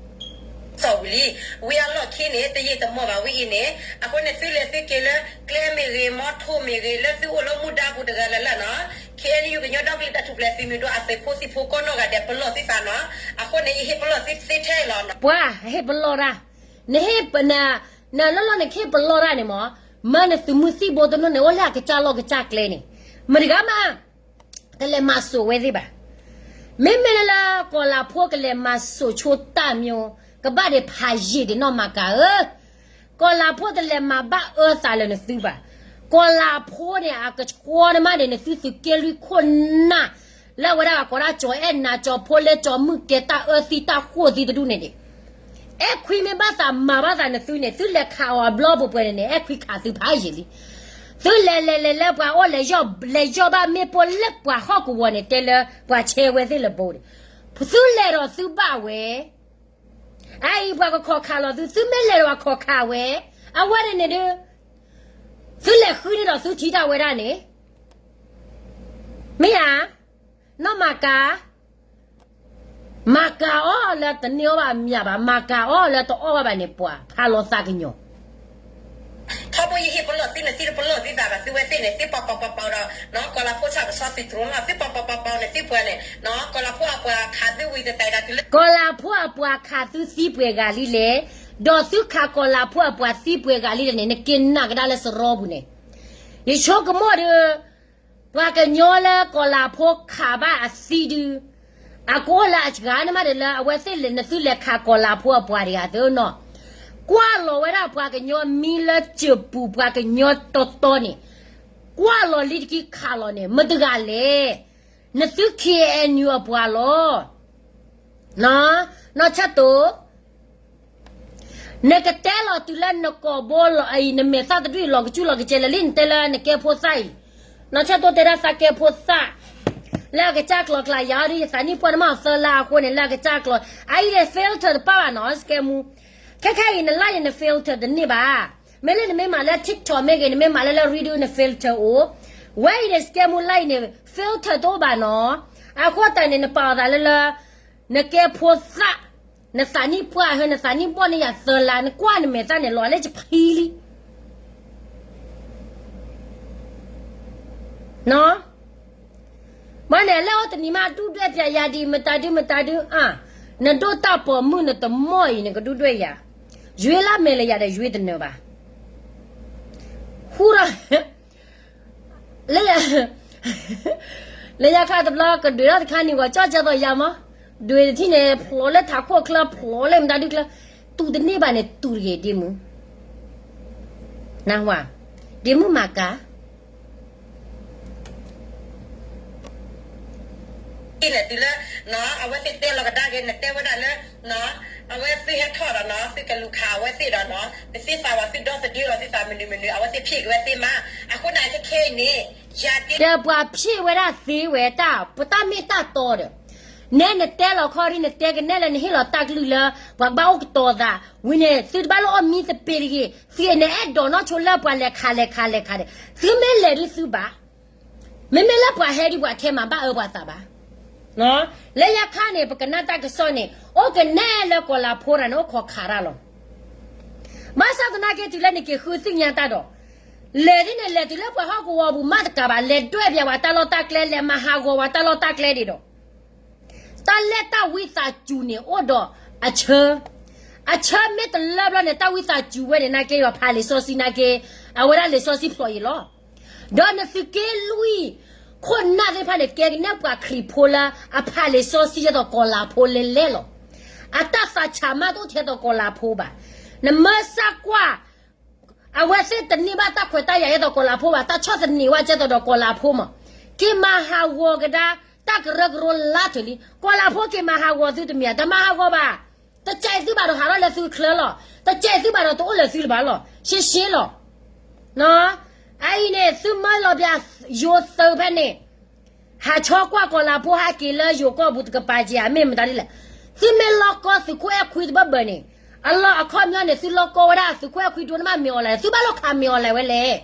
စီၣ်ဝံၤလံ, ဝံၤအလီၢ်ခံန့ၣ် တယံာ်တမီၢ်ဘၣ်ဝံၤအံၤန့ၣ် အဃိန့ၣ်သုလဲၤသုက့ၤလၢ ကျဲမ့ၢ်ဂ့ၤ မီထိၣ်မ့ၢ်ဂ့ၤ လၢသုအိၣ်လၢမူဒါပူၤတဂၤလၢ်လၢ်နီၤ ခ့ၣ်အဲၣ်ယူၣ် ကညီဒီကလုာ်တၢ်ထူၣ်ဖျဲးသုးမုၢ်ဒိၣ်အသုးဖိသံၣ်ဖိကိးနီၢ်ဂၤဒဲးပလီၢ်သုသးနီၤ အဃိန့ၣ် ယဟ့ၣ်ပလီၢ်သုသ့ထဲလီၤနီၤ ပှၤဟ့ၣ်ပလီၢ်တၢ်, နဟ့ၣ်ပ, နလီၢ်လီၢ်န့ၣ် ကဟ့ၣ်ပလီၢ်တၢ်န့ၣ်မ့ၢ် မၢနသုးမုၢ်သံၣ်ဘိတနီၤန့ၣ် အိၣ်လၢအကစၢ်လီၢ်ကစၢ်ကျဲန့ၣ် မတၤဂၤမး ကလဲၤမၤစိာ်ဝဲသ့ၣ်ဘၣ်. မ့မ့ၢ်လၢလၢကီၤလၤဖိကလဲၤမၤစိာ်ဆိတၢ်မ့ၢ် ကဘၣ်ဒံးဖးယံာ်ဒံးနီၢ်မၤကၤဧၢ, ကီၤလၤဖိတလဲၤမၤဘၣ်အၢသးလၢနသုဘၣ်. ကီၤလၤဖိန့ၣ် အကဆှီနမးဒံးနသုသုးက့လွံၢ်ခိၣ်နၢ် လၢအဝဲဒၣ်ကိးဒၣ်ကၠီၤအဲၣ်နၤ ကၠီၤဖိလ့ ကၠီၤမုၢ်ကဲ တၢ်အၢသံတၢ်ဃိၣ်သံတဒူၣ်န့ၣ်ဒံး အဲၣ်ခွံမ့ၢ်ဘၣ်သးမၤဘၣ်သးနသုန့ၣ် သုလဲၤခးအီၤအဘျီပှဲၤပှဲၤန့ၣ်န့ၣ် အဲၣ်ခွံခးသုဖးယံာ်လံ. သုလဲၤလဲၤလဲၤလၢပှၤအိၣ်လဲၤယီၢ် လဲၤယီၢ်ဘၣ်မ့ၣ်ပိၢ်လၢပှၤဟီၣ်ကဝီၤန့ၣ် တဲလၢပှၤဆဲးဝဲသ့ၣ်လၢဘိန့ၣ် သုလဲၤဒီးသုဘၣ်ဝဲ အအံၤပှၤကခိးခးလီၤသု သုမ့ၢ်လဲၤဒီးပှၤခိးခးဝဲ အဝဲန့ၣ်န့ၣ်ဒုး သုလဲၤဃုန့ၢ်ဒီးသုထံၣ်တၢ်ဝဲဒၣ်န့ၣ် မ့ၢ်ဧါ, နီၢ်မၤကၤ မၤကၤအီၤလၢတန့ၢ်အီၣ်ဘၣ်အမၠးဘၣ် မၤကၤအီၤလၢတအီၣ်ဘၣ်ဘၣ်န့ၣ် ပှၤဖးလီၤသးကညီၤ ထီဘိ ဟ့ၣ်ပလီၢ်သုန့ၣ် သုတပလီၢ်သုသးဘၣ် သုဝဲသ့ၣ်န့ၣ် သုပီၤပီၤပီၤပီၤဒီး ကီၤလၤဖိဆၣ်ကဆီသုးတြိၤနီၤ သုပီၤပီၤပီၤပီၤန့ၣ် သုပှၤန့ၣ် ကီၤလၤဖိအပှၤခးသုဝံၤတတဲဒၣ်တုၤလၢ ကီၤလၤဖိအပှၤခးသုသံပှဲၤဂၤလံလဲၣ်, ဒီးသုခးကီၤလၤဖိအပှၤသံပှဲၤဂၤလံလဲၣ်န့ၣ် နက့ၤနာ်ကဒါလၢစရီပူၤန့ၣ်, ယဆိကမိၣ်ဒီး ပှၤကညီလၢကီၤလၤဖိခးဘၣ်အသံဒု အကအိၣ်လၢအစှၤန့ၣ်မးဒီးလၢအဝဲသ့ၣ်လဲၤနသုလဲၤခးကီၤလၤဖိအပှၤတဂၤသ့နီၤ, ကွၢ်လီၤဝဲဒၣ်ပှၤကညီမံလၢစၢၤပူၤ ပှၤကညီတီတီန့ၣ်, ကွၢ်လီၤလံတက့ၢ်ခးလီၤန့ၣ် မတဂၤလဲၣ်, နသု ခ့ၣ်အဲၣ်ယူၣ် အပှၤလီၤ နီၢ်ဆၢတိၢ် နကတဲလီၤတုၤလၢနကိာ်ဘိလီၤအံၤ နမဲာ်သၣ်တဒူၣ်အံၤလီၤကစူၣ်လီၤကစဲးလၢာ်လံ နတဲလၢနကဲဖိသၣ်အံၤ, နီၢ်ဆၢတိၢ်တဲဒၣ်သးကဲဖိသၣ်, လၢအကစၢ်ကျီၤကျါယၤအီၤဒ်ယသးနံၣ်ပှၢ်နမ့ၢ်အီၤသၢလါအဃိန့ၣ် လၢအကစၢ်ကျီၤ, အအံၤန့ၣ် filter တပၣ်ဘၣ်နီၤ စကဲမူ, ခဲခဲအံၤန live န့ၣ် filter တန့ၢ်ဘၣ်, မ့ၢ်လၢနမ့ၢ်မၤလၢ TikTok မ့ၢ်ဂ့ၤ နမ့ၢ်မၤလၢလၢ radio န့ၣ် filter အိၣ်, ဝဲအံၤန့ၣ် စကဲမူ live န့ၣ် filter တအိၣ်ဘၣ်နီၤ, အဃိသတးန့ၣ် နပာ်အီၤသးလၢလၢ နကဲဖိသၣ်, နသးနံၣ်ပှၢ်ဟဲ နသးနံၣ်ဘီၣ်န့ၢ်ယၤသၢလါ နကွၢ်နမဲာ်သၣ်န့ၣ် လီၤလၢယဖံလံ, ဘၣ်န့ၣ် လၢအိၣ်တနံၤမး ဒုၣ်ဒွဲၣ်ပျဲယၤဒ်မတၤဒုမတၤဒုအါ, နဒိၣ်တၢ်ပိာ်မုၣ်နတမီၢ်အံၤ နကဒုၣ်ဒွဲၣ်ယၤ, ယွ့လၢမဲာ်လၢယၤဒီးယွ့တနၢၤဘၣ်, ဃူဒီး လၢယၤ, လၢယၤခါတဘျီကဒွဲၣ်ထီၣ်တခါန့ၣ် ဂီၤကၠီၣ်ကၢသိးယၤမး, ဒွဲၣ်တထံၣ်န့ၣ် ဖျိးလၢထးခိၣ်ချၢ ဖျိးလၢမတၤဒုချၢ, တူၢ်တန့ၢ်ဘၣ်န့ၣ် တူၢ်တဂ့ၤဒ့မုၣ်, နၢ်ဟူဧါ, ဒ့မုၣ်မၤကၤ န့ၣ်တုၤလၢ အဝဲသ့ၣ်တဲလီၤကဒါက့ၤ နတဲဝဲဒၣ်လၢ အဝဲသ့ၣ်ဟဲထီၣ်ဒီးနီၤ သုကလူၤခးအဝဲသ့ၣ်ဒီးနီၤ ပသ့သးဝဲသုဒီသဒၢလီၤသုသးမနုၤမနုၤ အဝဲသ့ၣ်ဖ့ၣ်က့ၤဝဲသ့မး အဃိန့ၣ်ခဲခဲအံၤန့ၣ် ယၤဒ့ ဒီးပှၤဖ့ၣ်ဝဲဒၣ်သ့ဝဲတၢ် ပတၢ်မ့ၢ်တၢ်တီဒီး နဲနတဲလီၤခီဒ် နတဲကနဲလၢနဟ့ၣ်လီၤတၢ်ကလုၢ်လၢ ပှၤကဘၣ်အိၣ်ကတီၤသး ဝံၤန့ၣ် သုတဘၣ်လၢအီၣ်မံသပ့ၤတဂ့ၤ သုန့ၣ်အဲၣ်ဒိးနီၢ်ဆိလၢပှၤလဲၤခးလဲၤခးလဲၤခးဒီး သုမ့ၢ်လဲၤဒုးသုဘၣ် မ့မ့ၢ်လၢပှၤဟဲဒ်ပှၤထဲမး ဘၣ်အၢပှၤသးဘၣ်. လၢယခါန့ၣ် ပကနၣ်တၢ်ကစီၣ်န့ၣ် အိၣ်ကနဲလၢကီၤလၤဖိတၢ်န့ၣ် အိၣ်ခိးခးတၢ်လီၤ. ဘၣ်ဆၣ်သနာ်က့တုၤလၢနက့ၤဃုသ့ၣ်ညါတၢ်ဒီး လဲၤဒ်န့ၣ် လဲၤတုၤလၢပှၤဟီၣ်ကဝီၤပူၤမးတကးဘၣ် လဲၤဒွဲၣ်ပျးပှၤတၢ်လီၢ်တၢ်ကျဲ လဲၤမၤဟးဂီၤပှၤတၢ်လီၢ်တၢ်ကျဲဒံးဒီး တၢ်လၢတၢ်ဝံသးစူၤန့ၣ် အိၣ်ဒီးအဆၢ, အဆၢမ့ၢ်တလၢဘျီန့ၣ် တၢ်ဝံသးစူၤဝဲန့ၣ် နာ်က့ယွၤဖးလံာ်စီဆှံနာ်က့ အဝဲဒၣ်လံာ်စီဆှံဖျိးအံၤလီၤ. ဒီးနသုးက့လွံၢ် ခိၣ်နၢ်သ့ၣ်တဖၣ်န့ၣ် ကဲကနဲပှၤခရံာ်ဖိလၢအဖးလံာ်စီဆှံ ဒ်သိးကီၤလၤဖိလဲလဲလီၤ. အတၢ်သးဆးမးတအိၣ်ထဲသိးကီၤလၤဖိဘၣ်. နမၢစၢ်ကွၢ် အဝဲသ့ၣ်တန့ၢ်ဘၣ်တၢ်ခွဲးတၢ်ယာ်ဒ်သိးကီၤလၤဖိဘၣ်, တၢ်ဆီၣ်သနံးဝဲကဲသိးဒီးကီၤလၤဖိမး, က့ၤမၤဟးဂီၤကဒါ တၢ်ကရၢကရိလါထုးလံ. ကီၤလၤဖိက့ၤမၤဟးဂီၤသုတမ့ၢ်ဧါ, တမၤဟးဂီၤဘၣ်, တကဲသုဘၣ်ဒီးဟးထီၣ်လၢသုချၢလီၤ, တကဲသုဘၣ်ဒီးတအိၣ်လၢသုလၢၤဘၣ်လီၤ, ရှဲရှဲလီၤ. အအံၤန့ၣ် သုမၢလီၤပျးယိၤသုးဖဲန့ၣ် ဟးဆီကွၢ်ကီၤလၤဖိဟဲက့ၤလၢယိၤကီၢ်ပူၤတကပၤက့ၤဧါ မ့ၢ်မတၤဒ်လဲၣ်. သုမ့ၢ်လီၢ်ကီၢ်သုးခိၣ်အဲၣ်ခွံတဘၢဘၢန့ၣ် အလီၢ်အခီပညီန့ၣ် သုလီၢ်ကီၢ်ဝဲဒၣ်သုးခိၣ်အဲၣ်ခွံဒိၣ်န့ၣ်မးမ့ၢ်အီၤလဲၣ်, သုဘၣ်လီၢ်ခးမ့ၢ်အီၤလဲၣ်ဝဲလဲၣ်.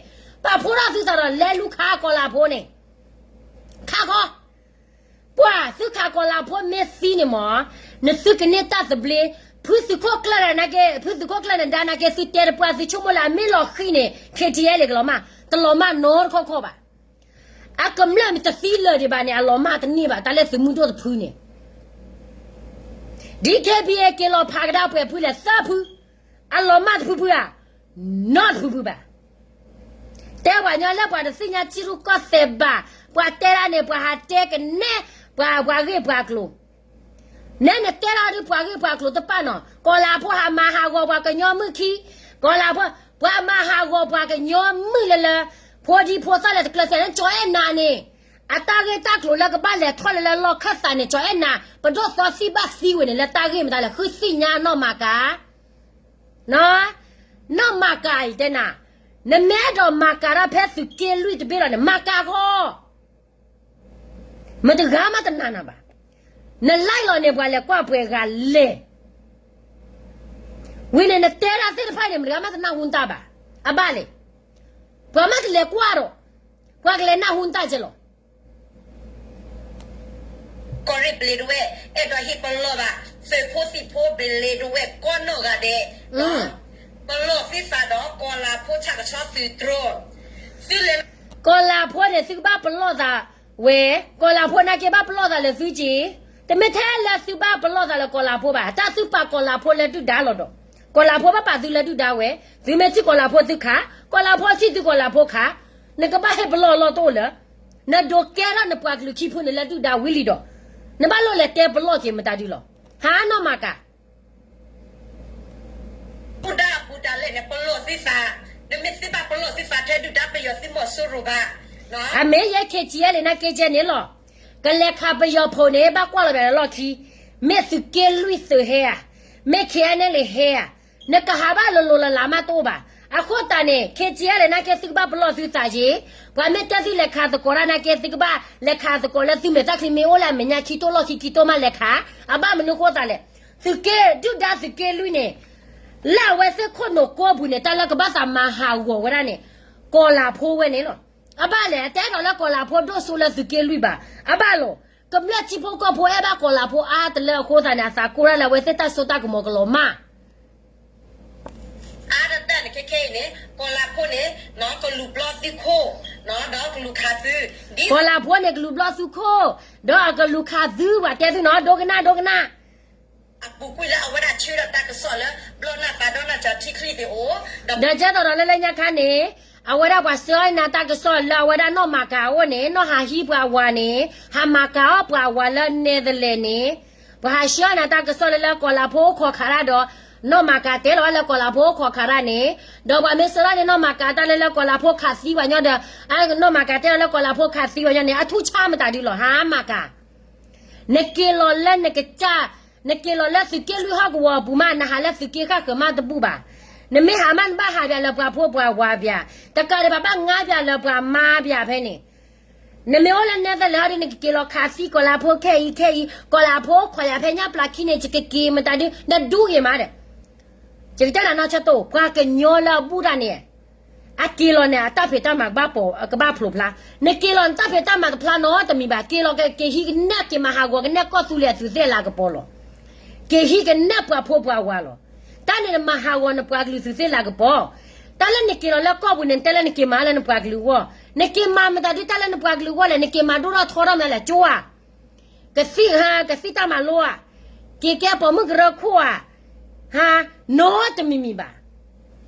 ပာ်ဖှိၣ်ထီၣ်သုသးဒီးလဲၤလူၤခးကီၤလၤဖိန့ၣ် ခးဃီ ပှၤသုခးကီၤလၤဖိမ့ၢ်သံန့ၣ်မး နသုကန့ၢ်တၢ်သဘျ့, ဖုသုးခိၣ်ကျၢၢ်နာ်က့ ဖုသုးခိၣ်ကျၢၢ်န့ၣ်ဒါနာ်က့ သုတဲတပှၢ်သုဆိကမိၣ်လၢအမ့ၢ်လီၤဃံၤန့ၣ် KTLA ကလီၤမၢ်, တလီၤမၢ်နီတခီခီဘၣ်. အကမျၢၢ်မ့ၢ်တသံလၢာ်ဒံးဘၣ်န့ၣ် အလီၤမၢ်တန့ၢ်ဘၣ် တၢ်လၢသုးမုၢ်ဒိၣ်တဖုန့ၣ် DKBA က့ၤလီၤဖးကဒါပှဲၤဖုလဲၣ် သၢဖု, အလီၤမၢ်တဖုဖုဧါ, နီတဖုဖုဘၣ်. တဲပှၤညီလၢပှၤတသ့ၣ်ညါထံရူၢ်ကီၢ်သဲးဘၣ်, ပှၤတဲဒၣ်န့ၣ် ပှၤဟးတဲကနဲ ပှၤပှၤဂ့ၢ်ပှၤကျိၤ, နဲနတဲဒၣ်ဒ် ပှၤဂ့ၢ်ပှၤကျိၤတပၣ်နီၤ, ကီၤလၤဖိဟးမၤဟးဂီၤပှၤကညီမုၣ်ခံ, ကီၤလၤဖိ, ပှၤမၤဟးဂီၤပှၤကညီမုၣ်လၢလၢ, ဖိဒံဖိသၣ်လဲၤတကျၢၤသဲးန့ၣ် ကၠီၤအဲၣ်နၤန့ၣ်, အတၢ်ဂ့ၢ်တၢ်ကျိၤလၢကဘၣ်လဲၤထီၣ်လၢလၢလီၢ်ခၢၣ်သးန့ၣ် ကၠီၤအဲၣ်နၤ, ပဒိၣ်သီသံဘၣ်သံဝဲန့ၣ် လၢတၢ်ဂ့ၢ်မတၤလဲၣ် ဃုသ့ၣ်ညါနီၢ်မၤကၤ နီၢ်မၤကၤအံၤတဲနၤ, နမ့ၢ်အဲၣ်ဒိးမၤကၤတၢ်ဖဲသုးက့လွံၢ်တဘ့ၣ်လီၤန့ၣ် မၤကၤဃီ, မတဂၤမးတနာ်နၤဘၣ်. န live လီၤန့ၣ် ပှၤလဲၤကွၢ်ပှဲၤဂၤလဲၣ်. ဝံၤန့ၣ် နတဲဒၣ်သ့ၣ်တဖၣ်န့ၣ် မတဂၤမးတနၢ်ဟူနတၢ်ဘၣ်. အဘၣ်လဲၣ်. ပှၤမးကလဲၤကွၢ်ဒီး ပှၤကလဲၤနၢ်ဟူနတၢ်ကဲလီၤ. ကီၢ်ရ့ၣ်ဘျ့းဒဝဲၣ် အဲၣ်ဒိးဟ့ၣ်ပလီၢ်ဘၣ် သုးဖိသံၣ်ဖိဘျ့းဒဝဲၣ်ကိးနီၢ်ဂၤဒဲး, အ ပလီၢ်သုသးဒီးကီၢ်လၤဖိဆၣ်ကဆီသုးတြိ, သုလဲၤ ကီၢ်လၤဖိန့ၣ် သုကဘၣ်ပလီၢ်သးဝဲ, ကီၢ်လၤဖိနာ်က့ဘၣ်ပလီၢ်သးလၢသုက့ၤ, တမ့ၢ်ထဲလၢသုဘၣ်ပလီၢ်သးလၢကီၢ်လၤဖိဘၣ်, တၢ်သုပာ်ကီၢ်လၤဖိလၢဒုၣ်ဒါလီၤဒီး, ကီၢ်လၤဖိဘၣ်ပာ်သုလၢဒုၣ်ဒါဝဲ, သုမ့ၢ်ထံၣ်ကီၢ်လၤဖိသုခး, ကီၢ်လၤဖိထံၣ်သုကီၢ်လၤဖိခး, နကဘၣ်ဟ့ၣ်ပလီၢ်လီၢ်တအိၣ်လၢ နဒိးကဲထီၣ်နပှၤကလုာ်ခံဖုန့ၣ်လၢဒုၣ်ဒါဝံၤလံဒီး, နဘၣ်လိၣ်လဲၤတဲပလီၢ်က့ၤမတၤဒုလီၤ, ဟးနီၢ်မၤကၤ ဘူၣ်တၢ်အပူၤတၢ်လဲၣ်န့ၣ် ပလီၢ်သုသး, နမ့ၢ်သုဘၣ်ပလီၢ်သုသးထဲဒုၣ်ဒါပယီၤသုးမီၤစိရိၤဘၣ်, အမ့ၢ်ယဲ ခ့ၣ်ထံၣ်အဲလ့ၣ် နာ်က့ကဲန့ၣ်လီၤ, ကလဲၤခးပယီၤဖိန့ၣ် ဘၣ်ကွၢ်လီၤဘၣ်လၢလီၢ်ခံ, မ့ၢ်သုးက့လွံၢ်သုးဟဲဧါ, မ့ၢ် ခ့ၣ်အဲလ့ၣ် ဟဲဧါ, နကဟးဘၣ်လိၤလိၤလၢ်လၢ်မးတအိၣ်ဘၣ်, အဃိသတးန့ၣ် ခ့ၣ်ထံၣ်အဲလ့ၣ် နာ်က့သုကဘၣ်ပလီၢ်သုသးက့ၤ, ပှၤမ့ၢ်တဲသုလဲၤခးသကိးတၢ်နာ်က့သုကဘၣ်လဲၤခးသကိးလၢသုမဲာ်သၣ်ချံမ့ၢ်အိၣ်လၢအမဲာ်ညါခံတိၢ်လီၢ်ခံခံတိၢ်မးလဲၤခး, အဘၣ်မနုၤဃိသးလဲၣ်, သုးက့ဒုၣ်ဒါသုးက့လွံၢ်န့ၣ် လၢအဝဲသ့ၣ်ခိၣ်နူာ်ကိးပူၤန့ၣ် တၢ်လၢကဘၣ်သးမၤဟးဂီၤဝဲဒၣ်န့ၣ်, ကီၢ်လၤဖိဝဲန့ၣ်လီၤ, အဘၣ်လဲၣ် အတဲဒီးလၢကီၢ်လၤဖိဒိၣ်စိလၢသုးက့လွံၢ်ဘၣ်, အဘၣ်လီၤ, ကမျၢၢ်ထံဖိကီၢ်ဖိအဲၣ်ဘၣ်ကီၢ်လၤဖိအါတလၢအဃိသတးန့ၣ် အသးကိၢ်တၢ်လၢအဝဲသ့ၣ်တၢ်စိတၢ်ကမီၤကလီၤမၢ် အါတတၢ်န့ၣ် ခဲခဲအံၤန့ၣ် ကီၢ်လၤဖိန့ၣ် ကလူၤပျီသုးခိၣ် ဒီးကလူၤခးသုး, ကီၢ်လၤဖိန့ၣ် ကလူၤပျီသုးခိၣ် ဒီးအကလူၤခးသုး ပှၤတဲသုနီၤ ဒိကနၣ် ဒိကနၣ် အပူၤကွံာ်လၢအဝဲဒၣ်ဆှၢဒီးတၢ်ကစီၣ်လၢ ဘျီၣ်နၢ်သးဒီးနၢ်စၢၤထံချံသ့ၣ်အိၣ်, ဒီးကဲသိးဒီးလၢလၢညါခါန့ၣ် အဝဲဒၣ်ပှၤဆှၢအီၤနၤတၢ်ကစီၣ်လၢအဝဲဒၣ်နီၢ်မၤကၤအအိၣ်န့ၣ် နီၢ်ဟးဟံးပှၤဝၤန့ၣ် ဟးမၤကၤအီၣ်ပှၤဝၤလၢ Netherlands န့ၣ် ပှၤဟးဆှၢအီၤနၤတၢ်ကစီၣ်လၢလၢကီၢ်လၤဖိအိၣ်ခိးခးတၢ်ဒီး နီၢ်မၤကၤတဲလီၤလၢကီၢ်လၤဖိအိၣ်ခိးခးတၢ်န့ၣ်, ဒီးပှၤမ့ၢ်ဆှၢထီၣ်န့ၣ် နီၢ်မၤကၤတၢ်လၢလၢကီၢ်လၤဖိခးသံပှၤညီဒီး နီၢ်မၤကၤတဲလီၤလၢကီၢ်လၤဖိခးသံပှၤညီန့ၣ် အထူၣ်ဆါမတၤဒုလီၤ ဟါမၤကၤ နက့ၤလီၤလၢနကစၢ်, နက့ၤလီၤလၢသုးက့လွံၢ်ဟီၣ်ကဝီၤအပူၤမး နဟးလၢသုးက့ဃၣ်ဃၢၤမးတဘူၣ်ဘၣ်. နမ့ၢ်ဟးမးနဘၣ်ဟးပၠးလၢပှၤဖိပှၤဝၤပၠး, တကးဒံးဘၣ်ဘၣ်ငါပၠးလၢပှၤမါပၠးဖဲန့ၣ်, နမ့ၢ်အိၣ်လၢနဲသလၢဟီဒ်နကက့ၤလီၤခးသံကီၢ်လၤဖိခဲအံၤခဲအံၤ, ကီၢ်လၤဖိခိးယၤဖဲညၣ်ပျၢ်ခံန့ၣ် ယကက့ၤမတၤဒု နဒူဂ့ၤမးဒီး ယကတဲနၤနီၢ်ဆၢတိၢ် ပှၤကညီလၢအဘူၣ်တၢ်န့ၣ် အက့ၤလီၤန့ၣ် အတၢ်ဖံးတၢ်မၤကဘၣ်ပိာ် ကဘၣ်ဖျိးဖျါ, နက့ၤလီၤနတၢ်ဖံးတၢ်မၤတဖျါနီတမံၤဘၣ်, က့ၤလီၤက့ၤဟံးကနဲၣ် က့ၤမၤဟးဂီၤကနဲၣ်ကီၢ်သူလ့ၤအသုးသ့ၣ်လၤကပီၤလီၤ. က့ၤဟံးကနဲၣ်ပှၤဖိပှၤဝၤလီၤ. တၢ်န့ၣ်နမၤဟးဂီၤနပှၤကလုာ်သုးသ့ၣ်လၤကပီၤ, တၢ်လၢနက့ၤလီၤလၢကီၢ်ပူၤန့ၣ် နတဲလၢနက့ၤမၤလၢနပှၤကလုာ်အဂီၢ်, နက့ၤမၤမတၤဒုတၢ်လၢနပှၤကလုာ်အဂီၢ်လဲၣ်, နက့ၤမၤဒိၣ်ထီၣ်ထီထီၣ်မနုၤလဲၣ်, ကၠိဧါ ကသံၣ်ဟါ ကသံၣ်တၢ်မၤလိဧါ, က့ၤကဲပိာ်မုၣ်ကရၢခိၣ်ဧါ, ဟါ, နီတမံၤမံၤဘၣ်.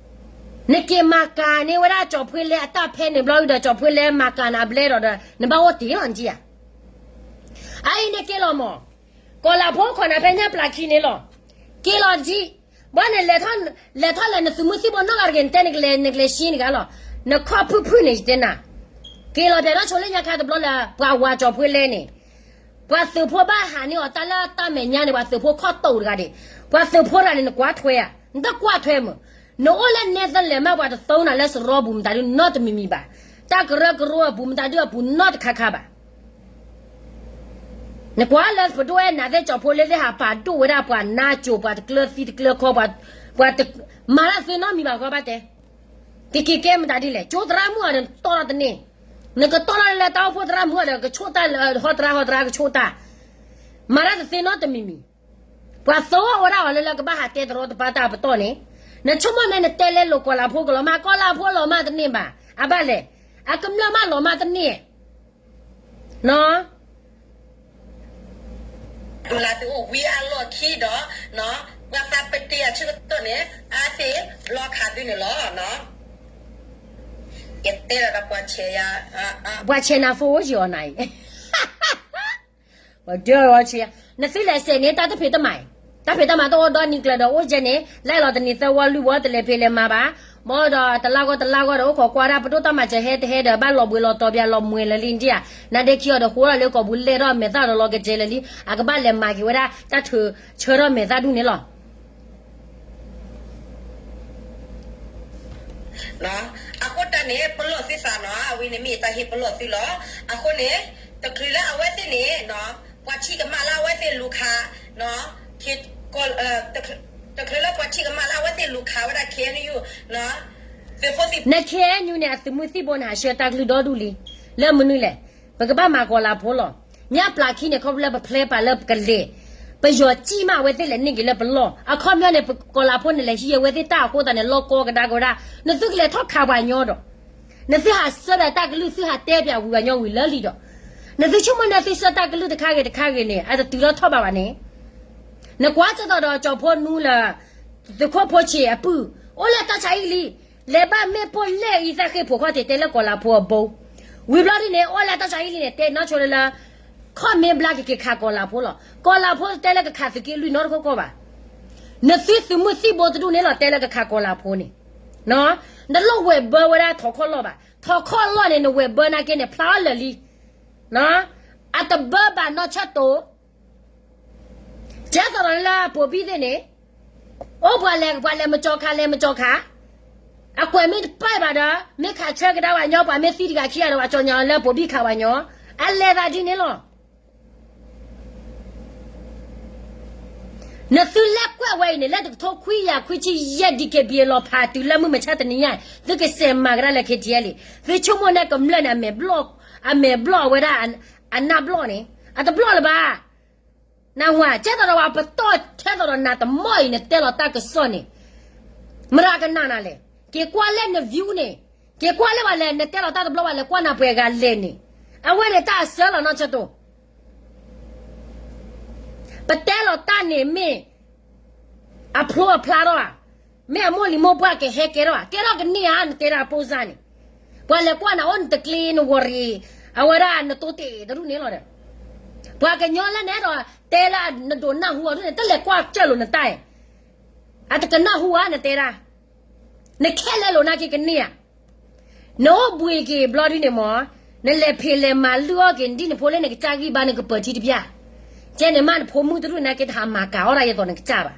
နက့ၤမၤကၤန့ၢ်ဝဲဒၣ်ကၠီၤဖှ့လဲအတၢ်ဖဲန့ၣ်ဘျီဒီး ကၠီၤဖှ့လဲမၤကၤနၤဘျဲဒီးဒီး နဘၣ်အိၣ်တ့ၢ်လီၤနက့ဧါ. အအံၤနက့ၤလီၤမး, ကီၢ်လၤဖိခိးနၤဖဲညၣ်ပျၢ်ခံန့ၣ်လီၤ. က့ၤလီၤက့ၤ, ဘၣ်န့ၣ် လဲၤထီၣ်လဲၤထီၣ်လၢနသုးမုၢ်သံၣ်ဘိနီၢ်ဂၤတဂ့ၤ နတဲနကလဲၤ နကလဲၤရှ့နဂၤလီၤ. နခီၣ်ဖုၣ်ဖုၣ်န့ၣ် ယတဲနၤ, က့ၤလီၤပၠးထီၣ်ဆိလၢညါခါတဘျီလၢ ပှၤဝၤကၠီၤဖှ့လဲန့ၣ် ပှၤသုးဖိဘၣ်ဟးန့ၢ်အီၤတၢ်လၢတၢ်မဲာ်ညါန့ၣ် ပှၤသုးဖိခီၣ်တိာ်တဂၤဒံး, ပှၤသုးဖိတဂၤန့ၣ် နကွၢ်ထွဲဧါ, နတကွၢ်ထွဲမး, နအိၣ်လၢနဲသလဲးမး ပှၤတသိနၤလၢစရီပူၤမတၤဒုနီတမံၤမံၤဘၣ်, တၢ်ကရၢကရိအပူၤမတၤဒုအပူၤနီတခါခါဘၣ်. နကွၢ်လၢပဒိၣ်အဲၣ်နၤသ့ၣ်ကၠီၤဖှ့လဲသ့ၣ်ဟးပာ်ဒိၣ်ဝဲဒၣ်ပှၤနါကိၤ ပှၤတကျၢၤသံတကျၢၤခီ ပှၤ, ပှၤတ, မၤတၢ်သ့နီတမံၤဘၣ်ဃီဘၣ်တဲ ကက့ၤကဲမတၤဒ်လဲၣ်, ကၠိသရၣ်မုၣ်အီၤဒီးနတီၢ်ထီၣ်တန့ၢ်, နကတီၢ်ထီၣ်လၢတၢ်အိၣ်ဖှိၣ်သရၣ်မုၣ်အီၤဒီးကဆိၣ်တၢ်လၢဟီၣ်သရၣ် ဟီၣ်သရၣ်ကဆိၣ်တၢ်, မၤတၢ်တသ့နီတမံၤမံၤ, ပှၤသိအီၣ်ဝဲဒၣ်အီၤလၢလၢကဘၣ်ဟးတဲတရီတပါတၢ်ပတီၢ်န့ၣ်, နဆိကမိၣ်မ့ၢ်နတဲလဲလိာ်ကီၢ်လၤဖိကလီၤမၢ် ကီၢ်လၤဖိလီၤမၢ်တန့ၢ်ဘၣ်, အဘၣ်လဲၣ်, အကမျၢၢ်မးလီၤမၢ်တန့ၢ် နီၤ ဒိၣ်လၢသုအိၣ်ဝံၤအလီၢ်ခံဒီး, ပှၤသးပတ့ၢ်အဆၢကတီၢ်န့ၣ် အါသ့ၣ်ဘျီခးသုန့ၣ်လီၤ. ယတဲလီၤဒီးပှၤဆဲးယၤ, ပှၤဆဲးနၤဖိအိၣ်ယံၤအီၤနၤအံၤ, ပှၤဒၢဝဲဆဲး, နသုလဲၤစဲးန့ၣ် တၢ်တဖံးတမၤ, တၢ်ဖံးတၢ်မၤတအိၣ်ဒီနံၤကျၢၤဒီးအိၣ်ကဲန့ၣ် လဲၤလီၤတနံၤသၢဝီလွံၢ်ဝီတလဲၤဖံးလဲၤမၤဘၣ်, ဘၣ်ဒီးတလါဂီၢ်တလါဂီၢ်ဒီးအိၣ်ခိးကွၢ်ဒၣ် ပဒိၣ်တၢ်မၤစၢၤဟဲတဟဲဒီးဘၣ်လီၤဘှံးလီၤတီၤပၠးလီၤမှဲၤလၢလံဒံၣ်ဧါ, နဒဲခံအီၤဒီးဃိထီၣ်လၢကီၢ်ပူၤလဲၢ်ထီၣ်မဲာ်သၣ်ဒီးလီၤကစဲးလၢလံ, အကဘၣ်လဲၤမၤက့ၤဝဲဒၣ်တၢ်ထုးဆၢထီၣ်မဲာ်သၣ်ဒူၣ်န့ၣ်လီၤ. အဃိတၢ်န့ၣ် ပလီၢ်သုသးနီၤ အဝဲန့ၣ်မ့ၢ်တၢ်ဟ့ၣ်ပလီၢ်သုလီၤ. အဃိန့ၣ် တချုးလၢအဝဲသ့ၣ်န့ၣ် ပှၤထံၣ်ကမၣ်လၢအဝဲသ့ၣ်လူၤခး, တချုးလၢပှၤထံၣ်ကမၣ်လၢအဝဲသ့ၣ်လူၤခးဝဲဒၣ် ခ့ၣ်အဲၣ်ယူၣ်, သုးဖိသံၣ်ဖိ, နခ့ၣ်အဲၣ်ယူၣ်န့ၣ် အသုးမုၢ်သံၣ်ဘိန့ၣ် ဟးဆှၢတၢ်ကလုၢ်ဒီဒူၣ်လံ, လၢမနုၤလဲၣ်, ပကဘၣ်မၤကီၢ်လၤဖိလီၤ. ညၣ်ပျၢ်ခံန့ၣ် ခီဖျိလၢပဖျဲပာ်လၢပကလဲၤ, ပယီၤစံၣ်မးအဝဲသ့ၣ်လဲၤန့ၢ်က့ၤလၢပလီၢ်, အခီပညီန့ၣ် ပကီၤလၤဖိန့ၣ် လဲၤဟံးအဝဲသ့ၣ်တၢ်အဃိသတးန့ၣ် လီၢ်ကီကဒါကဒါ, နသုကလဲၤထီၣ်ခးပှၤညီဒီး, နသုဟးစၢဒၣ်တၢ်ကလုၢ် သုဟးတဲပၠးဝံၤပှၤညီဝံၤလၢလံဒီး, နသုဆိကမိၣ်န့ၣ် သုစၢတၢ်ကလုၢ်တခါဂ့ၤတခါဂ့ၤန့ၣ် အတတုၤလီၤထီၣ်ဘၣ်ဘၣ်န့ၣ်, နကွၢ်ကၢ်သိးဒီးကၠီၤဖိနူလၢ သုးခိၣ်ဖိဆံးအပုၢ်, အိၣ်လၢတၢ်ဆါဟံၣ်လံ, လဲၤဘၣ်မ့ၣ်ပိၢ်လဲၣ်အံၤသၣ်ဃ့ၢ်ဖိခီၣ်ထံးတဲလၢကီၤလၤဖိအဘိ, ဝံၤဘျီဒ်န့ၣ် အိၣ်လၢတၢ်ဆါဟံၣ်လံန့ၣ် တဲနီၢ်ဆိလၢလၢ ခီၣ်မ့ၢ်ဘျါက့ၤက့ၤခးကီၤလၤဖိလီၤ. ကီၤလၤဖိတဲလၢကခးသုးက့လွံၢ်နီတခီကီၢ်ဘၣ်. နသုသုးမုၢ်သံၣ်ဘိတဒူၣ်န့ၣ်လီၤ တဲလၢကခးကီၤလၤဖိန့ၣ်, နတလိၣ်ဝဲၢ်ဘၢဝဲဒၣ်ထီၣ်ခီၣ်လီၢ်ဘၣ်. ထီၣ်ခီၣ်လီၢ်န့ၣ် နဝဲၢ်ဘၢနာ်က့န့ၣ် ဖျါအီၤလၢာ်လံ, အတဘၢဘၣ်နီၢ်ဆၢၣ်တိၤ ကဲသိးဒီးလၢပိာ်ဘံၣ်သ့ၣ်န့ၣ်, အိၣ်ပှၤလဲၤ ပှၤလဲၤမကၠီခး လဲၤမကၠီခး, အကွဲးမ့ၢ်တပာ်ဘၣ်ဒီး မ့ၢ်ခးဆၢကဒါပှၤညီ ပှၤမ့ၢ်သံတဂၤခံဂၤဒီး ပှၤကၠီညီလၢပိာ်ဘံၣ်ခးပှၤညီ, အလဲၤသးဒ်န့ၣ်လီၤ. နသုလဲၤကွဲးဝဲအံၤန့ၣ် လၢတကထိခွံကယၤခွံဆံယဲၢ် DKBA လီၤဖးတုၤလၢမုၢ်မဆါတနံၤညါ, သုကစဲးမၤကဒါလၢ KTLA, သုဆိကမိၣ်န့ၣ်ကမျၢၢ်န့ၣ် အမဲာ်ဘျီၣ်, အမဲာ်ဘျီၣ်အဝဲဒၣ် အနၢ်ဘျီၣ်န့ၣ် အတဘျီၣ်လၢၤဘၣ်. နၢ်ဟူဧါ, ကဲသိးဒီးပှၤပတီၢ်ထဲသိးဒီးနၤတမီၢ်အံၤ နတဲလီၤတၢ်ကစီၣ်န့ၣ်, မတၤကနၣ်နၤလဲၣ်. က့ၤကွၢ်လၢန view န့ၣ်, က့ၤကွၢ်လၢပှၤလဲၣ် နတဲလီၤတၢ်တဘျီဘၣ် လဲၤကွၢ်နၤပှဲၤဂၤလဲၣ်န့ၣ်, အဝဲန့ၣ်တၢ်အဆၢလီၤနီၢ်ဆၢၣ်တိၤ ပတဲလီၤတၢ်န့ၣ်မ့ၢ် အဖျိအဖျါထီၣ်ဧါ, မ့ၢ်အမိၢ်လံၤမိၢ်ပှၢ်ကဟဲကဲထီၣ်ဧါ, ကဲထီၣ်ကန့ၢ်ဧါ နတဲဒၣ်အပိၢ်စၢ်န့ၣ်, ပှၤလဲၤကွၢ်နၤအိၣ်နတကျ့ နဝီၤရံၤ, အဝဲဒၣ်နတိတ့ၢ်တရူၢ်န့ၣ်လီၤဒီး, ပှၤကညီလၢနအဲၣ်ဒိးတဲလၢနဒိးနၢ်ဟူအီၤဒ်န့ၣ် တလဲၤကွၢ်ကၢၢ်လိာ်နတၢ်, အတကနၢ်ဟူဧါ နတဲဒၣ်, နခဲလၢာ်လိာ်နာ်က့ကန့ၢ်ဧါ. နအိၣ်ဘှံးက့ၤဘျီဒ်န့ၣ်မ့ၢ်, နလဲၤဖံးလဲၤမၤလုၢ်အီၣ်က့ၤ နဒ်နဖိလၢနကစၢ်ဂံၢ်ဘါ နကပၢၤထံတပျၢ်, ကဲန့ၣ်မးနဖိမုၣ်တရူၢ်နာ်က့တဟးမၤကၤအီၣ်ဒၣ်ယသိးနကစၢ်ဘၣ်.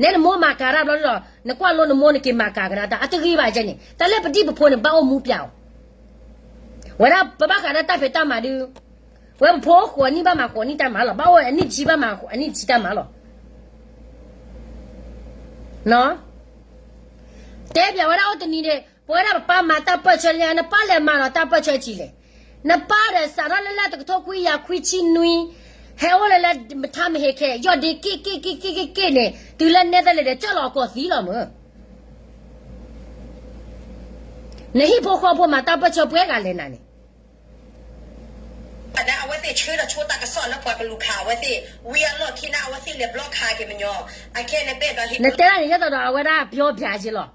နဲနမိၢ်မၤကၤတၢ်ဘျီဒီး နကွၢ်လိနမိၢ်နက့ၤမၤကၤကဒါတၢ် အတဂ့ၤဘၣ်ကဲန့ၣ် တၢ်လၢပဒံၣ်ပဖိန့ၣ် ဘၣ်အိၣ်မူပျၢ်အီၤ, ဝဲဒၣ်ပဘၣ်ဃးလၢတၢ်ဖံးတၢ်မၤဒုး, ဝဲပဖိအိၣ်ဃိးနံၣ်ဘၣ်မၤဃိးနံၣ်တၢ်မၤလီၤ, ဘၣ်အိၣ်အနံၣ်တဆံဘၣ်မၤအနံၣ်တဆံတၢ်မၤလီၤ. တဲပၠးဝဲဒၣ်အိၣ်တနံၤန့ၣ် ပဝဲဒၣ်ပပၢ်မၤတၢ်ပၢၢ်ဆၢလၢညါ နပၢ်လဲၤမၤဒီးတၢ်ပၢၢ်ဆၢဆံးလဲၣ်. နပၢ်ဒီးစးထီၣ်လၢလၢတကထိခွံကယၤခွံဆံနွံ, ဟဲအိၣ်လၢလၢမထါမဟ့ၤခဲ ယီၢ်ဒ့က့ၣ်က့ၣ်က့ၣ်က့ၣ်က့ၣ်က့ၣ်န့ၣ် တုၤလၢနဲသလဲၣ်ဒီး ကၢၢ်လီၤအကိာ်သံလီၤမၢ်. နဟံၣ်ဖိဃီဖိမၤတၢ်ပၢၢ်ဆၢပှဲၤဂၤလဲၣ်နၤန့ၣ် အဝဲသ့ၣ်ဆှၢဒီးဆိတၢ်ကစီၣ်လၢပှၤကလူၤခးအဝဲသ့ၣ် ဝံၤအလီၢ်ခံန့ၣ် အဝဲသ့ၣ်လဲၤဘျီခးက့ၤမညီ, အခဲန့ၣ်ပဲဒီး နတဲဒၣ်န့ၣ် ယဲသိးဒီးအဝဲဒၣ်ပျီပျးက့ၤလီၤ.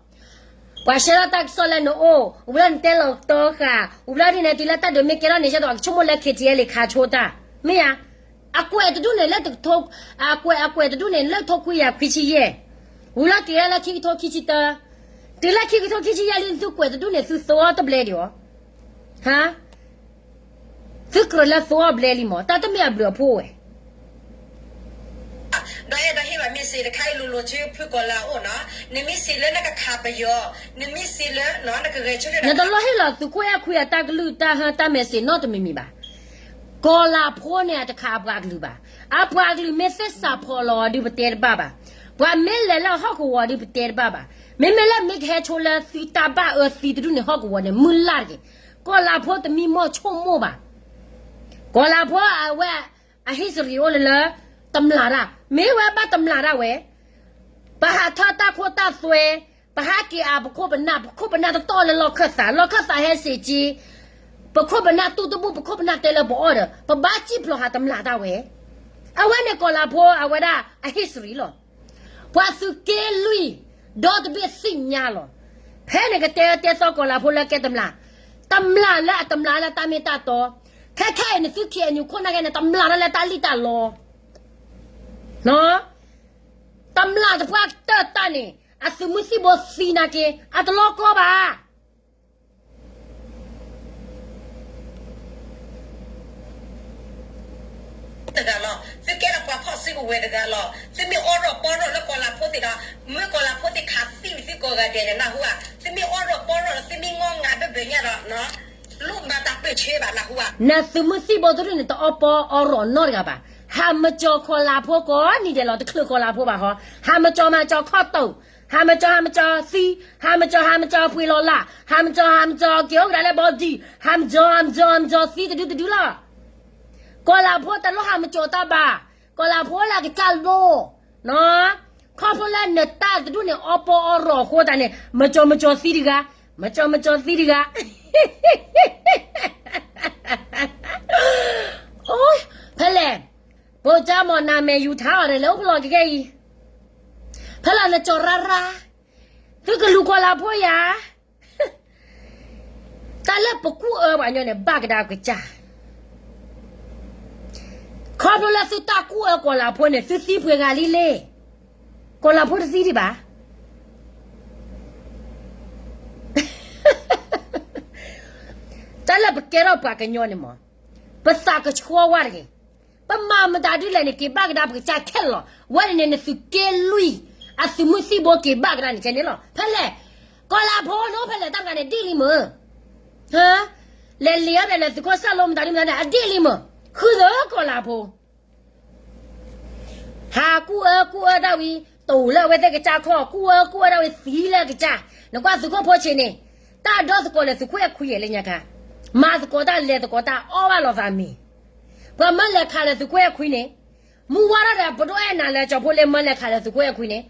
ပှၤဆှၢထီၣ်တၢ်ကစီၣ်လၢနအိၣ်, ဝံၤလီၤန့ၣ်တဲလီၤတီဃာ်, ဝံၤလီၤဒ်န့ၣ် တုၤလၢတၢ်ဒုးမ့ၢ်ကဲထီၣ်န့ၣ် ယဲသိးဒီးကဆိကမိၣ်လၢ KTLA ခးဆိတၢ်, မ့ၢ်ဧါ. အကွဲးတဒူၣ်န့ၣ်လၢတကထိ, အကွဲး အကွဲးတဒူၣ်န့ၣ် လၢထိခွံကယၤခွံဆံယဲၢ်, ဝံၤလီၤတုၤလၢခံကထိခံဆံတၢ, တုၤလၢခံကထိခံဆံယဲၢ်လံ သုကွဲးတဒူၣ်န့ၣ် သုသိအီၤတဘျဲဒံးဧါ. ဟါ, သုကြၢးလၢသိအီၤဘျဲလံမး, တၢ်တမ့ၢ်အဘျုးအဖှိၣ်ဝဲ ဒီးအဲၣ်ဒိးဟ့ၣ်ဘၣ် message တခါအံၤ လိၤလိၤဆူဖုကီၤလၤအအိၣ်နီၤ, နမ့ၢ်စံးလၢနကခးပယီၤ, နမ့ၢ်စံးလၢ နကဂဲၤဆၢထၢၣ် နတလီၤဟ့ၣ်လီၤသုးခိၣ်အဲၣ်ခွံအတၢ်ကလုၢ်တၢ်ဟၢတၢ် message နီတမံၤမံၤဘၣ်. ကီၤလၤဖိန့ၣ် အတခးအပှၤကလုာ်ဘၣ်. အပှၤကလုာ်မ့ၢ်သ့ၣ်စးဖီလီၤအီၤဒုး ပတဲတဘၣ်ဘၣ်. ပှၤမ့ၢ်လဲၤလၢဟီၣ်ကဝီၤဒုး ပတဲတဘၣ်ဘၣ်. မ့မ့ၢ်လၢမ့ၢ်ကဟဲဆိလၢသုတၢ်ဘၣ်အၢသံတဒူၣ်န့ၣ် ဟီၣ်ကဝီၤန့ၣ် မုၢ်လၢ်တက့ၢ်. ကီၤလၤဖိတမံမီၢ်ဆိကမိၣ်ဘၣ်. ကီၤလၤဖိအဝဲ အ history အိၣ်လၢလၢ တမျၢ်တၢ်, မ့ၢ်ဝဲဘၣ်တမျၢ်တၢ်ဝဲ, ပဟးထီၣ်တၢ်ခိတၢ်သွဲ, ပဟးက့ၤအပခိၣ်ပနၢ်, ပခိၣ်ပနၢ်တတီၢ်လၢလီၢ်ခၢၣ်သး, လီၢ်ခၢၣ်သးဟဲစ့ၢ်ကီး, ပခိၣ်ပနၢ်တူၢ်တဘူၣ်, ပခိၣ်ပနၢ်တဲလၢပအီၣ်ဒီး ပဘၣ်စံၣ်ဖျိးဟးတမျၢ်တၢ်ဝဲ. အဝဲန့ၣ်ကီၤလၤဖိအဝဲဒၣ်အ history လီၤ. ပှၤသုးက့လွံၢ် ဒီတဘ့ၣ်သ့ၣ်ညါလီၤ. ဖဲန့ၣ်ကတဲတဲသီကီၤလၤဖိလၢကဲတမျၢ်, တမျၢ်လၢအတမျၢ်လၢတၢ်မ့ၢ်တၢ်တီ, ခဲခဲအံၤန့ၣ်သု KNU ခိၣ်နၢ်ကဲန့ၣ် တမျၢ်လၢတၢ်လံၣ်တၢ်လီ တမျၢ်တပှၢ်တၢၢ်တၢ်န့ၣ် အသုးမုၢ်သံၣ်ဘိသံနာ်က့ အတလီၤကီဘၣ်. တဂၤလီၤ. သုကဲလၢပှၤဖီၣ်စုကဝဲၤတဂၤလီၤ. သုမ့ၢ်အီရီၣ်ပီရီၣ်လၢကီၤလၤဖိသ့ၣ်ဒီး မ့ၢ်ကီၤလၤဖိသ့ၣ်ခးသံဝံၤသုကိးဂၤဒဲးန့ၣ် နၢ်ဟူဧါ. သုမ့ၢ်အီရီၣ်ပီရီၣ်ဒီး သုမ့ၢ်ငီၢ်ငါဘၢဘၢညါဒီး လိၣ်ဘၣ်တၢ်ပၢၢ်ဆၢဘၣ် နၢ်ဟူဧါ. နသုးမုၢ်သံၣ်ဘိတဒူၣ်န့ၣ် တအီပီအီရီၣ်နီတဂၤဘၣ်. ဟးမကၠီၤကီၤလၤဖိကိးနံၤဒဲးလီၤ. တချုးကီၤလၤဖိဘၣ်ဟီ, ဟးမကၠီၤ ဟးမကၠီၤခီၣ်တိာ်, ဟးမကၠီၤ ဟးမကၠီၤသံ, ဟးမကၠီၤ ဟးမကၠီၤပှ့ၤလီၤလၢ်, ဟးမကၠီၤ ဟးမကၠီၤက့ၤအိၣ်ကဒါလၢဘီဒံၣ်, ဟးမကၠီၤ ဟးမကၠီၤ ဟးမကၠီၤသံတဒူၣ်တဒူၣ်လီၤ. ကီၤလၤဖိတလိၣ်ဟးမကၠီၤတၢ်ဘၣ်. ကီၤလၤဖိလၢအကစၢ်လိၣ်, ခီဖျိလၢနတၢ်တဒူၣ်န့ၣ် အီပီအီရီၤအဃိသတးန့ၣ် မကၠီၤမကၠီၤသံတဂၤ, မကၠီၤမကၠီၤသံတဂၤ. ဖဲလဲၣ်, ပိကၠၢမီၤနၤမဲာ်ယူၤထါအီၤဒီး လဲၤအိၣ်ဖဲလဲၣ်ကကဲအံၤ, ဖဲလဲၣ်နကၠီၤရၢ်ရၢ်, သုကလူၤကီၤလၤဖိယၤ တၢ်လၢပကူၣ်အၢပှၤကညီန့ၣ် ဘၣ်ကဒါကစၢ်, ခီဖျိလၢသုတၢ်ကူၣ်အၢကီၤလၤဖိန့ၣ် သုသံပှဲၤဂၤလံလဲၣ်, ကီၤလၤဖိတသံဒံးဘၣ်. တၢ်လၢပကဲထီၣ်ပှၤကညီန့ၣ်မး, ပသးကဆှီဝါတဂ့ၤ, ပမၤမတၤဒ်လဲၣ်န့ၣ် က့ၤဘၣ်ကဒါပကစၢ်ခဲလၢာ်လီၤ. ဝဲန့ၣ်န့ၣ် နသုးက့လွံၢ် အသုးမုၢ်သံၣ်ဘိက့ၤဘၣ်ကဒါန့ၣ် ကဲန့ၣ်လီၤ. ဖဲလဲၣ်, ကီၤလၤဖိန့ၣ် ဖဲလဲၣ်တၢ်တဂၤန့ၣ် ဒ်လံမ့ၢ်, လဲၤလံၤအဘဲလဲၤသုးခိၣ်စၢ်လိမတၤဒ်မတၤန့ၣ် အဒ်လံမ့ၢ်, ဃုသၢကီၤလၤဖိ ဟးကူၣ်အၢကူၣ်အၢဒၣ်ဝံၤ တိာ်လၢအဝဲသ့ၣ်ကစၢ်ခီၣ် ကူၣ်အၢကူၣ်အၢဒၣ်ဝံၤသံလၢကစၢ်, နကွၢ်သုးခိၣ်ဖိဆံးန့ၣ်, တၢ်ဒီသကိးလဲၤသုးခိၣ်အဲၣ်ခွံယဲၢ်လၢညါခါ, မၤသကိးတၢ်လဲၤသကိးတၢ်အီၣ်ဘၣ်လိာ်သးမံၤ, ပှၤမၢလဲၤခးလၢသုးခိၣ်အဲၣ်ခွံန့ၣ်, မုၢ်ဝါထီၣ်ဒီးပဒိၣ်အဲၣ်နၤလၢကၠီၤဖိလ့မၢလဲၤခးလၢသုးခိၣ်အဲၣ်ခွံန့ၣ်,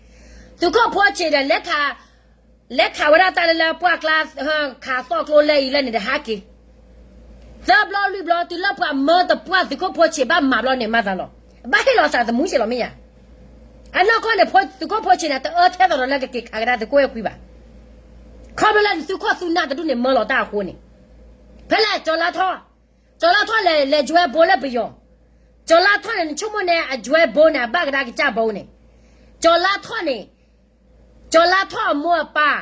သုးခိၣ်ဖိဆံးဒီး လဲၤခးဝဲဒၣ်တၢ်လၢလၢပှၢ်ကျါ, ခးသီၣ်ကျိလၢအံၤလၢန့ၣ်တဟါက့ၤ သၢဘျီလွံၢ်ဘျီ တုၤလၢပှၤမၢတပှၢ်သုးခိၣ်ဖိဆံးဘၣ်မၤဘျီန့ၣ်မၤသးလီၤ. ဘၣ်ဟ့ၣ်လီၤသးသမူက့ၤလီၤမ့ၢ်ယၤ, အနီၢ်ကီၢ်န့ၣ် သုးခိၣ်ဖိဆံးန့ၣ် တအၢထဲသိးဒီးလၢကက့ၤခးကဒါသုးခိၣ်အဲၣ်ခွံဘၣ်, ခီဖျိလၢသုးခိၣ်သုးနၢ်တဒူၣ်န့ၣ်မၢလီၤတၢ်အဃိန့ၣ်, ဖဲလဲၣ်ကၠီၤလါထီၣ်, ကၠီၤလါထီၣ်လဲၤလဲၤ join ဘိလၢပယီၤ, ကၠီၤလါထီၣ်န့ၣ် နဆိကမိၣ်န့ၣ် အ join ဘိန့ၣ် အဘၣ်ကဒါကစၢ်ဘိန့ၣ်, ကၠီၤလါထီၣ်န့ၣ် ကၠီၤလါထီၣ်အမိၢ်အပၢ်,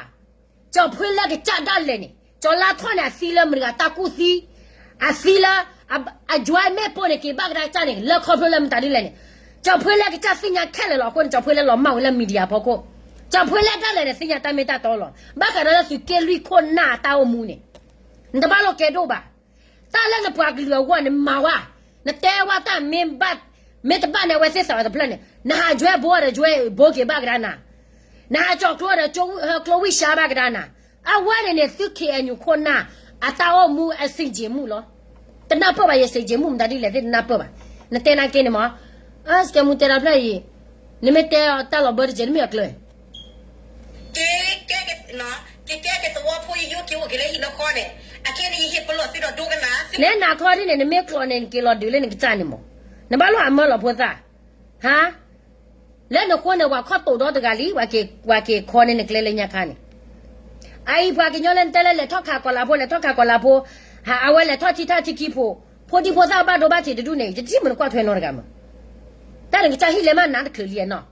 ကၠီၤဖှ့လၢကစၢ်ဒၣ်လဲာ်န့ၣ် ကၠီၤလါထီၣ်န့ၣ် အသံလၢမတၤဂၤတၢ်ကူၣ်သံ, အသံလၢ, အ join မ့ၣ်ပိၢ်န့ၣ် က့ၤဘၣ်ကဒါကစၢ်န့ၣ် လၢခီဖျိလၢမတၤဒ်လဲၣ်န့ၣ်, ကၠီၤဖှ့လၢကစၢ်သ့ၣ်ညါခဲလၢာ်လီၤ. အဃိန့ၣ် ကၠီၤဖှ့လၢလီၤမၢ်ဝဲလၢ media ဖီခိၣ်, ကၠီၤဖှ့လၢဒၣ်လဲာ်န့ၣ် သ့ၣ်ညါတၢ်မ့ၢ်တၢ်တီလီၤ. ဘၣ်ဃးဒီးလၢသုးက့လွံၢ်ခိၣ်နၢ်အတၢ်အိၣ်မူန့ၣ် နတဘၣ်လိာ်ကဲဒိၣ်ဘၣ်. တၢ်လၢနပှၤကလုာ်အဂီၢ်န့ၣ်မၤဝဲ, နတဲဝဲတၢ်မ့ၢ်ဘၣ်, မ့ၢ်တဘၣ်န့ၣ် အဝဲသ့ၣ်သးဝဲတဖျၢၣ်န့ၣ် နဟး join ဘိဒီး join ဘိက့ၤဘၣ်ကဒါနၤ, နဟးကၠီၤကျိဒီး ကျိဝံၢ်ၡါဘၣ်ကဒါနၤ, အဝဲန့ၣ်န့ၣ် သု ခ့ဢၣ်ယူၣ် ခိၣ်နၢ် အတၢ်အိၣ်မူအဆင်ခြင်မှုလီၤ. တနၢ်ပၢၢ်ဘၣ် ယဆင်ခြင်မှုမတၤဒ်လဲၣ်သ့ၣ်တနၢ်ပၢၢ်ဘၣ်. နတဲနာ်က့န့ၣ်မး, အစကဲမူတဲတၢ်ဖျၢၣ်အံၤ, နမ့ၢ်တဲတၢ်လီၤဘၢတကဲး နမ့ၢ်အကျၢၤ ကကဲကသဝီဖိယိယိက့ၤအိၣ်က့ၤလၢဟံၣ်လၢဃီန့ၣ်, အခဲန့ၣ်ယဟ့ၣ်ပလီၢ်သုဒီးဒိကနၣ်, နဲနၤခီဒ်န့ၣ် နမ့ၢ်ကျိးန့ၣ် နက့ၤလီၤဒုးလၢနကစၢ်န့ၣ်မး, နဘၣ်လိၣ်အမၢလီၤဖိသၣ်, ဟါ, လၢနဃိန့ၣ် ပှၤခီၣ်တိာ်ဒီတဂၤလံ, ပှၤက့ၤခီန့ၢ်နကျဲလၢညါခါန့ၣ်, အအံၤပှၤကညီလၢနတဲလၢလဲၤထီၣ်ခးကီၤလၤဖိ လဲၤထီၣ်ခးကီၤလၤဖိ, ဟး အဝဲလဲၤထီၣ်ထံထၣ်ထံခံဖိ, ဖိဒံဖိသၣ်ဘၣ်ဒိဘၣ်ထံးတဒူၣ်န့ၣ် ယတထံၣ်မုၢ်နကွၢ်ထွဲနီတဂၤမး, တၢ်နကစၢ်ဟံၣ်လဲၤမးနးတချုးလံနီၤ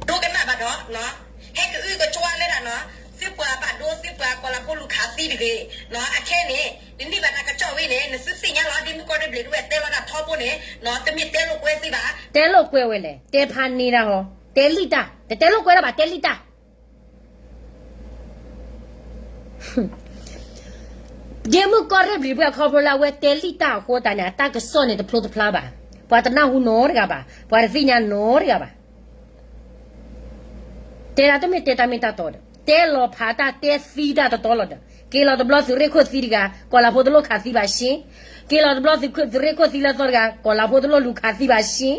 ဒိကနၣ်ဘၣ်ဒီး, ဟဲကအုကကွၢ်လၢဒၣ်နီၤ, သုပှၤဘၣ်ဒိ သုပှၤကီၤလၤဖိလူၤခးသံတဂ့ၤ, အခဲန့ၣ် နန့ၢ်ဘၣ်တၢ်ကစီၣ်ဝဲန့ၣ် နသုသ့ၣ်ညါလီၤ. ဒ်မုၢ်ကီၢ်ရ့ၣ်ဘျံးဒဝဲၣ်တဲလီၤတၢ်ထီဘိန့ၣ်, တမ့ၢ်တဲလိာ်ကွဲသုဘၣ်, တဲလိာ်ကွဲဝဲလဲၣ်, တဲဖးန့ၢ်တၢ်ဟီ, တဲလံၣ်တၢ်, တတဲလိာ်ကွဲတၢ်ဘၣ် တဲလံၣ်တၢ် ဒ်မုၢ်ကီၢ်ရ့ၣ်ဘျံးဒဝဲၣ်ခီဖျိလၢအဝဲတဲလံၣ်တၢ်အဃိသတးန့ၣ် အတၢ်ကစီၣ်န့ၣ်တဖျိတဖျါဘၣ်, ပှၤတနၢ်ဟူနီတဂၤဘၣ်, ပှၤတသ့ၣ်ညါနီတဂၤဘၣ်. တဲဒၣ်တမ့ၢ်တဲတၢ်မ့ၢ်တၢ်တီဒီး တဲလီၤဖးတၢ်တဲသံတၢ်တတီလီၤဒီး က့ၤလီၤတဘျီသုးရ့ၣ်ခိၣ်သံတဂၤ ကီၤလၤဖိတလိၣ်ခးသံဘၣ်ရှ့, က့ၤလီၤတဘျီသုးရ့ၣ်ခိၣ်သံလၢသီတဂၤ ကီၤလၤဖိတလိၣ်လူၤခးသံဘၣ်ရှ့,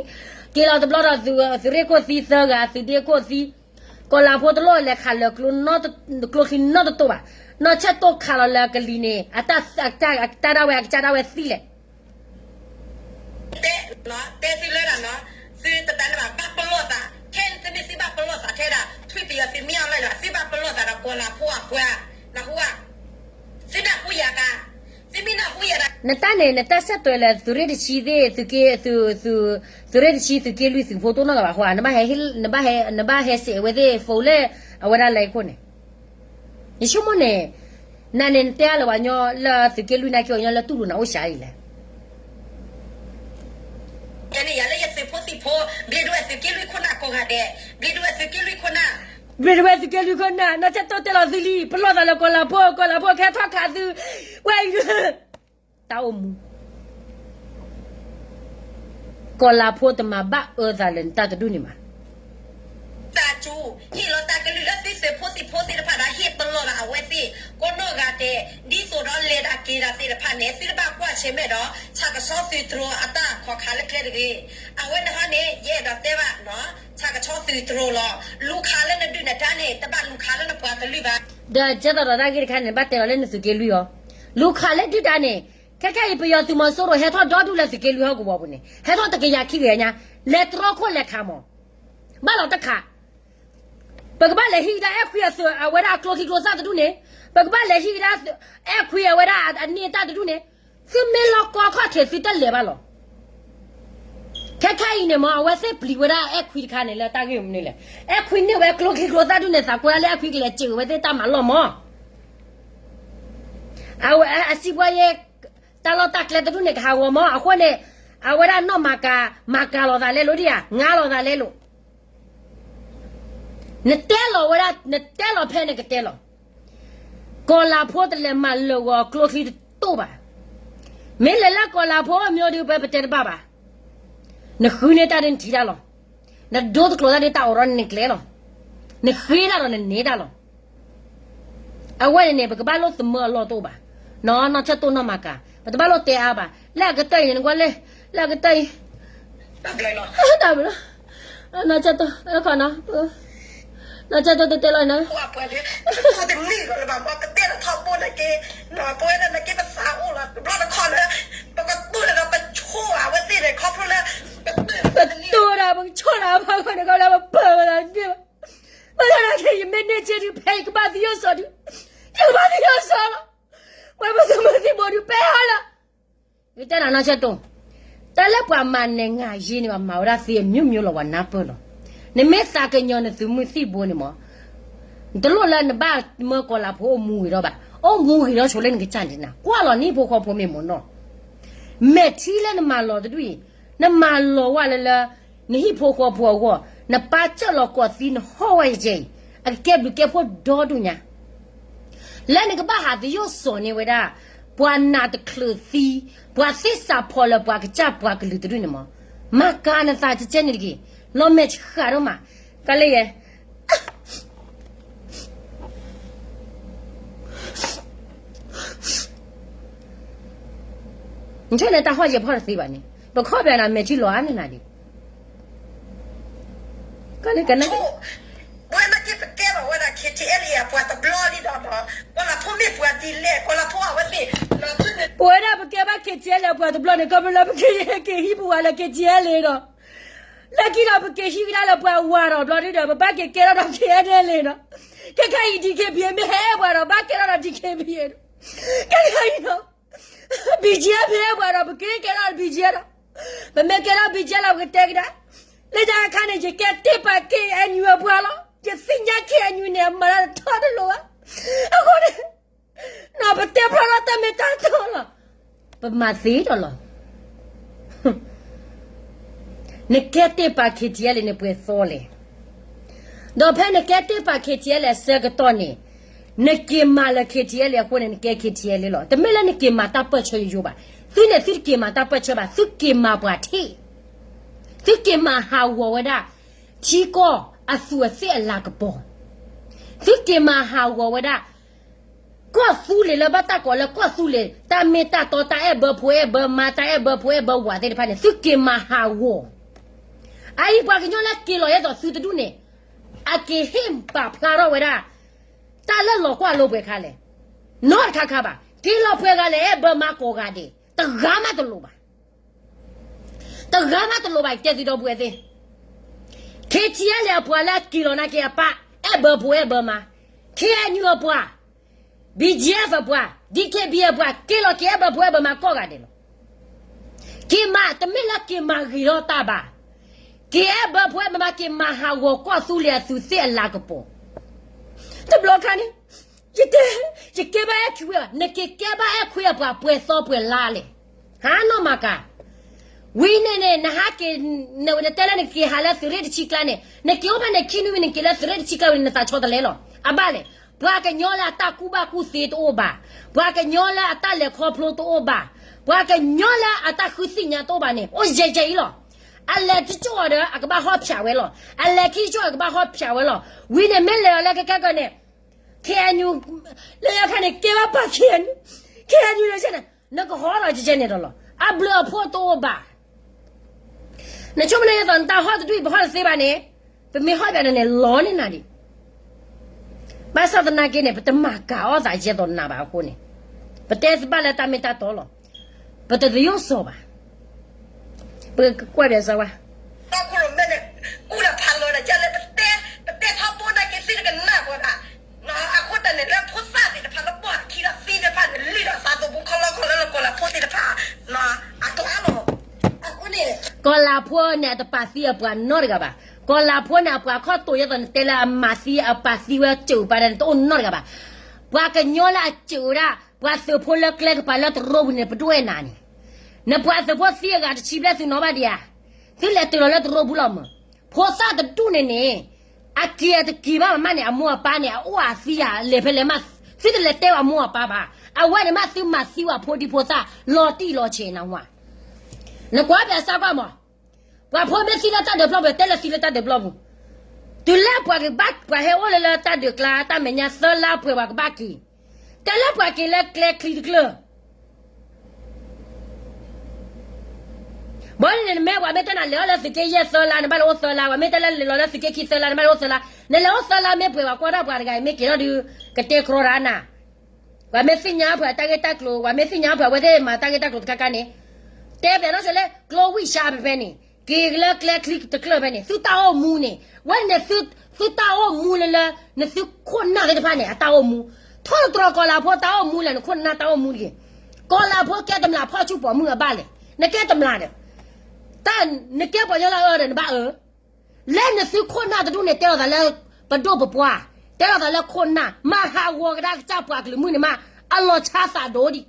က့ၤလီၤတဘျီဒီးသုးရ့ၣ်ခိၣ်သံသၢဂၤ သုးဒ့ခိၣ်သံ ကီၤလၤဖိတလိၣ်လဲၤခးလၢၤကျိချံနီတတိာ်ဘၣ်, နီၢ်ဆဲၣ်တိၢ်ခးလီၤလၢကလံၤန့ၣ် အတၢ်ဒၣ်ဝဲအကစၢ်ဒၣ်ဝဲသံလဲၣ် တဲသုလၢဒၣ်နီၤ, သုတတၤန့ၣ်ဘၣ် ဘၣ်ပလီၢ်သး, ခဲသုမ့ၢ်သုဘၣ်ပလီၢ်သးထဲဒၣ် ထွံၣ်ပယီၤသုမ့ၢ်အီၤလၢ သုဘၣ်ပလီၢ်သးဒီးကီၤလၤဖိအပှၤ, နၢ်ဟူဧါ, သုနၢ်ဟူယၤကါ, သုမ့ၢ်နၢ်ဟူယၤဒီး နတၢ်န့ၣ် နတၢ်ဆၢတဲာ်လၢသုးရ့ၣ်တဆံသ့ၣ်, သုးရ့ၣ်တဆံသုးက့လွံၢ်သုးဖိတအိၣ်နီတဂၤဘၣ်ဃိဧါ, နဘၣ်ဟဲစဲးအဝဲသ့ၣ် phone လၢအဝဲဒၣ်လဲၤခိၣ်န့ၣ် ယဆိကမိၣ်န့ၣ်, နၤန့ၣ်နတဲအါလၢပှၤကညီလၢသုးက့လွံၢ်နာ်က့ ပှၤကညီလၢတူၢ်လိာ်နၤအိၣ်စှၤအံၤလဲၣ်. ယၤလၢယသုးဖိသံၣ်ဖိ, ဘျံးဒဝဲၣ်သုးက့လွံၢ်ခိၣ်နၢ်ကိးဂၤဒဲး, ဘျံးဒဝဲၣ်သုးက့လွံၢ်ခိၣ်နၢ်, ဘျံးဒဝဲၣ်သုးက့လွံၢ်ခိၣ်နၢ် နီၢ်ဆဲၣ်တိၢ်တဲလီၤသုလံ, ပလီၢ်သးလၢကီၤလၤဖိ, ကီၤလၤဖိကဟဲထီၣ်ခးသု, ဝဲ တၢ်အိၣ်မူ ကီၤလၤဖိတမၤဘၣ်အၢသးလၢနတၢ်တဒူၣ်န့ၣ်ဘၣ်. တၢ်စူၤ, ဟ့ၣ်လီၤတၢ်ကလုၢ်လၢသုသုးဖိသံၣ်ဖိသ့ၣ်တဖၣ်ဒီး ဟ့ၣ်ပလီၢ်လၢအဝဲသ့ၣ်ကိးနီၢ်ဂၤဒဲး, ဒ်သိးဒီးလဲၤတၢ်က့ၤတၢ်သ့ၣ်တဖၣ်န့ၣ် သုတဘၣ်ကွၢ်ဆၢၣ်မဲာ်ဒီး ဆၣ်ကဆီသုးတြိၤအတၢ် ခီခါလၢကျဲတဂ့ၤ. အဝဲန့ၣ်ဟီန့ၣ် ယအဲၣ်ဒိးတဲဘၣ်နီၤ, ဆၣ်ကဆီသုးတရိၤလီၤ. လူၤခးလၢနဒုၣ်နဒါန့ၣ် တဘၣ်လူၤခးလၢနပှၤကလုာ်ဘၣ်. ဒီးကဲသိးဒီးတၢ်ဂ့ၢ်တခါန့ၣ် ဘၣ်တဲလီၤလၢနသုးက့လွံၢ်အီၤ, လူၤခးလၢဒုၣ်ဒါန့ၣ်, ခဲခဲအံၤပယီၤသုးမီၤစိရိၤဟဲထီၣ်ဒီဒူၣ်လၢသုးက့လွံၢ်ဟီၣ်ကဝီၤပူၤန့ၣ် ဟဲထီၣ်တကယၤခံကယၤညါ, လဲၤတြီခိၣ်လဲၤခးမး, ဘၣ်လီၤတခး ပကဘၣ်လဲၤဟံးကဒါအဲၣ်ခွံအသုးအဝဲဒၣ်အကျိချံကျိသၣ်တဒူၣ်န့ၣ်, ပကဘၣ်လဲၤဟံးကဒါအဲၣ်ခွံအဝဲဒၣ်အန့ၢ်တၢ်တဒူၣ်န့ၣ်, သုမ့ၢ်လီၤကီခီၣ်ထံးသုတလဲၤဘၣ်လီၤ. ခဲခဲအံၤန့ၣ်မး အဝဲသ့ၣ်ပျံၤဝဲဒၣ်အဲၣ်ခွံတခါန့ၣ် လၢတၢ်ဂ့ၢ်မနုၤလဲၣ်. အဲၣ်ခွံန့ၢ်ဝဲကျိချံကျိသၣ်ဒူၣ်န့ၣ် သးကွဲဒၣ်လၢအဲၣ်ခွံကလဲၤစၢၤဝဲသ့ၣ်တၢ်မၤလီၢ်မး. အဝဲအစံးပှၤယဲ တၢ်လီၢ်တၢ်ကျဲတဒူၣ်န့ၣ် ကဟးဂီၤမး. အဃိန့ၣ် အဝဲဒၣ်နီၢ်မၤကၤ မၤကၤလိာ်သးလဲလိာ်ဒံးဧါ, ငါလိာ်သးလဲလိာ်. နတဲလီၤဝဲဒၣ် နတဲလီၤဖဲနကတဲလီၤ. ကီၤလၤဖိတလဲၤမၤလၢာ်ဂီၤကျိချံတတိၢ်ဘၣ်. မ့ၢ်လဲၤလၢကီၤလၤဖိအမျိုးဒုး ပတဲတဘၣ်ဘၣ်. နဃုန့ၢ်တၢ်ဒ်နထံၣ်တၢ်လီၤ. နဒိတကျိၤတၢ်ဒ်တၢ်အိးထီၣ်န့ၣ်နကျဲလီၤ. နဃ့တၢ်ဒီးနန့ၢ်တၢ်လီၤ. အဝဲန့ၣ်န့ၣ် ပကဘၣ်လိၣ်သမၢအလီၢ်တအိၣ်ဘၣ်. နီၢ်နီၢ်ဆၢတိၢ်နီၢ်မၤကၤ ပတဘၣ်လိၣ်တဲအါဘၣ်. လၢအကတၢၢ်အံၤန့ၣ် နကွၢ်လၢ လၢအကတၢၢ်အံၤ တၢ်ဘျုးလီၤ. နီၢ်ဆၢတိၢ် အခီနီၤ နီၢ်ဆၢတိၢ်တဲတဲလီၤနၤ တနံၣ်လီၤလၢၤဘၣ် ပတဲထီၣ်ထီဘိန့ၣ်က့ၤ ပဝဲဒၣ်န့ၣ်က့ၤ ပသးအိၣ်လီၤ တဘျီတခီၣ်လၢ ပကတိၢ်ဒီးပဆိၣ်အဝဲသ့ၣ်န့ၣ် ခီဖျိလၢ ပတိၢ်ဒီးပကဆိၣ်ဒီးပှၤဂီၢ်န့ၣ် ခီဖျိလၢပပၢၢ်ဝဲဒၣ်တဘ့ၣ်ဘၣ်. ဘၣ်ဆၣ်သနာ်က့ ယမ့ၢ်န့ၢ်စ့ဒုး ဖဲယကဘၣ်သယိၣ်စီဒုး ယကဘၣ်သယိၣ်စီလီၤ. ပှၤပသုးမုၢ်သံၣ်ဘိဒုး ပဲဟီလီၤ ယတဲနၤနီၢ်ဆၢတိၢ်, တၢ်လၢပှၤမၤနၤယ့န့ၣ် ပှၤမၤဝဲဒၣ်သ့အမျိုးမျိုးလီၤ ပှၤနၢ်ပၢၢ်လီၤ. နမ့ၢ်သးကညီၤနသုးမုၢ်သံၣ်ဘိန့ၣ်မး, နတလိၣ်လၢနဘၣ်မၢကီၤလၤဖိအိၣ်မူဂ့ၤဒီးဘၣ်, အိၣ်မူဂ့ၤဒီးဆိလၢနကစၢ်န့ၣ်နၤ, ကွၢ်လီၤနဟံၣ်ဖိဃီဖိမ့ၢ်မ့ၢ်နီၢ်, မဲာ်ထံလၢနမၤလီၤတဒူၣ်အံၤ, နမၤလီၤဝဲလၢလၢ နဟံၣ်ဖိဃီဖိအဂီၢ်, နပၢ်စၢၢ်လီၤကီၢ်သံနဟီၣ်ဝဲယဲအံၤ, အကကဲဘျုးကဲဖှိၣ်ဒီဒူၣ်ညါ လၢနကဘၣ်ဟးသယိၣ်စီၤန့ၢ်ဝဲဒၣ် ပှၤနာ်တချုးသံ, ပှၤသ့ၣ်စးဖီၣ်လၢပှၤကစၢ်ပှၤကလုာ်တဒူၣ်န့ၣ်မး, မၤကၤနသးကကဲန့ၣ်တဂ့ၤ, လီၤမဲာ်ဆှးဒိၣ်မး, ကလဲၤယဲ နထၢၣ်န့ၣ်တၢ်ဟီၣ်ယဲၢ်ဖီၣ်တသ့ဘၣ်န့ၣ်, ပခီၣ်ပနၤမဲာ်ထံလီၤအါန့ၢ်နၤဒံး ကန့ၣ်ကနၣ် ဝဲနာ်က့ပကဲထီၣ်ဝဲဒၣ် K T L A အပှၤတဘျီလံဒီး ကီၤလၤဖိမ့ၢ်ပှၤဒ်လဲၣ် ကီၤလၤဖိအဝဲသ့ၣ် ပဝဲဒၣ်ပကဲဘၣ် K T L A အပှၤတဘျီန့ၣ် ကီၢ်ပလၢပကဟံးပဝဲလၢ K T L A ဒီး လၢခံဒီးပကဟံးကဒါလၢပှၤဝၤဒီးဘျီဒုဒီး ပဘၣ်က့ၤကဲထီၣ်ဒီး K N L A ဒီး ခဲခါအံၤ D K B A မ့ၢ်ဟဲပှၤဒီး ဘၣ်ကဲထီၣ်ဒီး D K B A ဒီး ခဲခါအံၤဒီး B G F ဟဲပှၤဒီး ပက့ၤကဲထီၣ်ဒီး B G F ဒီး ပမ့ၢ်ကဲထီၣ် B G F လီၤ ပကတဲကဒါ လၢတၢ်အခါန့ၣ် ယကဲတ့ၢ်ပာ် K N U အပှၤလီၤ. ယသ့ၣ်ညါ K N U န့ၣ် အမၤတၢ်တထီတလိၤဘၣ်. အဃိန့ၣ် နီၢ်ပတဲဖျါထီၣ်တၢ်မ့ၢ်တၢ်တီလီၤ. ပမၤသ့ဒီးလီၤ. နကဲတ့ၢ်ပာ် K T L A န့ၣ် ပှဲၤသီလဲၣ်. ဒီးဖဲနကဲတ့ၢ်ပာ် K T L A အဆၢကတီၢ်န့ၣ် နက့ၤမၤလၢ K T L A အဃိန့ၣ် နကဲ K T L A လီၤ. တမ့ၢ်လၢနက့ၤမၤတၢ်ပၢၢ်ဆၢယိယိဘၣ်. သုန့ၣ်သုတက့ၤမၤတၢ်ပၢၢ်ဆၢဘၣ်, သုက့ၤမၤပှၤထံၣ်, သုက့ၤမၤဟးဂီၤဝဲဒၣ် ထံကီၢ်အသူးအသ့ၣ်အလၤကပီၤ, သုက့ၤမၤဟးဂီၤဝဲဒၣ် ကီၢ်သူလ့ၤလၢဘၣ်တၢ်ကိးလၢကီၢ်သူလ့ၤ တၢ်မ့ၢ်တၢ်တီ တၢ်အဲၣ်ဘၢဖိအဲၣ်ဘၢမါ တၢ်အဲၣ်ဘၢဖိအဲၣ်ဘၢဝၤသ့ၣ်တဖၣ်န့ၣ် သုက့ၤမၤဟးဂီၤ. အအံၤပှၤကညီလၢက့ၤလီၤယဲသိးသုတဒူၣ်န့ၣ် အက့ၤဟ့ၣ်ပာ်ဖျါထီၣ်ဝဲဒၣ် တၢ်လၢလီၤကွၢ်လိပှဲၤခါလဲၣ်. နီတခါခါဘၣ်. က့ၤလီၤပှဲၤဂၤလဲၣ် အဲၣ်ဘၢမါကိးဂၤဒဲး တဂၤမးတလိၣ်ဘၣ်. တဂၤမးတလိၣ်ဘၣ် ယတဲသုဒီပုၢ်ဝဲၢ်သ့ၣ်, K T L A အပှၤလၢအက့ၤလီၤနာ်က့အပၢ် အဲၣ်ဘၢဖိအဲၣ်ဘၢမါ, K N U အပှၤ, B G F အပှၤ, D K B A အပှၤ က့ၤလီၤက့ၤအဲၣ်ဘၢဖိအဲၣ်ဘၢမါကိးဂၤဒဲးလီၤ. က့ၤမၤ တမ့ၢ်လၢက့ၤမၤဂ့ၤထီၣ်တၢ်ဘၣ်. က့ၤအဲၣ်ဘၢဖိအဲၣ်ဘၢမါ က့ၤမၤဟးဂီၤကီၢ်သူလ့ၤအသူးသ့ၣ်အလၤကပီၤ. တဘျီခါန့ၣ် ယတဲ ယကဲဘၣ်အဲၣ်ခွံဝဲဘၣ်, နက့ၤကဲဘၣ်အဲၣ်ခွံအပှၤပှဲၤသီပှဲၤလါလဲၣ်. ဟါနီၢ်မၤကၤ ဝံၤန့ၣ်န့ၣ် နဟးက့ၤ နတဲလၢနက့ၤဟးလၢသုးရ့ၣ်တဆံကျါန့ၣ် နက့ၤအိၣ်ဖဲန့ၣ်ခံနွံဝံၤ နက့ၤလၢသုးရ့ၣ်တဆံကျါဝံၤန့ၣ် နသးဆီတလဲလီၤ. အဘၣ်လဲၣ်. ပှၤကညီလၢအတၢ်ကူၣ်ဘၣ်ကူၣ်သ့တအိၣ်ဘၣ်, ပှၤကညီလၢအတၢ်လဲၤခီဖျိတအိၣ်ဘၣ်, ပှၤကညီလၢအတၢ်ဃုသ့ၣ်ညါတအိၣ်ဘၣ်န့ၣ် အိၣ်ယဲၢ်ယဲၢ်အံၤလီၤ. အလဲၤတကၠိၣ်အီၤဒီး အကဘၣ်ဟီၣ်ဖျါဝဲလီၤ. အလဲၤခံကၠိၣ် အကဘၣ်ဟီၣ်ဖျါဝဲလီၤ. ဝံၤန့ၣ် မ့ၢ်လဲၤအီၤလၢကဲကဲကီၢ်န့ၣ် K N U လၢယခါန့ၣ် ကဲဘၣ်ပာ် K N U, K N U လၢဆဲန့ၣ် နကဟီၣ်လီၤကဲကဲန့ၣ်ဒီးလီၤ. အဘျုးအဖှိၣ်တအိၣ်ဘၣ်. နဆိကမိၣ်လၢယသိးနတၢ်ဟီၣ်တဒူၣ်အံၤ ပဟီၣ်တသ့ဘၣ်န့ၣ်, ပမ့ၢ်ဟီၣ်ဘၣ်န့ၣ်န့ၣ် လီၤန့ၢ်နၤဒံး. ဘၣ်ဆၣ်သနာ်က့န့ၣ် ပတမၤကၤအီၣ်သးယဲသိးနၤဘၣ်အဃိန့ၣ်, ပတဲဘၣ်လၢတၢ်မ့ၢ်တၢ်တီလီၤ. ပတသယိၣ်စီၤဘၣ်. ပကကွၢ်ဘၣ်စၢၤဝဲ တၢ်ခိၣ်ရိၣ်မဲန့ၣ် ကူၣ်လၢဖးလီၤဒီး ယလဲၤပတဲ, ပတဲထီဘိနာ်က့ၤသ့ၣ်တကနၣ်ဝဲဒၣ်. အဃိတၢ်န့ၣ်လၢဖိသၣ်သ့ၣ်တဖၣ်လၢပှၤခံဒီးသံသ့ၣ်တဖၣ်န့ၣ် လံၣ်ဒီးသးသဘိခီလီခီလၢလၢကီၢ်လၤဖိသ့ၣ်တဖၣ် အကျါလီၤ. အဃိန့ၣ် ကီၢ်လၤဖိန့ၣ် အတပာ်သံအပှၤနီတဂၤဘၣ်. ကီၢ်လၤဖိန့ၣ် အပှၤခီၣ်တိာ်ယဲသိးနတဲလၢအမၤသံအပာ်သံဝဲစၢၤပာ်ဒၣ်န့ၣ် တအိၣ်နီတဂၤဘၣ်. ပှၤကညီလၢအစၢၤဝဲဒၣ် ပှၤသုးဖိလၢကျဲကပၤလၢတရူးပူၤန့ၣ် ပဒွဲၣ်နၤန့ၣ်, နပှၤသုးဖိသံအဂၤတဆံဘျဲၣ်သုနီၣ်ဘၣ်ဒံးဧါ. သုလဲၤတုၤလီၤလၢတရူးပူၤလီၤမၢ်. ဖိသၣ်တဒူၣ်န့ၣ်န့ၣ် အက့ၤအတက့ၤဘၣ်မးန့ၣ် အမိၢ်အပၢ်န့ၣ် အအိၣ်အသံဧါ လဲၤဖဲလဲၣ်မး, သုတလဲၤတဲအမိၢ်အပၢ်ဘၣ်. အဝဲန့ၣ်မးသုမၤသံဝဲဖိဒံဖိသၣ် လီၤတံၢ်လီၤဆဲးနဝၤ. နကွၢ်ဘၣ်စၢၤကွၢ်မး, ပှၤဖိမ့ၢ်သံလၢတၢ်ဒုးပျီပူၤ တဲလၢသံလၢတၢ်ဒုးပျီပူၤ, တုၤလၢပှၤကဘၣ် ပှၤဟဲအိၣ်လၢလၢတၢ်ဒုးကျါ တၢ်မဲာ်ညါသၢလါပှဲၤပှၤကဘၣ်က့ၤ, တဲလၢပှၤက့ၤလၢကျဲချံတကျၢၢ် ဘၣ်န့ၣ်န့ၣ် နမ့ၢ်ပှၤမ့ၢ်တဲနၤလဲၤအိၣ်လၢသုးက့ယဲၢ်သၢလါ နဘၣ်လဲၤအိၣ်သၢလါ, ပှၤမ့ၢ်တဲလၢလဲၤလီၤလၢသုးက့ခံသၢလါ နဘၣ်လဲၤအိၣ်သၢလါ, နလဲၤအိၣ်သၢလါမ့ၢ်ပှဲၤ ပှၤကွၢ်ထီၣ်ပှၤတဂၤအံၤမ့ၢ်က့ၤထီၣ်ဒုး ကတဲကြီတၢ်နၤ, ပှၤမ့ၢ်သ့ၣ်ညါပှၤတၢ်ဂ့ၢ်တၢ်ကျိၤ ပှၤမ့ၢ်သ့ၣ်ညါပှၤဝဲသ့ၣ်မၤတၢ်ဂ့ၢ်တၢ်ကျိၤတခါခါန့ၣ်, တဲပျဲလီၤဆိလၢ ကျိဝံၣ်စါဖဲဖဲန့ၣ် က့ၤလၢကျဲချံတကျၢၢ်ဖဲန့ၣ် သုတၢ်အိၣ်မူန့ၣ် ဝဲန့ၣ် သုတၢ်အိၣ်မူလၢလၢ နသုခိၣ်နၢ်သ့ၣ်တဖၣ်န့ၣ် အတၢ်အိၣ်မူ, ထီၣ်တတြီၤကီၢ်လၤဖိတၢ်အိၣ်မူလဲၣ် နခိၣ်နၢ်တၢ်အိၣ်မူတဂ့ၤ, ကီၢ်လၤဖိကဲတမျၢ်ဖီၣ်ဆူၣ်ပိာ်မုၣ်အဘၣ်လဲၣ်, နကဲတမျၢ်ဒီး တၢ်နကဲပှၤကညီလၢအအၢဒီးနဘၣ်အၢ လၢနသုခိၣ်နၢ်တဒူၣ်န့ၣ် တဲလိာ်သးလၢပဒိၣ်ပပှၢ်, တဲလိာ်သးလၢခိၣ်နၢ် မၤဟးဂီၤကဒါကစၢ်ပှၤကလုာ်မုၣ်န့ၣ်မး အလီၤဆါသးဒိၣ်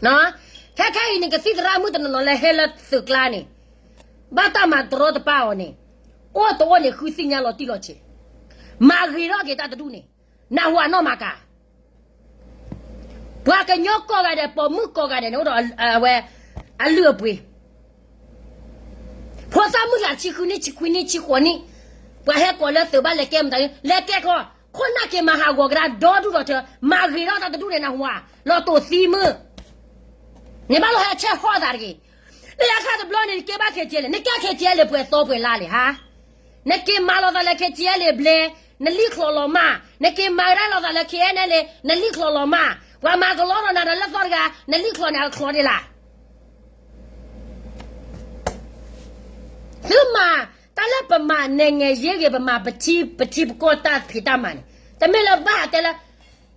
ဒံး. ခဲခဲအံၤန့ၣ် ကသံၣ်သရၣ်မုၣ်တနီၤနီၤလၢဟဲလၢသုးကျါန့ၣ် ဘၣ်တၢ်မၤတရီတပါအီၤန့ၣ် အိၣ်တအိၣ်န့ၣ် ဃုသ့ၣ်ညါလီၤတံၢ်လီၤဆဲး, မၤဂ့ၤထီၣ်က့ၤတၢ်တဒူၣ်န့ၣ် နၢ်ဟူအနီၢ်မၤကၤ ပှၤကညီကိးဂၤဒဲး ပိာ်မုၣ်ကိးဂၤဒဲးန့ၣ် အိၣ်ဒီးအဝဲ အလုၢ်အပှ့ၤ, ဖိသၣ်မုၢ်လၢ်ဆံဃုနံၣ် ဆံခွံနံၣ် ဆံဃိးနံၣ်, ပှၤဟဲကိးလၢသုးဘၣ်လဲၤကဲမတၤ လဲၤကဲခီ, ခိၣ်နၢ်က့ၤမၤဟးဂီၤကဒါဒီဒူၣ်ဒီထၢ မၤဂ့ၤထီၣ်တၢ်တဒူၣ်န့ၣ် နၢ်ဟူဧါ, လီၤတိာ်သံမုၢ် နဘၣ်လီၤဟဲဆဲးဟီၣ်သးတဂ့ၤ. လၢယခါတဘျီန့ၣ် နကဲဘၣ် ခဲကဲလဲၣ်, နကဲ ခဲကဲလဲၣ် ပှဲၤသီပှဲၤလါလဲၣ်ဟါ, နက့ၤမၤလိာ်သးလၢ ခဲကဲလဲၣ် ဘျဲ, နလံၣ်ချီၣ်လီၤမး, နက့ၤမၤကဒါလိာ်သးလၢ ခဲကဲလဲၣ် နလံၣ်ချီၣ်လီၤမး, ပှၤမၤကလီဒီးနၤဒီးလၢသီတဂၤ နလံၣ်ချီၣ်န့ၣ် အကချီၣ်ဒံးလၢ် သုမၤ တၢ်လၢပမၤနဲၣ်ငဲၤယ့ဂ့ၤ ပမၤပထံ ပထံပကီၢ်တၢ်ဖံးတၢ်မၤန့ၣ် တမ့ၢ်လၢဘၣ်တဲလၢ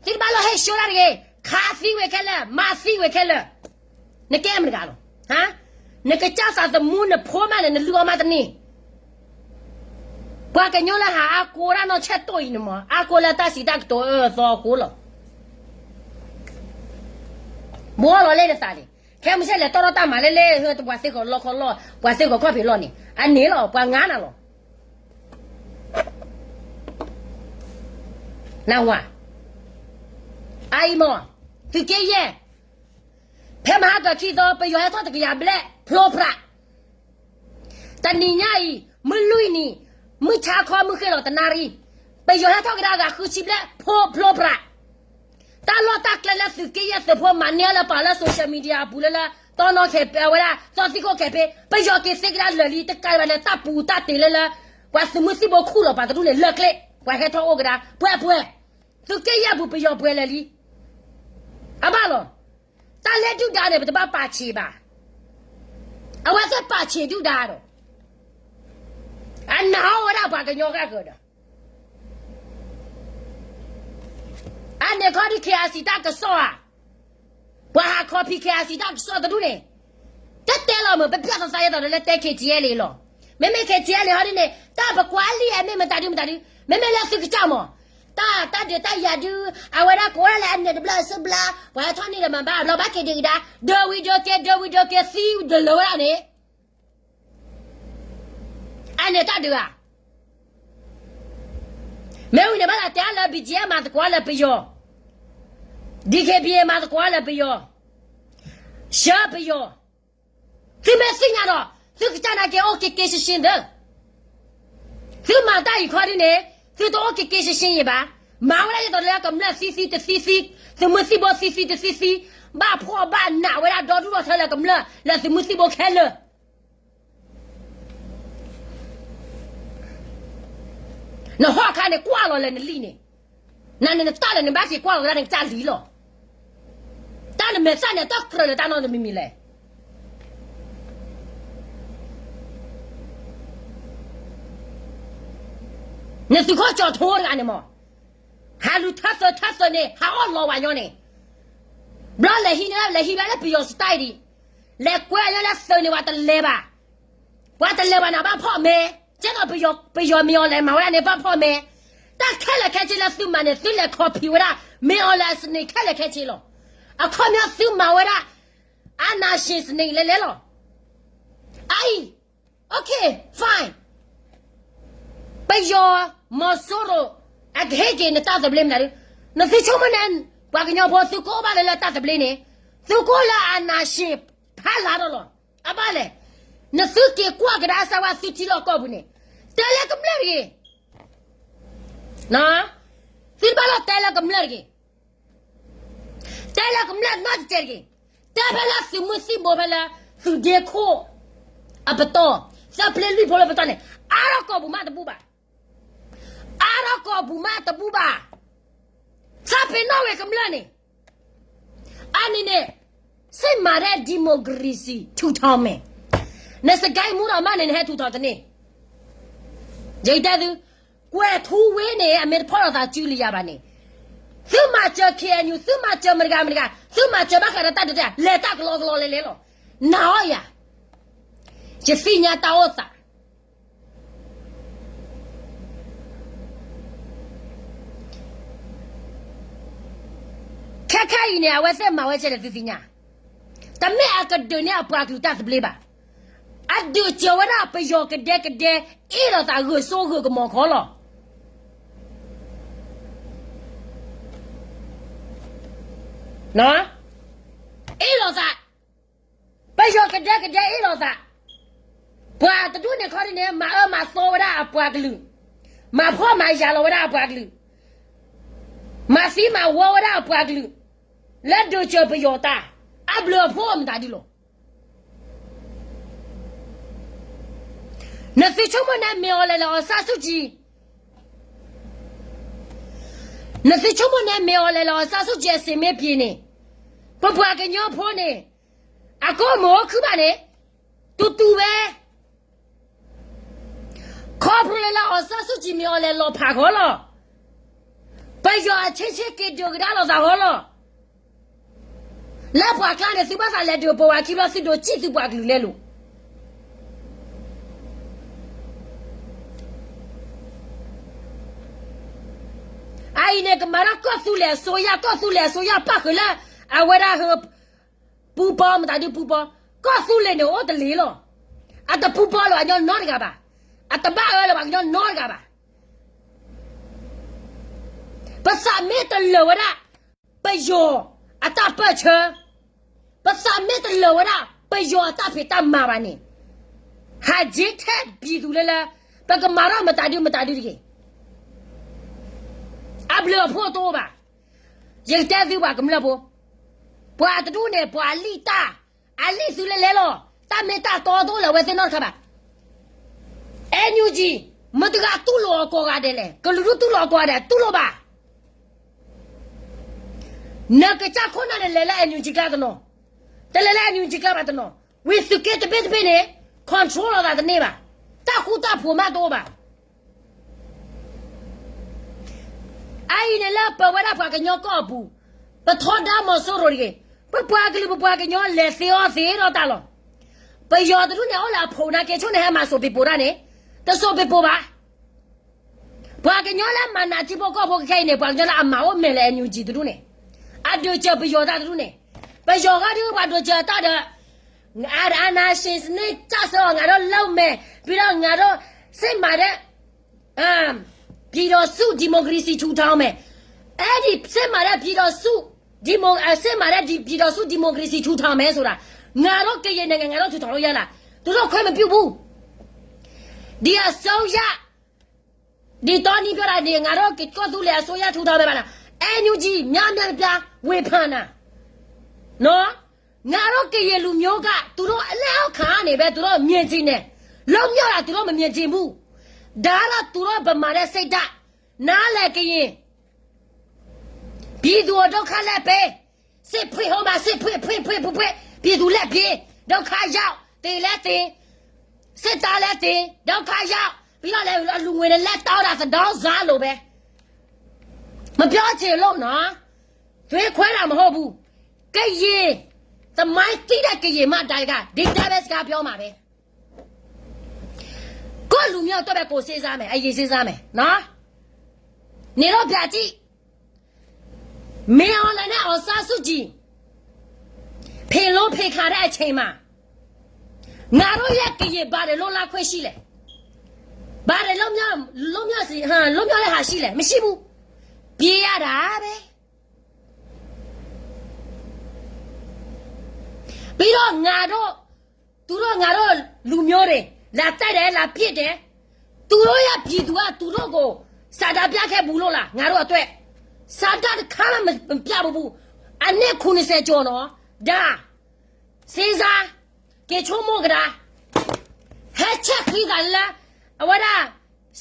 သုတဘၣ်လီၤဟဲရှုံးတၢ်တဂ့ၤ, ခးသံဝဲခဲလၢာ် မၤသံဝဲခဲလၢာ်, နကဲမတဂၤလီၤ, နကစၢ်သးသမူ နဖိမးန့ၣ် နလုၢ်အီၣ်မးတန့ၢ်, ပှၤကညီလၢဟးအါကိးတၢ်နီၢ်ဆဲးတိၢ်အံၤန့ၣ်မး အါကိးလၢတၢ်စံးတၢ်ကတိၤအၢအသီအဃိလီၤ. ဘှီလီၤလၢနသးန့ၣ် ခဲမုၢ်ဆ့ၣ်လဲၤတီၢ်ထီၣ်တၢ်မၤလၢလၢ ပှၤသ့ၣ်ဃီၤလီၢ်ခီလီၢ် ပှၤသ့ၣ်ဃီၤခီၣ်ဖံးလီၢ်န့ၣ် အန့ၣ်လီၤ ပှၤငါနၤလီၤ. နၢ်ဟူဧါ, အအံၤမး သုးက့ယဲၢ် ဖဲမဟါကခံသီ ပယီၤဟဲထီၣ်တကယၤဘျဲၣ် ဖျိပြး တနံၤညါအံၤ မုၢ်လွံၢ်နံၤ မုၢ်ဆါခီ မုၢ်ဃ့ၢ်လီၤတနၣ်ရံၣ် ပယီၤဟဲထီၣ်ကဒါဂၤဃုဆံဘျဲၣ် ဖျိပြး, တၢ်လီၢ်တၢ်ကျဲလၢသုးက့ယဲၢ်သုးဖိမၤန့ၢ်လၢပှၤလၢ social media အပူၤလၢလၢ တီနီၢ်ခဲး အဝဲဒၣ် သီသံခိၣ်ခဲးဖ့ ပယီၤက့ၤသ့ကဒါလၢာ်လံ တကးဘၣ်န့ၣ် တၢ်ပူၤတၢ်တ့ၢ်လၢလၢ ပှၤသုးမုၢ်သံၣ်ဘိခူၣ်လီၤပှၤတဒူၣ်န့ၣ် လၢာ်ကျဲ ပှၤဟဲထီၣ်အိၣ်ကဒါ ပှဲၤပှဲၤ သုးက့ယဲၢ်ပူၤပယီၤပှဲၤလၢာ်လံ အဘၣ်လီၤ. တၢ်လၢဒုၣ်ဒါန့ၣ် ပတဘၣ်ပာ်ဆံးဘၣ်. အဝဲသ့ၣ်ပာ်ဆံးဒုၣ်ဒါဒီး အနာ်အီၣ်ဝဲဒၣ်ပှၤကညီဂၤကဒီး အန့ၣ်ခီဒုး KIC တၢ်ကစီၣ်ဧါ, ပှၤဟးခီဖံး KIC တၢ်ကစီၣ်တဒူၣ်န့ၣ် တတဲလီၤမုၢ် ပပျၢ်သးသးယဲသိးလၢတဲ KTLA လီၤ. မ့မ့ၢ် KTLA ဟီဒ်န့ၣ် တၢ်ပကွၢ်လံ မ့ၢ်မတၤဒုမတၤဒု မ့မ့ၢ်လၢသုကစၢ်မး တၢ်တၢ်ဒုးတၢ်ယၤဒုး အဝဲဒၣ်ကိးဝဲဒၣ်လၢအန့ၣ်တဘျီအစုဘျီ ပှၤဟဲထီၣ်န့ၣ်ဒီးမၤဘၣ်အဘျီဘၣ်က့ၤဒုးကဒါ ဒၢဝံၤဒၢက့ၤ ဒၢဝံၤဒၢက့ၤသံဒၢလၢဝဲဒၣ်န့ၣ် အန့ၣ်တၢ်ဒုးဧါ. မ့ၢ်ဝံၤန့ၣ်ဘၣ်သးတဲလၢ BGF မၤသကိးလၢပယီၤ, DKBA မၤသကိးလၢပယီၤ, ဆှၢပယီၤ, သုမ့ၢ်သ့ၣ်ညါဒီး သုကစၢ်နာ်က့ၤအိၣ်က့ၤက့ၤရှင်းရှင်းဒီး သုမၤတၢ်အံၤခီဒ်န့ၣ် သုတအိၣ်က့ၤက့ၤရှင်းရှင်းအံၤဘၣ်. မၤဝဲဒၣ်ဒ်သိးလၢကမျၢၢ်သံသံတသံသံ, သုးမုၢ်သံၣ်ဘိသံသံတသံသံ, ဘၣ်ဖှီၣ်ဘၣ်နးဝဲဒၣ်ဒီဒူၣ်ဒီထၢလၢကမျၢၢ်လၢသုးမုၢ်သံၣ်ဘိခဲလၢာ် နဟီၣ်ခါန့ၣ်ကွၢ်လီၤလၢနလံာ်န့ၣ်, နန့ၣ်နတၢ်လၢနဘၣ်က့ၤကွၢ်လီၤကဒါနကစၢ်လံာ်လီၤ. တၢ်နမဲာ်သၣ်န့ၣ် တကြၢးလၢတၢ်နီတမံၤမံၤလဲၣ်. နသုးခိၣ်ကၠီၤထိတဂၤန့ၣ်မး, ဟးလူၤထၢသုးထၢသုးန့ၣ် ဟးအီၣ်လီၤဝဲညီန့ၣ်, ဘျီလဲၤဟံးန့ၢ် လဲၤဟံးဘၣ်လၢပယီၤ style ဒံး, လဲၤကွဲးညီလၢသုးန့ၣ် ပှၤတလဲၤဘၣ်, ပှၤတလဲၤဘၣ်န့ၣ် ဘၣ်ဖီၣ်မဲ, ကဲသိးပယီၤ ပယီၤမ့ၢ်အီၤလဲၤမၤဝဲဒၣ်န့ၣ် ဘၣ်ဖီၣ်မဲ, တၢ်ခဲလၢာ်ခဲဆ့လၢသုမၤန့ၣ် သုလဲၤ copy ဝဲဒၣ် မ့ၢ်အီၤလဲၤအစနံးခဲလၢာ်ခဲဆ့လီၤ. အခီပညီသုမၤဝဲဒၣ် အနၢ်ၡ့စနံးလဲၤလဲၤလီၤ. အအံၤ okay, fine. ပယီၤမီၤစိရိၤ အကဟ့ၣ်က့ၤနတၢ်သဘျ့မနုၤဒု, နသုဆိကမိၣ်န့ၣ် ပှၤကညီဖိသုကအိၣ်ဘၣ်လၢလၢတၢ်သဘျ့န့ၣ်, သုကအိၣ်လၢအနၢ်ၡ့ဖးလၢ်ဒီးလီၤ. အဘၣ်လဲၣ်, နသုက့ၤကွၢ်ကဒါစၢ်ဝဲသုထံလီၢ်ကီၢ်ပူၤန့ၣ်, တဲလၢကမျၢၢ်တဂ့ၤ သုတဘၣ်လီၤတဲလၢကမျၢၢ်တဂ့ၤ, တဲလၢကမျၢၢ်နီတစဲးတဂ့ၤ, တဲဖဲလၢသုးမုၢ်သံၣ်ဘိဖဲလၢ သုးဒ့ခိၣ်အပတီၢ်, သၢပျ့လွံၢ်ဖိလၢပတီၢ်န့ၣ်, အါထီၣ်ကီၢ်ပူၤမးတဘူၣ်ဘၣ်, အါထီၣ်ကီၢ်ပူၤမးတဘူၣ်ဘၣ်, သးပ့ၤနီၣ်ဝဲကမျၢၢ်န့ၣ်, အန့ၣ်န့ၣ် စစ်မှန်တဲ့ ဒီမိုကရေစီ ထူထောင်မယ်. နစကဲမူဒီးမးန့ၣ် နဟဲထူထောင်တန့ၢ်, ယတဲသု, ကွဲၤထူဝ့န့ၣ် အမ့ၢ်တဖီၣ်လိာ်သးစုလံယၤဘၣ်န့ၣ်, သုမၤစၢၤ KNU, သုမၤစၢၤမတဂၤမတဂၤ, သုမၤစၢၤဘၣ်ဃးဒီးတၢ်ဒုးတၢ်ယၤ လဲၤတၢ်ကလီကလီလဲၤလဲၤလီၤ. နာ်အီၤယၤ, ယသ့ၣ်ညါတၢ်အိၣ်သး ခဲခါအံၤန့ၣ် အဝဲသ့ၣ်မၤဝဲကဲဒီးသုသ့ၣ်ညါ, တမ့ၢ်အကဒုးန့ၢ်အပှၤကလုာ်တၢ်သဘျ့ဘၣ်. အဒုးစၢၤဝဲဒၣ်ပယီၤကဒဲကဒဲ အ့ၣ်လိာ်သးဂၢၢ်စိဂၢၢ်ကမီၤခီလီၤ. အ့ၣ်လိာ်သး, ပယီၤကဒဲကဒဲအ့ၣ်လိာ်သး, ပှၤတဒူၣ်န့ၣ်ခီဒ်န့ၣ် မၤအၢမၤသီဝဲဒၣ်အပှၤကလုာ်, မၤဖှီၣ်မၤယာ်လီၤဝဲဒၣ်အပှၤကလုာ်, မၤသံမၤဝီဝဲဒၣ်အပှၤကလုာ်, လၢဒုးစၢၤပယီၤတၢ်, အဘျုးအဖှိၣ်မတၤဒ်လီၤ. နသုဆိကမိၣ်န့ၣ်မ့ၢ်အီၤလဲၤလၢ အောင်ဆန်းစုကြည်, နသုဆိကမိၣ်န့ၣ်မ့ၢ်အီၤလဲၤလၢ အောင်ဆန်းစုကြည် အစ့မ့ၢ်ပှ့ၤန့ၣ်, ပပှၤကညီဖိန့ၣ် အကအိၣ်မုာ်အိၣ်ခုၣ်ဘၣ်န့ၣ်, တူတူဝဲ, ခီဖျိလၢ အောင်ဆန်းစုကြည် မ့ၢ်အီၤလဲၤလီၤဖးဃီလီၤ. ပယီၤအဆ့ဆ့က့ၤဒုးကဒါလိာ်သးဃီလီၤ. လၢပှၤကျါန့ၣ် သုဘၣ်သးလဲၤဒုးပဝဲခံဘျီ သုဒိးစံၣ်သုပှၤကလုာ်လဲၤလိာ် အအံၤန့ၣ် ကမၤထီၣ်ကီၢ်သူလ့ၤအစိုးရ, ကီၢ်သူလ့ၤအစိုးရ ပၣ်ဃုာ်လၢ အဝဲဒၣ်ဟၢ ပူပီ မတၤဒုပူပီ, ကီၢ်သူလ့ၤန့ၣ်အိၣ်တလ့ၤလီၤ. အတပူပီလၢပှၤကညီနီတဂၤဘၣ်. အတဘၣ်အၢလၢပှၤကညီနီတဂၤဘၣ်. ပသးမ့ၢ်တလၢာ်ဝဲဒၣ် ပယီၤအတၢ်ပၢၢ်ဆၢ, ပသးမ့ၢ်တလၢာ်ဝဲဒၣ် ပယီၤအတၢ်ဖံးတၢ်မၤဘၣ်န့ၣ်, ဟးက့ၤထဲပျံၤသူလၢလၢ ပကမၤထီၣ်မတၤဒုမတၤဒုတဂ့ၤ. အဘျုးအဖှိၣ်တအိၣ်ဘၣ်. ယကတဲသုပှၤကမျၢၢ်ဖိ, ပှၤတဒူၣ်န့ၣ် ပှၤအလံၣ်တၢ်, အလံၣ်သုလၢလဲၤလီၤ. တၢ်မ့ၢ်တၢ်တီတအိၣ်လၢအဝဲသ့ၣ်နီတခါဘၣ်. NUG မတၤတဂၤတူၢ်လိာ်အီၤကိးဂၤဒဲးလဲၣ်. ကလုာ်ဒူၣ်တူၢ်လိာ်အီၤကိးဂၤဒဲး တူၢ်လိာ်ဘၣ်. နကစၢ်ခိၣ်နၢ်န့ၣ် လဲၤလၢ NUG ကျါတနီၤ, တလဲၤလၢ NUG ကျါဘၣ်တနီၤ, ဝံၤသုးက့တဘ့ၣ်တဘ့ၣ်န့ၣ် control လိာ်သးတန့ၢ်ဘၣ်, တၢ်ဃူတၢ်ဖိးမးတအိၣ်ဘၣ်. အအံၤန့ၣ်လၢပဝဲဒၣ်ပှၤကညီကီၢ်အပူၤ, ပထီဒါမီၤစိရိၤတဂ့ၤ, ပပှၤကလုာ်ပပှၤကညီလဲၤသ့အီၣ်သ့ဒီးတၢ်လီၤ. ပယီၤတဒူၣ်န့ၣ် အိၣ်လၢအဖိးနါက့ဆိၣ်န့ၣ် ဟဲမၤစိာ်ပ့ၤပိာ်တၢ်န့ၣ်, တစိာ်ပ့ၤပိာ်ဘၣ်. ပှၤကညီလၢမၤနးထံဖိကီၢ်ဖိခဲအံၤန့ၣ် ပှၤကညီလၢအမၤအိၣ်မဲာ်လၢ NUG တဒူၣ်န့ၣ်, အဒုးစၢၤပယီၤတၢ်တဒူၣ်န့ၣ်, ပယီၤဂၤဒုးပှၤဒုးစၢၤတၢ်ဒီး အနၢ်စ့စန့ၣ် ကစၢ်စၢအီၤ ငါတို့လုပ်မယ်, ပြီးတော့ ငါတို့စစ်မှန်တဲ့ ပြည်ထောင်စု ဒီမိုကရေစီထူထောင်မယ်, အဲဒီစစ်မှန်တဲ့ ပြည်ထောင်စု ဒီမို စစ်မှန်တဲ့ ဒီ ပြည်ထောင်စု ဒီမိုကရေစီထူထောင်မယ်ဆိုတာ ငါတို့ကရင်နိုင်ငံ ငါတို့ထူထောင်လို့ရလား, သူတို့ခွင့်မပြုဘူး. ဒီအစိုးရ ဒီတောင်းနင်းပြောတာဒီ ငါတို့ကီၢ်သူလ့ၤအစိုးရထူထောင်မယ်ပါလား, NUG များများပြားဝေဖန်တာနော်, ငါတို့ကရင်လူမျိုးက သူတို့လက်အောက်ခံကနေပဲ သူတို့မြင်ချင်တယ်, လွတ်မြောက်တာ သူတို့မမြင်ချင်ဘူး. ဒါတော့သူတို့ဗမာစစ်တပ် နားလည်ကရင် ပြည်သူကိုဒုက္ခလည်းပေး စစ်ဖွင့်ဟိုမှာ စစ်ဖွင့် ဖွင့် ဖွင့် ဖွင့် ဖွင့် ပြည်သူလည်းပြေး ဒုက္ခရောက် သေလည်းသေ စစ်သားလည်းသေ ဒုက္ခရောက် ပြီးတော့လည်း လူငွေနဲ့ လက်တောင်းတာ သဒေါင်းစားလိုပဲ မပြောချင်လို့နော် သွေးခွဲတာမဟုတ်ဘူး ကရင် သမိုင်းသိတဲ့ကရင်မှ ဒါက ဒီတိုင်းပဲ စကားပြောမှာပဲ ကိုယ့်လူမျိုးအတွက်ပဲ ကိုယ်စဉ်းစားမယ် အရင်စဉ်းစားမယ်နော် နေတော့ဗျာကြည့် မင်းအောင်လှိုင်နဲ့ အောင်ဆန်းစုကြည် ဖင်လုံးဖင်ခါတဲ့အချိန်မှာ ငါတို့ရဲ့ကရင်ဘာတွေလွတ်လပ်ခွင့်ရှိလဲ ဘာတွေလွတ်မြောက်လွတ်မြောက်စီဟမ်လွတ်မြောက်တဲ့ဟာရှိလဲမရှိဘူး ပြေးရတာပဲ ပြီးတော့ငါတို့သူတို့ငါတို့လူမျိုးတွေလာတိုက်တယ်လာပစ်တယ်သူတို့ရဲ့ပြည်သူကသူတို့ကိုဆန္ဒပြခဲ့ဘူးလို့လားငါတို့အတွက်ဆန္ဒတစ်ခါမှမပြဘူးဘူးအနှစ်ခုနှစ်ဆယ်ကျော်နော်ဒါစဉ်းစားက့ချိုးမို့ကဒါဟဲချက်ခီးကလၢအဝဲဒၣ်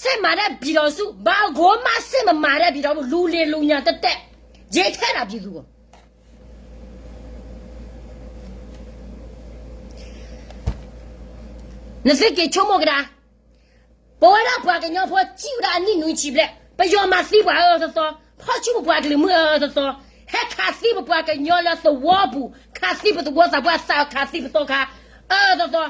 စစ်မှန်တဲ့ပြည်ထောင်စုဘာကိုမှစစ်မမှန်တဲ့ပြည်ထောင်စုလူလင်လူညံတက်တက်ရေးထဲတာပြည်သူကို နသ့က့ၤဆိကမိၣ်ကဒါ ပဝဲဒၣ်ပှၤကညီဖိစံးဝဲဒၣ်အနံၣ်နွံဆံဘျဲၣ် ပယီၤမၤသံပှၤအၢအၢသီသီ ဖီၣ်ဆူပပှၤကလုာ်မုၢ်အၢအၢသီသီ ဟဲခးသံပပှၤကညီလၢသဝီပူၤ ခးသံပသဝီသးပှၢ်သးခးသံပသီခါ အၢအၢသီသီ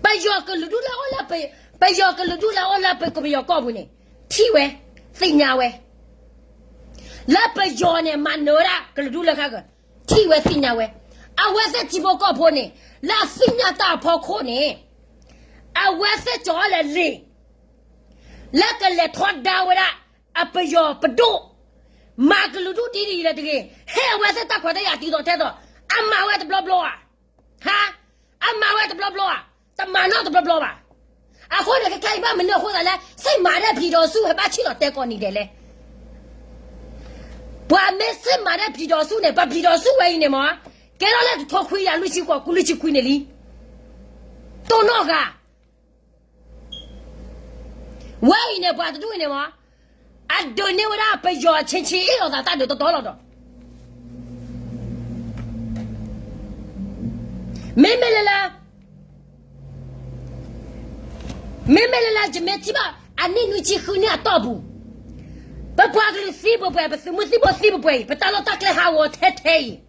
ပယီၤကလုာ်ဒူၣ်လၢအိၣ်လၢပ ပယီၤကလုာ်ဒူၣ်လၢအိၣ်လၢပကပယီၤကီၢ်ပူၤန့ၣ် ထံၣ်ဝဲ သ့ၣ်ညါဝဲ လၢပယီၤန့ၣ် မၤနၢၤဝဲဒၣ်ကလုာ်ဒူၣ်လၢခါက ထံၣ်ဝဲသ့ၣ်ညါဝဲ အဝဲသ့ၣ်ထံဖိကီၢ်ဖိန့ၣ် လၢအသ့ၣ်ညါတၢ်အဖီခိၣ်န့ၣ် အဝဲသ့ၣ်ကၠီၤလဲၤလ့ၣ် လၢကလဲၤထီဒါဝဲဒၣ် အပယီၤပဒိၣ် မၤကလုာ်ဒူၣ်ဒ်အံၤလၢတဂ့ၤ ဟ့ၣ်အဝဲသ့ၣ်တၢ်ခွဲးတၢ်ယာ်တုၤသိးထဲသိး အမၤဝဲတဘျီဘျီဧါ ဟါ အမၤဝဲတဘျီဘျီဧါ တမၤနီတဘျီဘျီဘၣ် အဃိန့ၣ် ခဲခဲအံၤဘၣ်မနုၤအဃိသးလဲၣ် စစ်မှန်တဲ့ပြည်ထောင်စု ဟဲဘၣ်ဆ့ၣ်နီၤတဲကိးနံၤဒဲးလဲၣ် ပှၤမ့ၢ်စစ်မှန်တဲ့ပြည်ထောင်စုန့ၣ် ပပြည်ထောင်စုဝဲအံၤန့ၣ်မ့ၢ် ကဲထီၣ်လၢတထိခွံကယၤလွံၢ်ဆံဃိး လွံၢ်ဆံခွံန့ၣ်လံ တိၢ်နီၣ်ဂၤ ဝဲအံၤန့ၣ် ပှၤတဒူၣ်အံၤန့ၣ်မ့ၢ် အဒုးန့ၢ်ဝဲဒၣ်ပယီၤဆ့ဆ့အ့ၣ်လိာ်သးတၢ်ဒုးတီတီလီၤဒီး မ့မ့ၢ်လၢလၢ မ့မ့ၢ်လၢလၢယမ့ၢ်ထံၣ်ဘၣ် အနံၣ်နွံဆံဃုနံၣ်အတီၢ်ပူၤ ပပှၤကလုာ်သံပှဲၤပှဲၤ ပသုးမုၢ်သံၣ်ဘိသံပှဲၤပှဲၤအံၤ ပတၢ်လီၢ်တၢ်ကျဲဟးဂီၤထဲထဲအံၤ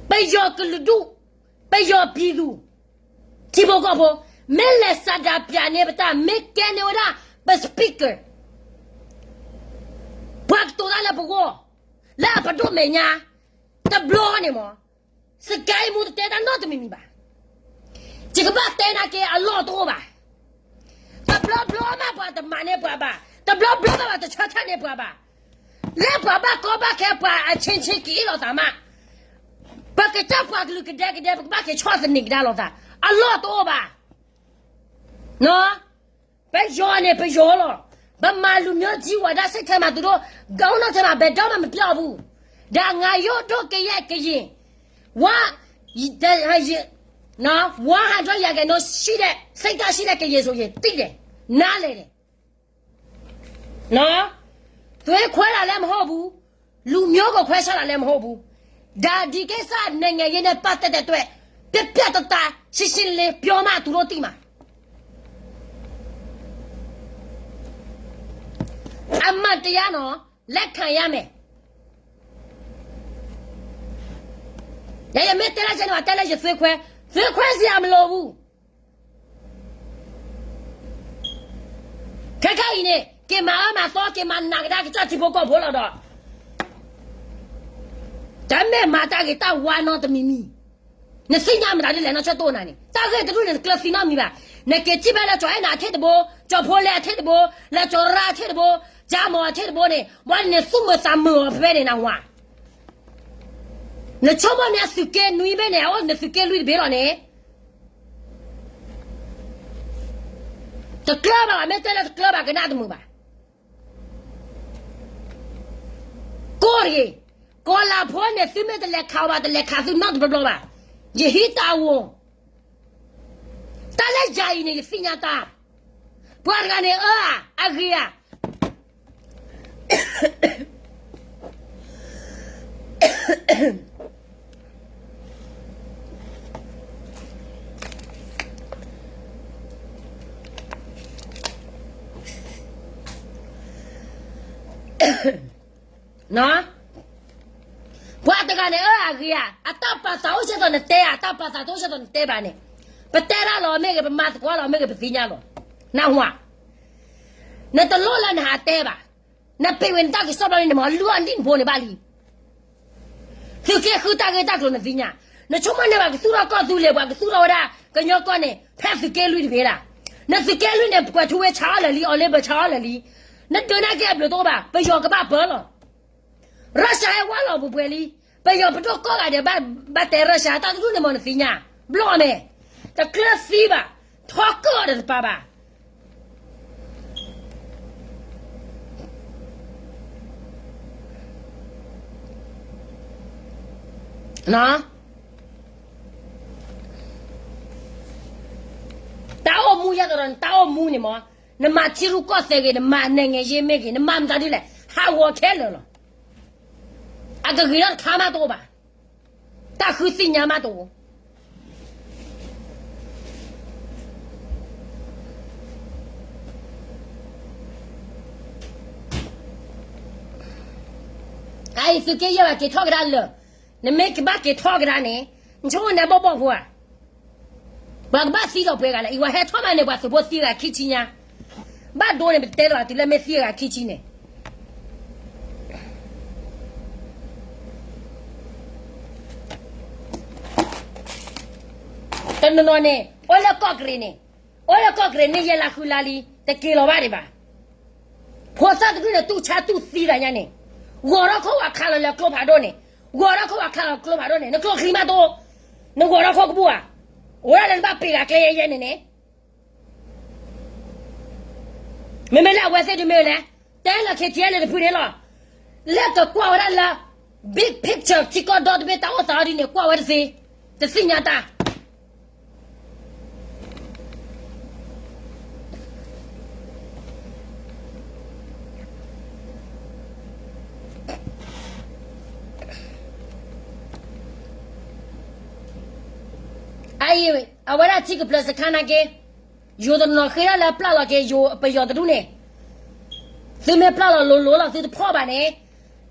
ပယီၤကလုာ်ဒူၣ် ပယီၤပြည်သူ ထံဖိကီၢ်ဖိ မ့ၢ်လဲၤဆန္ဒပြန့ၢ်ပတၢ် မ့ၢ်ကဲန့ၢ်ဝဲဒၣ် ပ speaker ပှၤကတိၤတၢ်လၢပဂီၢ် လၢအပဒိၣ်မဲာ်ညါ တဘျီန့ၣ်မ့ၢ် စကဲမူတတဲတၢ်နီတမံၤမံၤဘၣ်. ယကဘၣ်တဲနာ်က့အလီၢ်တအိၣ်ဘၣ်. တဘျီဘျီမးပှၤတမၤန့ၢ်ပှၤဘၣ်. တဘျီဘျီမးပှၤတဆၢထၢၣ်န့ၢ်ပှၤဘၣ်. လၢပှၤဘၣ်ကီဘၣ်ခဲပှၤအဆ့ဆ့ကအ့ၣ်လိာ်သးမး. ပကစၢ်ပှၤကလုာ်ကဒဲကဒဲ ပကဘၣ်က့ၤဆီၣ်သနံးကဒါလိာ်သး အလီၢ်တအိၣ်ဘၣ်. ပယီၤန့ၣ်ပယီၤလီၤ. ဗမာလူမျိုးကြီးဝါဒစိတ်ထဲမှာ သူတို့ ခေါင်းထဲမှာ ဘယ်တော့မှ မပြောဘူး. ဒါငါရိုးတို့ကရင် ကရင် ဝါ နော် ဝါဟန်ထွက်ရန်ကနော်ရှိတဲ့ စိတ်ဓာတ်ရှိတဲ့ကရင်ဆိုရင် သိတယ် နားလည်တယ် နော် သွေးခွဲတာလည်းမဟုတ်ဘူး လူမျိုးကိုခွဲခြားတာလည်းမဟုတ်ဘူး ဒါဒီကိစ္စနိုင်ငံရေးနဲ့ပတ်သက်တဲ့အတွက် ပြတ်ပြတ်သားသား ရှင်းရှင်းလင်းလင်းပြောမှ သူတို့သိမှာ အမှန်တရားနော် လက်ခံရမယ် ဒါယမ့ၢ်တဲလိုက်ချင်တော့တဲလိုက်ရသွေးခွဲ သွေးခွဲစရာမလိုဘူး ခဲခဲအံၤန့ၣ် က့ၤမၤအၢမၤသီ က့ၤမၤနးကဒါ ကစၢ်ထံဖိကီၢ်ဖိလီၤဒီး တမ့ၢ်မၤတၢ်ဂ့ၤတၢ်ဝါနီတမံၤမံၤ နသ့ၣ်ညါမတၤဒ်လဲၣ် နီၢ်ဆၢတိၢ်နၤန့ၣ် တၢ်ဂ့ၢ်တဒူၣ်န့ၣ် တကျၢၤသံနီတမံၤဘၣ်. နက့ၤထံၣ်ဘၣ်လၢကၠီၤအဲၣ်နၤအထ့ၣ်တဘိ, ကၠီၤဖိလဲအထ့ၣ်တဘိ, လၢကၠီၤရၢအထ့ၣ်တဘိ, ကၠၢမီၤအထ့ၣ်တဘိန့ၣ် ဘၣ်န့ၣ် နသူၣ်မုာ်သးမုာ်အီၤဖဲန့ၣ်နဝၤ နဆိကမိၣ်န့ၣ်အသုးက့နွံဘ့ၣ်န့ၣ် အအိၣ်နသုးက့လွံၢ်တဘ့ၣ်လီၤန့ၣ် တကျၢၤဘၣ်ဘၣ် မ့ၢ်တဲလၢတကျၢၤဘၣ်ကနၣ်တမုာ်ဘၣ်. ကိၢ်တဂ့ၤ, ကီၤလၤဖိန့ၣ် သုမ့ၢ်တလဲၤခးအီၤဘၣ် တလဲၤခးသုနီတဘျီဘျီဘၣ်. ယဟံးတၢ်အဝီၤ, တၢ်လၢယၤအံၤန့ၣ် ယသ့ၣ်ညါတၢ် ပှၤတဂၤန့ၣ်အၢဧါ, အဂ့ၤဧါ. ပှၤတဂၤန့ၣ်အၢအဂ့ၤဧါ, အတၢ်ပာ်သးအိၣ်စ့ၢ်ကီးနတဲဧါ, တၢ်ပာ်သးတအိၣ်စ့ၢ်ကီးနတဲဘၣ်န့ၣ်, ပတဲတၢ်လီၤမ့ၢ်ဂ့ၤ, ပမၤသကိးလီၤမ့ၢ်ဂ့ၤ, ပသ့ၣ်ညါလီၤ. နၢ်ဟူဧါ, နတလိၣ်လၢနဟးတဲဘၣ်. နပ့ၤဝဲနတၢ်ကစီၣ်ဘျီန့ၣ် နမၤလုၢ်အီၣ်ဒံၣ်နဖိန့ၣ်ဘၣ်လံ. သုးက့ဃုတၢ်ဂ့ၢ်တၢ်ကျိၤနသ့ၣ်ညါ, နဆိကမိၣ်န့ၢ်ဘၣ်ကသူၣ်ထီၣ်ကီၢ်သူလ့ၤ ပှၤကသူၣ်ထီၣ်ဝဲဒၣ်ကညီကီၢ်န့ၣ် ဖဲသုးက့လွံၢ်တဘ့ၣ်ဒၣ်. နသုးက့လွံၢ်န့ၣ် ပကွဲးထူဝ့ဆါအီၤလၢာ်လံ, အီၤလ့ဘၢဆါအီၤလၢာ်လံ. နဒုးနာ်က့အဘျုးတအိၣ်ဘၣ်, ပယီၤကဘၣ်ပၢလီၤ. ရၢၡၢၣ်ဟဲဝါလီၤပှဲၤပှဲၤလံ. ပယီၤပဒိၣ်ကိးဂၤဒဲး ဘၣ်တဲရၢၡၢၣ် တၢ်တဒူၣ်န့ၣ်မ့ၢ်နသ့ၣ်ညါ, ဘျီၣ်မဲာ်, တကျၢၤသံဘၣ်, ထီကၢၣ်အီၤဒီးတပာ်ဘၣ်. တၢ်အိၣ်မူယဲၢ်တရီၤန့ၣ် တၢ်အိၣ်မူန့ၣ်မ့ၢ်, နမၤထံရူၢ်ကီၢ်သဲးဂ့ၤ, နမၤနဲၣ်ငဲၤယ့မ့ၢ်ဂ့ၤ, နမၤမတၤဒ်လဲၣ်, ဟးဂီၤခဲလၢာ်လီၤ. အကဂ့ၤထီၣ်တခါမးတအိၣ်ဘၣ်, တၢ်ဃုသ့ၣ်ညါမးတအိၣ်. အအံၤသုးက့ယဲၢ်ဘၣ်က့ၤထီၣ်ကဒါလၢာ်, နမ့ၢ်ကဘၣ်က့ၤထီၣ်ကဒါန့ၣ်, နဆိကမိၣ်န့ၣ်ဘီၣ်ဘီၣ်ဖိဧါ. ပှၤကဘၣ်သံဒီးပှဲၤဂၤလဲၣ်, အံၤဝဲဟဲထီၣ်မးန့ၣ် ပှၤသုးဖိသံဂၤခံဆံညါ, ဘၣ်ဒိန့ၣ် ပတတဲလၢၤဘၣ် တုၤလၢမ့ၢ်သံဂၤခံဆံန့ၣ် တနီၤနီၤန့ၣ် အိၣ်လၢကီၢ်ကရ့ၣ်န့ၣ်, အိၣ်လၢကီၢ်ကရ့ၣ်န့ၣ် ယဲၢ်လါဃုလါလံ တက့ၤလီၤဘၣ်ဒံးဘၣ်. ဖိသၣ်တဒူၣ်န့ၣ် တူၢ်ဆါတူၢ်သံတၢ်ညါန့ၣ်, ဂီၤထီၣ်ခိၣ်ဝးခးလီၤလၢကျိဖးဒိၣ်န့ၣ်, ဂီၤထီၣ်ခိၣ်ဝးခးလီၤကျိဖးဒိၣ်န့ၣ် နကျိချံမးတအိၣ်, နဂီၤထီၣ်ခိၣ်ကဘူၣ်ဧါ, အိၣ်ဒၣ်လၢနဘၣ်ပ့ၤဂၤကျဲယဲယဲန့ၣ်န့ၣ် မ့မ့ၢ်လၢအဝဲသ့ၣ်ဒုးမ့ၢ်လဲၣ်, တဲလၢ ခ့ထံအဲလၢ တဖုန့ၣ်လီၤ, လၢကကွၢ်ဝဲဒၣ်လၢ big picture ထံကီၢ်ဒီတဘ့ၣ်တၢ်အိၣ်သးအီၤဒ်န့ၣ် ကွၢ်ဝဲတသ့, တသ့ၣ်ညါတၢ် အအံၤ အဝဲဒၣ်ထံကပျၢၤစခါနာ်က့, ယိၤတနီၤဃ့ဒၣ်လၢပျၢ်လီၤက့ၤ ယိၤပယီၤတဒူၣ်န့ၣ်, သုမ့ၢ်ပျၢ်လီၤလိၤလိၤလီၤ သုတဖီၣ်ဘၣ်န့ၣ်,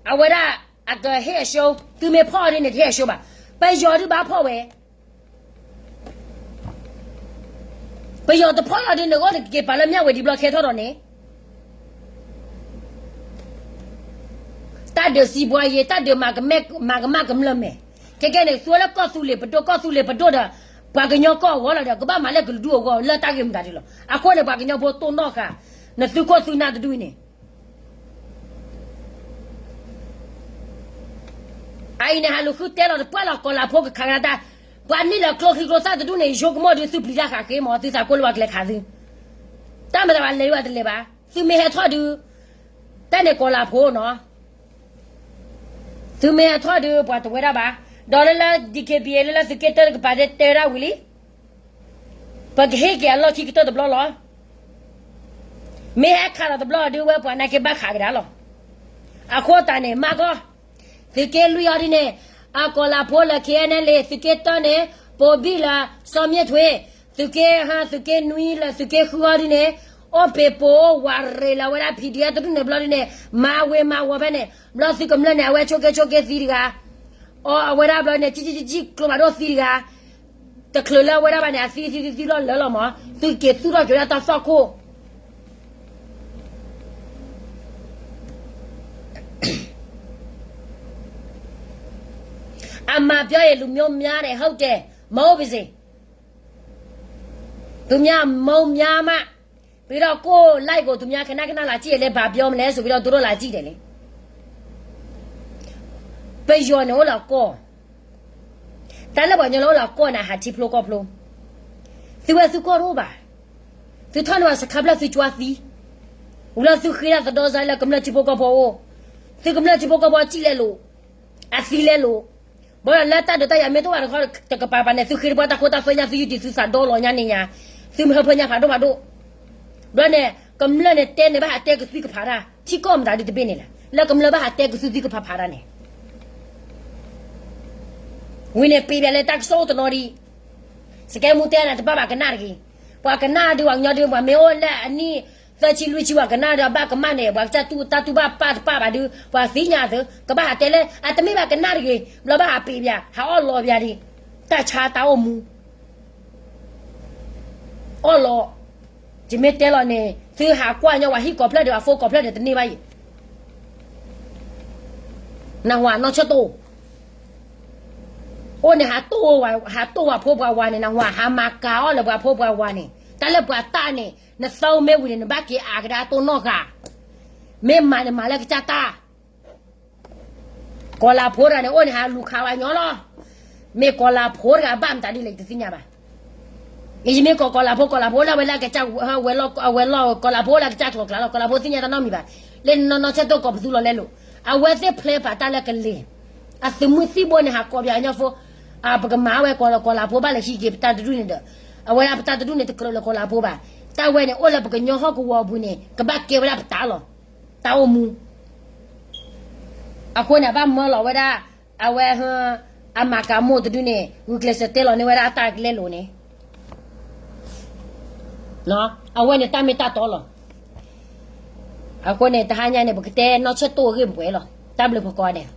အဝဲဒၣ်အကဟ့ၣ်အရှုံး, သုမ့ၢ်ဖီၣ်အီၤဒ်န့ၣ် တဟ့ၣ်အရှုံးဘၣ်. ပယီၤဒုးဘၣ်ဖီၣ်ဝဲ ပယီၤတဖီၣ်လီၤဒ်န့ၣ် အိၣ်တက့ၤပာ်လၢမၠၣ်ဝတံၤဘျီခဲထီၣ်ဒီးန့ၣ်, တၢ်ဒုးစံးဘှါယံၤ, တၢ်ဒုးမၤကမၣ်ကမျၢၢ်မဲာ်, ခဲကဲန့ၣ် သူဝဲလၢကီၢ်သူလ့ၤပဒိၣ်, ကီၢ်သူလ့ၤပဒိၣ်ဒီး ပှၤကညီကီၢ်အဂီၢ်လီၤဒီး ကဘၣ်မၤလၢကလုာ်ဒူၣ်အဂီၢ် လၢတၢ်ဂ့ၢ်မတၤဒ်လီၤ. အဃိန့ၣ် ပှၤကညီဖိတိၢ်နီၣ်ဃာ် နသုခိၣ်သုနၢ်တဒူၣ်အံၤန့ၣ် အအံၤန့ၣ် ဟးလူၤဃုတဲလီၤတပှၢ်လီၤ ကီၤလၤဖိကခးကဒါတၢ်, ပှၤနံၣ်လၢကျိချံကျိသၣ်တဒူၣ်န့ၣ် ယဆိကမိၣ်ဒုးသုပျံၤတၢ်ဃာ်ဃ့မး သုသးကိၢ်လၢပှၤကလဲၤခးသု, တၢ်မၤသးဘၣ်လဲၤဒုးအတလဲၤဘၣ်, သုမ့ၢ်ဟဲထီၣ်ဒုး, တၢ်န့ၣ်ကီၤလၤဖိနီၤ, သုမ့ၢ်ဟဲထီၣ်ဒုး ပှၤတဝဲဒၣ်ဘၣ်, ဒီးလၢလၢ DKBA လၢလၢသုးက့တၢတကပၤတဲဝဲဒၣ်ဝံၤလံ ပကဟ့ၣ်က့ၤအလီၢ်ခံကတၢၢ်တဘျီလီၤ. မ့ၢ်ဟဲခးလီၤတဘျီဒုးဝဲပှၤနာ်က့ဘၣ်ခးကဒါလီၤ. အဃိသတးန့ၣ် မၤကီၢ်, သုးက့လွံၢ်အီၤဒ်န့ၣ်, အကီၤလၤဖိလၢ KNLA, သုးက့တၢန့ၣ်, ပိာ်ဘံၣ်လၢ စီၤမ့ၣ်ထွ့, သုးက့ဟါ, သုးက့နွံလၢ သုးက့ဃုအီၤဒ်န့ၣ်, အိၣ်ပ့ၤပိာ်အိၣ်ဝးရ့းလၢအဝဲဒၣ် PDF တဒူၣ်န့ၣ်ဘျီဒ်န့ၣ်, မၤဝ့ၤမၤဝီၤဖဲန့ၣ်, ဘျီသုကမျၢၢ်န့ၣ် အဝဲဆိးက့ဆိးက့သံတဂၤ အီၤအဝဲဒၣ်ဘျီန့ၣ် ကံကံကံကံ ကျိဖးဒိၣ်သံတဂၤ, တချုးလၢအဝဲဒၣ်ဘၣ်န့ၣ် အသံသံသံသံလီၤလၢာ်လီၤမး, သုက့ၤသူၣ်ထီၣ်က့ၤဝဲဒၣ်တၢ်သွၣ်ခိၣ် အမၤပျီအံၤ လူမျိုးများတယ် ဟုတ်တယ် မဟုတ်ပါစေ, သူများ မဟုတ်များမှ, ပြီးတော့ကိုယ့် live ကို သူများ ခဏခဏ လာကြည့်တယ်လေ, ဘာပြောမလဲဆိုပြီးတော့ သူတို့ လာကြည့်တယ်လေ. ပယီၤန့ၣ်အိၣ်လၢအကီၢ်, တၢ်လၢပှၤကညီလၢအိၣ်လၢအကီၢ်န့ၣ် ဟးထံဖျိကီၢ်ဖျိ, သုဝဲသုကီၢ်တအိၣ်ဘၣ်, သုထီၣ်န့ၢ်ဘၣ်စခါဖျၢၣ်သုကၠွါသံ, ဝံၤလီၤသုဃ့ဒၣ်သဒီစါလၢကမျၢၢ်ထံဖိကီၢ်ဖိအိၣ်, သုကမျၢၢ်ထံဖိကီၢ်ဖိစံၣ်လဲလိာ်, အသံလဲလိာ်, ဘၣ်ဒီးလၢတၢ်ဒုးတၢ်ယၤမ့ၢ်တအိၣ်ဘၣ်တခီတကပၤပၤန့ၣ် သုဃ့တပှၢ်တၢ်ခိတၢ်သွဲညါ သုယုၢ်တံၢ်သုသးဒီလီၤညါန့ၣ်ညါ, သုမ့ၢ်ဟၢဖၢညါဖးဒိၣ်ဖးဒိၣ်, ဘျီန့ၣ် ကမျၢၢ်န့ၣ်တဲန့ၣ် ဘၣ်ဟးတဲကသုၣ်ကဖးတၢ် ထံကီၢ်မတၤဒုတဘ့ၣ်န့ၣ်လဲၣ် လၢကမျၢၢ်ဘၣ်ဟးတဲကသုၣ်သုၣ်ကဖးဖးတၢ်န့ၣ် ဝံၤန့ၣ်ပ့ၤဘၣ်လၢတၢ်ကစီၣ်အိၣ်တနီၤဒံး စကဲမူတဲနၤတဘၣ်ဘၣ်ကနၣ်တဂ့ၤ, ပှၤကနၣ်ဒုးပှၤကညီဒုး ပှၤမ့ၢ်အိၣ်လၢအနံၣ်သၢဆံလွံၢ်ဆံ ပှၤကနၣ်ဒုး အဘၣ်ကမၣ်န့ၣ် ပှၤကစၢ်တူၢ်တၢ်တူၢ်ဘၣ်ပၢ်တပၢ်ဘၣ်ဒုး ပှၤသ့ၣ်ညါသု ကဘၣ်ဟးတဲလၢ အတမ့ၢ်ဘၣ်ကနၣ်တဂ့ၤ ဘျီဘၣ်ဟးပ့ၤဘၣ် ဟးအီၣ်လီၤဘၣ်ဒံး တၢ်ဆါတၢ်အိၣ်မူ အီၣ်လီၤ, ယမ့ၢ်တဲလီၤန့ၣ် သုဟးကွၢ်ညီ ပှၤဟံၣ်ကိးဖျၢၣ်ဒီး အဖိကိးဖျၢၣ်ဒီးတန့ၢ်ဘၣ်အံၤ, နၢ်ဟူဧါ နီၢ်ဆၢၣ်တိၣ်, အိၣ်န့ၣ် ဟးတိၢ်ဝဲ ဟးတိၢ်ပှၤဖိပှၤဝၤန့ၣ် နၢ်ဟူဧါ ဟးမၤကၤအီၣ်လၢပှၤဖိပှၤဝၤန့ၣ် တၢ်လၢပှၤတၢ်န့ၣ် နသၢမ့ၢ်ဝံၤန့ၣ် နဘၣ်က့ၤအါကဒါတိၢ်နီၢ်ဃာ်, မ့ၢ်မၤန့ၣ်မၤလၢကစၢ်တၢ် ကီၤလၤဖိတဂၤန့ၣ် အိၣ်န့ၣ် ဟးလူၤခးဝဲညီလီၤ, မ့ၢ်ကီၤလၤဖိတဂၤဘၣ်မတၤဒ်လဲၣ် ယတသ့ၣ်ညါဘၣ်, ယမ့ၢ်ကိးကီၤလၤဖိ ကီၤလၤဖိလၢအဝဲလၢအကစၢ် ဝဲလီၤ ကီၤလၤဖိလၢအကစၢ်ကျိၤကျါလီၤ ကီၤလၤဖိသ့ၣ်ညါတၢ်နီတမံၤဘၣ်, လၢနီၢ်ဆၢၣ်တိၣ်ကိးပသူလီၤလဲလိာ်, အဝဲသ့ၣ်ဖျဲးပာ်တၢ်လၢကလ့ၤ, အသုးမုၢ်သံၣ်ဘိန့ၣ် ဟးကိးပှၤကညီဖိ, ပကမၤဝဲကီၤလၤဖိဘၣ်လဲၤဟံးက့ၤပတၢ်တဒူၣ်န့ၣ်ဒီး, အဝဲဒၣ်ပတၢ်တဒူၣ်န့ၣ် တကြၢးလၢကီၤလၤဖိဘၣ်, တၢ်ဝဲန့ၣ် အိၣ်လၢပကညီဟီၣ်ကဝီၤအပူၤန့ၣ် ကဘၣ်ကဲဝဲဒၣ်ပတၢ်လီၤ, တၢ်အိၣ်မူ အဃိန့ၣ် အဘၣ်မၢလီၤဝဲဒၣ်, အဝဲ, အမၤကၤမိၢ်တဒုန့ၣ် ဂုာ်ကျဲးစၢးတဲလီၤန့ၢ်ဝဲဒၣ်အတၢ်ကလဲလိာ်န့ၣ်, အဝဲန့ၣ်တၢ်မ့ၢ်တၢ်တီလီၤ, အဃိန့ၣ် တဟါညါန့ၣ် ပကတဲနီၢ်ဆၢၣ်တိၣ်အဂ့ၢ်ပှဲၤလီၤ တၢ်ဘျုးဖီကိးဂၤဒဲး,